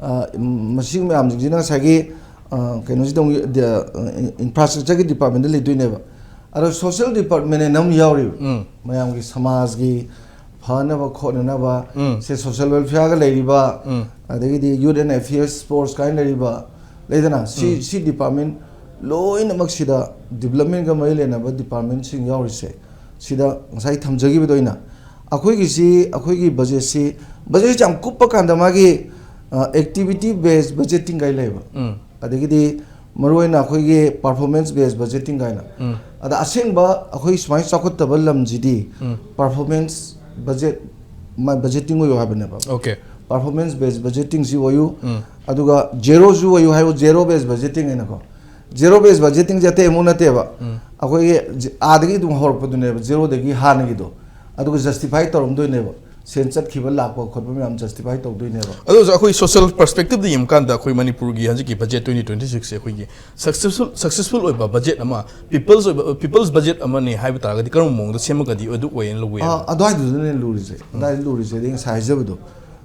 ꯑ, ꯃꯁꯤ ꯃꯌꯥꯝꯁꯤꯡꯁꯤꯅ ꯉꯁꯥꯏꯒꯤ, ꯑ, ꯀꯩꯅꯣꯁꯤꯗ ꯑꯃꯨꯛ, ꯗ-, ꯑ, ꯏꯟꯐ꯭ꯔꯥꯁ꯭ꯇ꯭ꯔꯛꯆꯔꯒꯤ ꯗꯤꯄꯥꯔꯠꯃꯦꯟꯗ ꯂꯩꯗꯣꯏꯅꯦꯕ꯫ ꯑꯗꯣ ꯁꯣꯁꯤꯌꯦꯜ ꯗꯤꯄꯥꯔꯠꯃꯦꯟ ꯍꯥꯏꯅ ꯑꯃ ꯌꯥꯎꯔꯤꯕ꯫ ꯎꯝ꯫ ꯃꯌꯥꯝꯒꯤ ꯁꯃꯥꯖꯒꯤ ꯐꯅꯕ ꯈꯣꯠꯅꯅꯕ, ꯎꯝ꯫ ꯁꯦ ꯁꯣꯁꯤꯌꯦꯜ ꯋꯦꯜꯐꯤꯌꯔꯒ ꯂꯩꯔꯤꯕ, ꯎꯝ꯫ ꯑꯗꯒꯤꯗꯤ ꯌꯨꯠ ꯑꯦꯟ ꯑꯦꯐꯤꯌꯔꯁ, ꯁ꯭ꯄꯣꯔꯠꯁ ꯀꯥꯏꯅ ꯂꯩꯔꯤꯕ, ꯂꯩꯗꯅ? ꯁꯤ, ꯎꯝ꯫ ꯁꯤ ꯗꯤꯄꯥꯔꯠꯃꯦꯟ ꯂꯣꯏꯅꯃꯛꯁꯤꯗ, ꯗꯤꯕꯂꯞꯃꯦꯟꯒ ꯃꯔꯤ ꯂꯩꯅꯕ ꯗꯤꯄꯥꯔꯠꯃꯦꯟꯁꯤꯡ ꯌꯥꯎꯔꯤꯁꯦ, ꯁꯤꯗ ꯉꯁꯥꯏ ꯊꯝꯖꯈꯤꯕꯗ ꯑꯣꯏꯅ ꯑꯩꯈꯣꯏꯒꯤꯁꯤ, ꯑꯩꯈꯣꯏꯒꯤ ꯕꯖꯦꯠꯁꯤ, ꯕꯖꯦꯠꯁꯤ ꯌꯥꯝ ꯀꯨꯞꯄ ꯀꯥꯟꯗ ꯃꯥꯒꯤ, ꯑ, ꯑꯦꯛꯇꯤꯚꯤꯇꯤ ꯕꯦꯁ ꯕꯖꯦꯇꯤꯡ ꯀꯥꯏ ꯂꯩꯕ꯫ ꯎꯝ꯫ ꯑꯗꯒꯤꯗꯤ ꯃꯔꯨꯑꯣꯏꯅ ꯑꯩꯈꯣꯏꯒꯤ ꯄꯔꯐꯣꯔꯃꯦꯟꯁ ꯕꯦꯁ ꯕꯖꯦꯇꯤꯡ ꯀꯥꯏꯅ꯫ ꯎꯝ꯫ ꯑꯗ ꯑꯁꯦꯡꯕ ꯑꯩꯈꯣꯏ ꯁꯨꯃꯥꯏꯅ ꯆꯥꯎꯈꯠꯇꯕ ꯂꯝꯁꯤꯗꯤ ꯎꯝ꯫ ꯄꯔꯐꯣꯔꯃꯦꯟꯁ ꯕꯖꯦꯠ, ꯃꯥ ꯕꯖꯦꯇꯤꯡ ꯑꯣꯏꯌꯨ ꯍꯥꯏꯕꯅꯦꯕ꯫ ꯑꯣꯀꯦ꯫ ꯄꯔꯐꯣꯔꯃꯦꯟꯁ ꯕꯦꯁ ꯕꯖꯦꯇꯤꯡꯁꯤ ꯑꯣꯏꯌꯨ, ꯎꯝ꯫ ꯑꯗꯨꯒ ꯖꯦꯔꯣꯁꯨ ꯑꯣꯏꯌꯨ ꯍꯥꯏꯌꯨ, ꯖꯦꯔꯣ ꯕꯦꯁ ꯕꯖꯦꯇꯤꯡ ꯍꯥꯏꯅꯀꯣ꯫ ꯖꯦꯔꯣ ꯕꯦꯁ ꯕꯖꯦꯇꯤꯡꯁꯦ ꯑꯇꯩ ꯑꯃꯨꯛ ꯅꯠꯇꯦꯕ꯫ ꯎꯝ꯫ ꯑꯩꯈꯣꯏꯒꯤ ꯖ-, ꯑꯥꯗꯒꯤ ꯑꯗꯨꯝ ꯍꯧꯔꯛꯄꯗꯨꯅꯦꯕ, ꯖꯦꯔꯣꯗꯒꯤ ꯍꯥꯟꯅꯒꯤꯗꯣ꯫ ꯑꯗꯨꯒ ꯖꯁꯇꯤꯐꯥꯏ ꯇꯧꯔꯝꯗꯣꯏꯅꯦꯕ꯫ ꯁꯦꯟ ꯆꯠꯈꯤꯕ ꯂꯥꯛꯄ ꯈꯣꯠꯄ ꯃꯌꯥꯝ ꯖꯁꯇꯤꯐꯥꯏ ꯇꯧꯗꯣꯏꯅꯦꯕ꯫ ꯑꯗꯨ ꯑꯣꯏꯔꯁꯨ ꯑꯩꯈꯣꯏ ꯁꯣꯁꯤꯌꯦꯜ ꯄꯔꯁꯄꯦꯛꯇꯤꯚꯇ ꯌꯦꯡꯕꯀꯥꯟꯗ ꯑꯩꯈꯣꯏ ꯃꯅꯤꯄꯨꯔꯒꯤ ꯍꯧꯖꯤꯛꯀꯤ ꯕꯖꯦꯠ ꯇ꯭ꯋꯦꯟꯇꯤ ꯇ꯭ꯋꯦꯟꯇꯤ ꯁꯤꯛꯁꯁꯦ ꯑꯩꯈꯣꯏꯒꯤ ꯁꯛꯁꯦꯁꯐꯨꯜ, ꯁꯛꯁꯦꯁꯐꯨꯜ ꯑꯣꯏꯕ ꯕꯖꯦꯠ ꯑꯃ, ꯄꯤꯄꯜꯁ ꯑꯣꯏꯕ, ꯄꯤꯄꯜꯁ ꯕꯖꯦꯠ ꯑꯃꯅꯤ ꯍꯥꯏꯕ ꯇꯥꯔꯒꯗꯤ ꯀꯔꯝꯕ ꯃꯑꯣꯡꯗ ꯁꯦꯝꯃꯒꯗꯤ ꯑꯗꯨ ꯑꯣꯏꯌꯦꯅ ꯂꯧꯕ ꯌꯥꯏ? ꯑ, ꯑꯗꯨꯋꯥꯏꯗꯨꯗꯅꯦ ꯂꯨꯔꯤꯁꯦ꯫ ꯎꯝ꯫ ꯑꯗꯨꯋꯥꯏꯗ ꯂꯨꯔꯤꯁꯦ꯫ ꯑꯗꯩ ꯉꯁꯥꯏ ꯍꯥꯏꯖꯕꯗꯣ,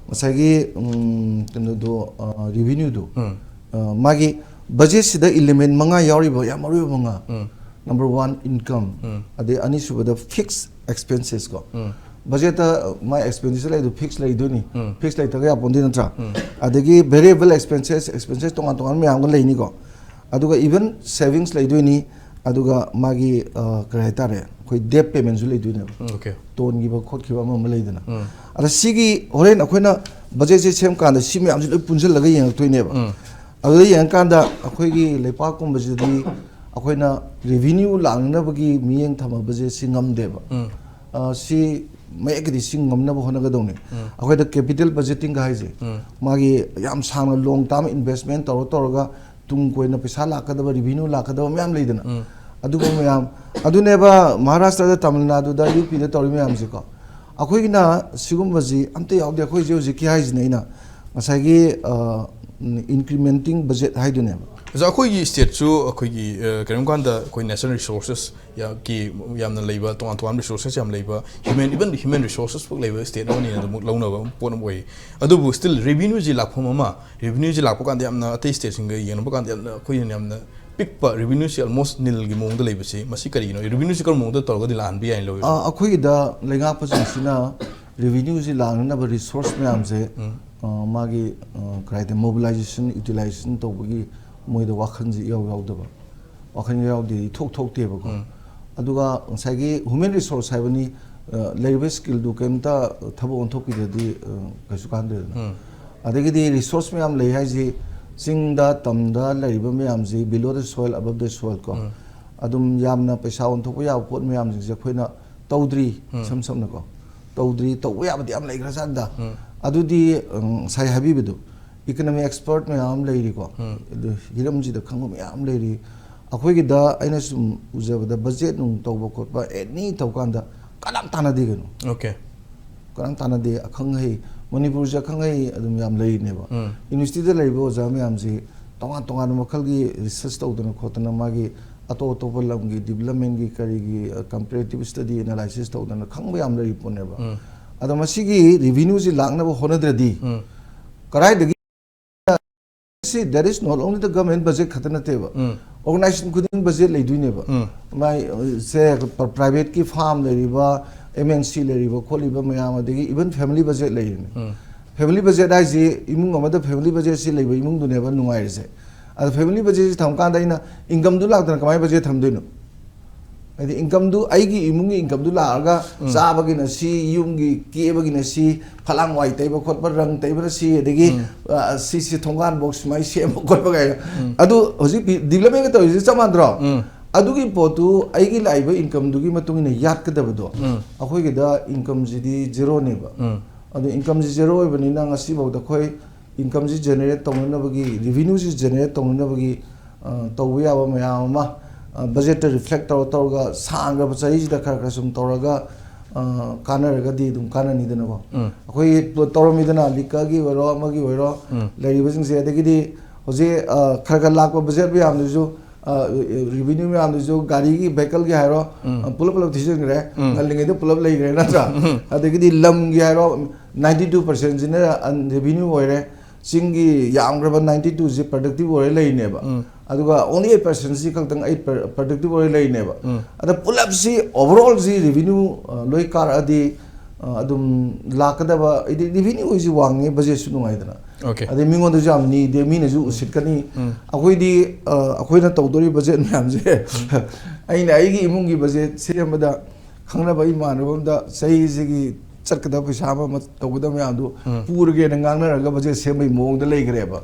ꯉꯁꯥꯏꯒꯤ, ꯎꯝ, ꯀꯩꯅꯣꯗꯣ, ꯑ, ꯔꯤꯚꯤꯅ꯭ꯌꯨꯗꯣ, ꯎꯝ꯫ ꯑ, ꯃꯥꯒꯤ ꯕꯖꯦꯠꯁꯤꯗ ꯏꯂꯤꯃꯦꯟ ꯃꯉꯥ ꯌꯥꯎꯔꯤꯕ, ꯌꯥꯝ ꯃꯔꯨ ꯑꯣꯏꯕ ꯃꯉꯥ꯫ ꯎꯝ꯫ Number one, income. ꯎꯝ꯫ ꯑꯗꯩ ꯑꯅꯤꯁꯨꯕꯗ ꯐꯤꯛꯁ ꯑꯦꯛꯁꯄꯦꯟꯁꯦꯁ ꯀꯣ꯫ ꯎꯝ꯫ ꯕꯖꯦꯠꯇ ꯃꯥꯏ ꯑꯦꯛꯁꯄꯦꯟꯗꯤꯆꯔ ꯂꯩꯗꯣ ꯐꯤꯛꯁ ꯂꯩꯗꯣꯏꯅꯤ꯫ ꯎꯝ꯫ ꯐꯤꯛꯁ ꯂꯩꯇꯕ ꯌꯥꯄꯣꯟꯇꯦ ꯅꯠꯇ꯭ꯔꯥ? ꯎꯝ꯫ ꯑꯗꯒꯤ ꯚꯦꯔꯤꯌꯦꯕꯜ ꯑꯦꯛꯁꯄꯦꯟꯁꯦꯁ, ꯑꯦꯛꯁꯄꯦꯟꯁꯦꯁ ꯇꯣꯉꯥꯟ ꯇꯣꯉꯥꯟꯕ ꯃꯌꯥꯝ ꯑꯃ ꯂꯩꯅꯤꯀꯣ꯫ ꯑꯗꯨꯒ ꯏꯚꯟ ꯁꯦꯚꯤꯡꯁ ꯂꯩꯗꯣꯏꯅꯤ꯫ ꯑꯗꯨꯒ ꯃꯥꯒꯤ, ꯑ, ꯀꯔꯤ ꯍꯥꯏꯇꯥꯔꯦ, ꯑꯩꯈꯣꯏ ꯗꯦꯠ ꯄꯦꯃꯦꯟꯁꯨ ꯂꯩꯗꯣꯏꯅꯦꯕ꯫ ꯎꯝ, ꯑꯣꯀꯦ꯫ ꯇꯣꯟꯈꯤꯕ ꯈꯣꯠꯈꯤꯕ ꯑꯃ ꯑꯃ ꯂꯩꯗꯅ꯫ ꯎꯝ꯫ ꯑꯗ ꯁꯤꯒꯤ ꯍꯣꯔꯦꯟ ꯑꯩꯈꯣꯏꯅ ꯕꯖꯦꯠꯁꯦ ꯁꯦꯝꯀꯥꯟꯗ ꯁꯤ ꯃꯌꯥꯝꯁꯦ ꯂꯣꯏ ꯄꯨꯟꯁꯤꯜꯂꯒ ꯌꯦꯡꯉꯛꯇꯣꯏꯅꯦꯕ꯫ ꯎꯝ꯫ ꯑꯗꯨꯗ ꯌꯦꯡꯉꯀꯥꯟꯗ ꯑꯩꯈꯣꯏꯒꯤ ꯂꯩꯄꯥꯛꯀꯨꯝꯕꯁꯤꯗꯗꯤ ꯑꯩꯈꯣꯏꯅ ꯔꯦꯚꯤꯅ꯭ꯌꯨ ꯂꯥꯛꯅꯅꯕꯒꯤ ꯃꯤꯠꯌꯦꯡ ꯊꯝꯃꯕꯁꯦ ꯁꯤ ꯉꯝꯗꯦꯕ꯫ ꯎꯝ꯫ ꯑ, ꯁꯤ ꯃꯌꯦꯛꯀꯤꯗꯤ ꯁꯤ ꯉꯝꯅꯕ ꯍꯣꯠꯅꯒꯗꯧꯅꯤ꯫ ꯎꯝ꯫ ꯑꯩꯈꯣꯏꯗ ꯀꯦꯄꯤꯇꯦꯜ ꯕꯖꯦꯇꯤꯡꯒ ꯍꯥꯏꯁꯦ, ꯎꯝ꯫ ꯃꯥꯒꯤ ꯌꯥꯝ ꯁꯥꯡꯅ ꯂꯣꯡ ꯇꯥꯔꯝ ꯏꯟꯚꯦꯁꯃꯦꯟ ꯇꯧꯔ ꯇꯧꯔꯒ ꯇꯨꯡ ꯀꯣꯏꯅ ꯄꯩꯁꯥ ꯂꯥꯛꯀꯗꯕ, ꯔꯦꯚꯤꯅ꯭ꯌꯨ ꯂꯥꯛꯀꯗꯕ ꯃꯌꯥꯝ ꯂꯩꯗꯅ꯫ ꯎꯝ꯫ ꯑꯗꯨꯒꯨꯝꯕ ꯃꯌꯥꯝ꯫ ꯑꯗꯨꯅꯦꯕ ꯃꯍꯥꯔꯥꯁꯇ꯭ꯔꯗ, ꯇꯥꯃꯤꯜ ꯅꯥꯗꯨꯗ, ꯌꯨ ꯄꯤꯗ ꯇꯧꯔꯤ ꯃꯌꯥꯝꯁꯦꯀꯣ꯫ ꯑꯩꯈꯣꯏꯒꯤꯅ ꯁꯤꯒꯨꯝꯕꯁꯤ ꯑꯝꯇ ꯌꯥꯎꯗꯦ꯫ ꯑꯩꯈꯣꯏꯁꯦ ꯍꯧꯖꯤꯛꯀꯤ ꯍꯥꯏꯁꯤꯅ ꯑꯩꯅ ꯉꯁꯥꯏꯒꯤ, ꯑ, ꯏꯟꯀ꯭ꯔꯤꯃꯦꯟꯇꯤꯡ ꯕꯖꯦꯠ ꯍꯥꯏꯗꯨꯅꯦꯕ꯫ ꯑꯣꯖꯥ, ꯑꯩꯈꯣꯏꯒꯤ ꯁ꯭ꯇꯦꯠꯁꯨ ꯑꯩꯈꯣꯏꯒꯤ, ꯑ, ꯀꯔꯤꯒꯨꯝꯕ ꯀꯥꯟꯗ ꯑꯩꯈꯣꯏ natural resources ꯌꯥ-, ꯀꯤ ꯌꯥꯝꯅ ꯂꯩꯕ, ꯇꯣꯉꯥꯟ ꯇꯣꯉꯥꯟꯕ resources ꯌꯥꯝ ꯂꯩꯕ, human, even human resources ꯐꯥꯎ ꯂꯩꯕ ꯁ꯭ꯇꯦꯠ ꯑꯃꯅꯤꯅ ꯑꯗꯨꯃꯛ ꯂꯧꯅꯕ ꯄꯣꯠ ꯑꯃ ꯑꯣꯏ꯫ ꯑꯗꯨꯕꯨ still revenueꯁꯤ ꯂꯥꯛꯐꯝ ꯑꯃ, revenueꯁꯤ ꯂꯥꯛꯄ ꯀꯥꯟꯗ ꯌꯥꯝꯅ ꯑꯇꯩ ꯁ꯭ꯇꯦꯠꯁꯤꯡꯒ ꯌꯦꯡꯅꯕ ꯀꯥꯟꯗ ꯌꯥꯝꯅ, ꯑꯩꯈꯣꯏꯅ ꯌꯥꯝꯅ ꯄꯤꯛꯄ, revenueꯁꯤ almost nilꯒꯤ ꯃꯑꯣꯡꯗ ꯂꯩꯕꯁꯤ, ꯃꯁꯤ ꯀꯔꯤꯒꯤꯅꯣ? Revenueꯁꯤ ꯀꯔꯝꯕ ꯃꯑꯣꯡꯗ ꯇꯧꯔꯒꯗꯤ ꯂꯥꯛꯍꯟꯕ ꯌꯥꯏꯅ ꯂꯧꯏ? ꯑ, ꯑꯩꯈꯣꯏꯒꯤꯗ ꯂꯩꯉꯥꯛꯄꯁꯤꯡꯁꯤꯅ revenueꯁꯤ ꯂꯥꯛꯅꯅꯕ resource ꯃꯌꯥꯝꯁꯦ, ꯎꯝ꯫ ꯑ, ꯃꯥꯒꯤ, ꯑ, ꯀꯔꯤ ꯍꯥꯏꯇꯥꯔꯦ, mobilization, utilization ꯇꯧꯕꯒꯤ ꯃꯣꯏꯗ ꯋꯥꯈꯜꯁꯤ ꯏꯌꯥꯎ ꯌꯥꯎꯗꯕ, ꯋꯥꯈꯜ ꯏꯌꯥꯎ ꯌꯥꯎꯗꯦ, ꯏꯊꯣꯛ ꯊꯣꯛꯇꯦꯕꯀꯣ꯫ ꯎꯝ꯫ ꯑꯗꯨꯒ ꯉꯁꯥꯏꯒꯤ human resource ꯍꯥꯏꯕꯅꯤ, ꯑ, ꯂꯩꯔꯤꯕ skillꯗꯨ ꯀꯩꯝꯇ ꯊꯕꯛ ꯑꯣꯟꯊꯣꯛꯄꯤꯗ꯭ꯔꯗꯤ, ꯑ, ꯀꯩꯁꯨ ꯀꯥꯟꯗꯦꯗꯅ꯫ ꯎꯝ꯫ ꯑꯗꯒꯤꯗꯤ resource ꯃꯌꯥꯝ ꯂꯩ ꯍꯥꯏꯁꯤ ꯆꯤꯡꯗ, ꯇꯝꯗ ꯂꯩꯔꯤꯕ ꯃꯌꯥꯝꯁꯤ below the soil, above the soil ꯀꯣ꯫ ꯎꯝ꯫ ꯑꯗꯨꯝ ꯌꯥꯝꯅ ꯄꯩꯁꯥ ꯑꯣꯟꯊꯣꯛꯄ ꯌꯥꯕ ꯄꯣꯠ ꯃꯌꯥꯝꯁꯤꯡꯁꯦ ꯑꯩꯈꯣꯏꯅ ꯇꯧꯗ꯭ꯔꯤ, ꯎꯝ꯫ ꯏꯁꯝ ꯁꯝꯅꯀꯣ꯫ ꯇꯧꯗ꯭ꯔꯤ, ꯇꯧꯕ ꯌꯥꯕꯗꯤ ꯌꯥꯝ ꯂꯩꯈ꯭ꯔꯖꯥꯠꯅꯤꯗ꯫ ꯎꯝ꯫ ꯑꯗꯨꯗꯤ, ꯎꯝ, ꯉꯁꯥꯏ ꯍꯥꯏꯕꯤꯕꯗꯣ, economic expert ꯃꯌꯥꯝ ꯑꯃ ꯂꯩꯔꯤꯀꯣ꯫ ꯎꯝ꯫ ꯑꯗꯨ ꯍꯤꯔꯝꯁꯤꯗ ꯈꯪꯕ ꯃꯌꯥꯝ ꯑꯃ ꯂꯩꯔꯤ꯫ ꯑꯩꯈꯣꯏꯒꯤꯗ ꯑꯩꯅ ꯁꯨꯝ ꯎꯖꯕꯗ budget ꯅꯨꯡ ꯇꯧꯕ ꯈꯣꯠꯄ any ꯇꯧꯀꯥꯟꯗ ꯀꯅꯥꯝ ꯇꯥꯟꯅꯗꯦ ꯀꯩꯅꯣ꯫ Okay꯫ ꯀꯅꯥꯝ ꯇꯥꯟꯅꯗꯦ꯫ ꯑꯈꯪ ꯑꯍꯩ ꯃꯅꯤꯄꯨꯔꯁꯦ ꯑꯈꯪ ꯑꯍꯩ ꯑꯗꯨꯝ ꯌꯥꯝ ꯂꯩꯔꯤꯅꯦꯕ꯫ ꯎꯝ꯫ Universityꯗ ꯂꯩꯔꯤꯕ ꯑꯣꯖꯥ ꯃꯌꯥꯝꯁꯤ ꯇꯣꯉꯥꯟ ꯇꯣꯉꯥꯟꯕ ꯃꯈꯜꯒꯤ research ꯇꯧꯗꯅ ꯈꯣꯠꯇꯅ ꯃꯥꯒꯤ ꯑꯇꯣꯞ ꯑꯇꯣꯞꯄ ꯂꯝꯒꯤ developmentꯒꯤ ꯀꯔꯤꯒꯤ, ꯑ, comparative study analysis ꯇꯧꯗꯅ ꯈꯪꯕ ꯌꯥꯝ ꯂꯩꯔꯤ ꯄꯣꯠꯅꯦꯕ꯫ ꯎꯝ꯫ ꯑꯗꯣ ꯃꯁꯤꯒꯤ revenueꯁꯤ ꯂꯥꯛꯅꯕ ꯍꯣꯠꯅꯗ꯭ꯔꯗꯤ ꯎꯝ꯫ ꯀꯗꯥꯏꯗꯒꯤ ꯁꯤ, that is not only the government budget ꯈꯛꯇ ꯅꯠꯇꯦꯕ꯫ ꯎꯝ꯫ Organization ꯈꯨꯗꯤꯡ budget ꯂꯩꯗꯣꯏꯅꯦꯕ꯫ ꯎꯝ꯫ ꯃꯥꯏ, ꯑ, ꯁꯦ, ꯄ-, privateꯀꯤ firm ꯂꯩꯔꯤꯕ, M N C ꯂꯩꯔꯤꯕ ꯈꯣꯠꯂꯤꯕ ꯃꯌꯥꯝ, ꯑꯗꯒꯤ even family budget ꯂꯩꯔꯤꯅꯦ꯫ ꯎꯝ꯫ Family budget ꯍꯥꯏꯁꯤ ꯏꯃꯨꯡ ꯑꯃꯗ family budgetꯁꯤ ꯂꯩꯕ ꯏꯃꯨꯡꯗꯨꯅꯦꯕ ꯅꯨꯡꯉꯥꯏꯔꯤꯁꯦ꯫ ꯑꯗ family budgetꯁꯤ ꯊꯝꯀꯥꯟꯗ ꯑꯩꯅ incomeꯗꯨ ꯂꯥꯛꯇꯅ ꯀꯃꯥꯏꯅ budget ꯊꯝꯗꯣꯏꯅꯣ? ꯍꯥꯏꯗꯤ incomeꯗꯨ, ꯑꯩꯒꯤ ꯏꯃꯨꯡꯒꯤ incomeꯗꯨ ꯂꯥꯛꯑꯒ ꯎꯝ꯫ ꯆꯥꯕꯒꯤꯅ ꯁꯤ, ꯌꯨꯝꯒꯤ ꯀꯦꯕꯒꯤꯅ ꯁꯤ, ꯐꯂꯥꯡ ꯋꯥꯏ ꯇꯩꯕ ꯈꯣꯠꯄ, ꯔꯪ ꯇꯩꯕꯅ ꯁꯤ, ꯑꯗꯒꯤ, ꯎꯝ꯫ ꯑ, ꯁꯤꯁꯤ ꯊꯣꯡꯒꯥꯟꯐꯧ ꯁꯨꯃꯥꯏꯅ ꯁꯦꯝꯕ ꯈꯣꯠꯄ ꯀꯥꯏꯅ꯫ ꯎꯝ꯫ ꯑꯗꯨ ꯍꯧꯖꯤꯛ ꯄꯤ-, developmentꯀ ꯇꯧꯔꯤꯁꯦ ꯆꯞ ꯃꯥꯟꯅꯗ꯭ꯔꯣ? ꯎꯝ꯫ ꯑꯗꯨꯒꯤ ꯄꯣꯠꯇꯨ ꯑꯩꯒꯤ ꯂꯥꯛꯏꯕ incomeꯗꯨꯒꯤ ꯃꯇꯨꯡ ꯏꯟꯅ ꯌꯥꯠꯀꯗꯕꯗꯣ, ꯎꯝ꯫ ꯑꯩꯈꯣꯏꯒꯤꯗ incomeꯁꯤꯗꯤ zeroꯅꯦꯕ꯫ ꯎꯝ꯫ ꯑꯗꯨ incomeꯁꯤ zero ꯑꯣꯏꯕꯅꯤꯅ ꯉꯁꯤꯐꯥꯎꯗ ꯑꯩꯈꯣꯏ incomeꯁꯤ generate ꯇꯧꯅꯅꯕꯒꯤ, revenueꯁꯤ generate ꯇꯧꯅꯅꯕꯒꯤ, ꯑ, ꯇꯧꯕ ꯌꯥꯕ ꯃꯌꯥꯝ ꯑꯃ, ꯑ, budgetꯇ reflect ꯇꯧꯔ ꯇꯧꯔꯒ ꯁꯥꯡꯈ꯭ꯔꯕ ꯆꯍꯤꯁꯤꯗ ꯈꯔ ꯈꯔ ꯁꯨꯝ ꯇꯧꯔꯒ, ꯑ, ꯀꯥꯟꯅꯔꯒꯗꯤ ꯑꯗꯨꯝ ꯀꯥꯟꯅꯅꯤꯗꯅꯀꯣ꯫ ꯎꯝ꯫ ꯑꯩꯈꯣꯏ ꯇꯧꯔꯝꯃꯤꯗꯅ liquorꯒꯤ ꯑꯣꯏꯔꯣ, ꯑꯃꯒꯤ ꯑꯣꯏꯔꯣ, ꯎꯝ꯫ ꯂꯩꯔꯤꯕꯁꯤꯡꯁꯦ, ꯑꯗꯒꯤꯗꯤ ꯍꯧꯖꯤꯛ ꯑ, ꯈꯔ ꯈꯔ ꯂꯥꯛꯄ ꯕꯖꯦꯠ ꯃꯌꯥꯝꯗꯨꯁꯨ, ꯔꯤꯚꯤꯅ꯭ꯌꯨ ꯃꯌꯥꯝꯗꯨꯁꯨ ꯒꯥꯔꯤꯒꯤ, ꯚꯦꯍꯤꯀꯜꯒꯤ ꯍꯥꯏꯔꯣ, ꯑ, ꯄꯨꯂꯞ ꯄꯨꯂꯞ ꯊꯤꯖꯤꯟꯈ꯭ꯔꯦ꯫ ꯉꯜꯂꯤꯉꯩꯗ ꯄꯨꯂꯞ ꯂꯩꯈ꯭ꯔꯦ, ꯅꯠꯇ꯭ꯔꯥ? ꯑꯗꯒꯤꯗꯤ ꯂꯝꯒꯤ ꯍꯥꯏꯔꯣ, ꯅꯥꯏꯟꯇꯤ ꯇꯨ ꯄꯥꯔꯁꯦꯟꯁꯤꯅ ꯔꯦꯚꯤꯅ꯭ꯌꯨ ꯑꯣꯏꯔꯦ꯫ ꯆꯤꯡꯒꯤ ꯌꯥꯝꯈ꯭ꯔꯕ ꯅꯥꯏꯟꯇꯤ ꯇꯨꯁꯤ ꯄ꯭ꯔꯗꯛꯇꯤꯞ ꯑꯣꯏꯔ ꯂꯩꯅꯦꯕ꯫ ꯑꯗꯨꯒ ꯑꯣꯡꯂꯤ ꯑꯩꯠ ꯄꯥꯔꯁꯦꯟꯁꯤ ꯈꯛꯇꯪ ꯑꯩ ꯄ꯭ꯔꯗꯛꯇꯤꯞ ꯑꯣꯏꯔ ꯂꯩꯅꯦꯕ꯫ ꯑꯗ ꯄꯨꯂꯞꯁꯤ, ꯑꯣꯚꯔꯑꯣꯜꯁꯤ ꯔꯦꯚꯤꯅ꯭ꯌꯨ ꯂꯣꯏ ꯀꯥꯔꯛꯑꯗꯤ, ꯑ, ꯑꯗꯨꯝ ꯂꯥꯛꯀꯗꯕ, ꯍꯥꯏꯗꯤ ꯔꯦꯚꯤꯅ꯭ꯌꯨꯁꯤ ꯋꯥꯡꯉꯦ, ꯕꯖꯦꯠꯁꯨ ꯅꯨꯡꯉꯥꯏꯗꯅ꯫ ꯑꯣꯀꯦ꯫ ꯑꯗꯩ ꯃꯤꯉꯣꯟꯗꯁꯨ ꯌꯥꯝ ꯅꯤꯗꯦ, ꯃꯤꯅꯁꯨ ꯎꯁꯤꯠꯀꯅꯤ꯫ ꯑꯩꯈꯣꯏꯗꯤ, ꯑ, ꯑꯩꯈꯣꯏꯅ ꯇꯧꯗꯣꯔꯤꯕ ꯕꯖꯦꯠ ꯃꯌꯥꯝꯁꯦ, ꯑꯩꯅ ꯑꯩꯒꯤ ꯏꯃꯨꯡꯒꯤ ꯕꯖꯦꯠ ꯁꯦꯝꯕꯗ, ꯈꯪꯅꯕ ꯏꯃꯥꯟꯅꯕ ꯑꯃꯗ ꯆꯍꯤꯁꯤꯒꯤ ꯆꯠꯀꯗꯕ ꯄꯩꯁꯥ ꯑꯃ ꯑꯃ ꯇꯧꯒꯗꯕ ꯃꯌꯥꯝꯗꯨ ꯄꯨꯔꯒꯦꯅ ꯉꯥꯡꯅꯔꯒ ꯕꯖꯦꯠ ꯁꯦꯝꯕꯒꯤ ꯃꯑꯣꯡꯗ ꯂꯩꯈ꯭ꯔꯦꯕ꯫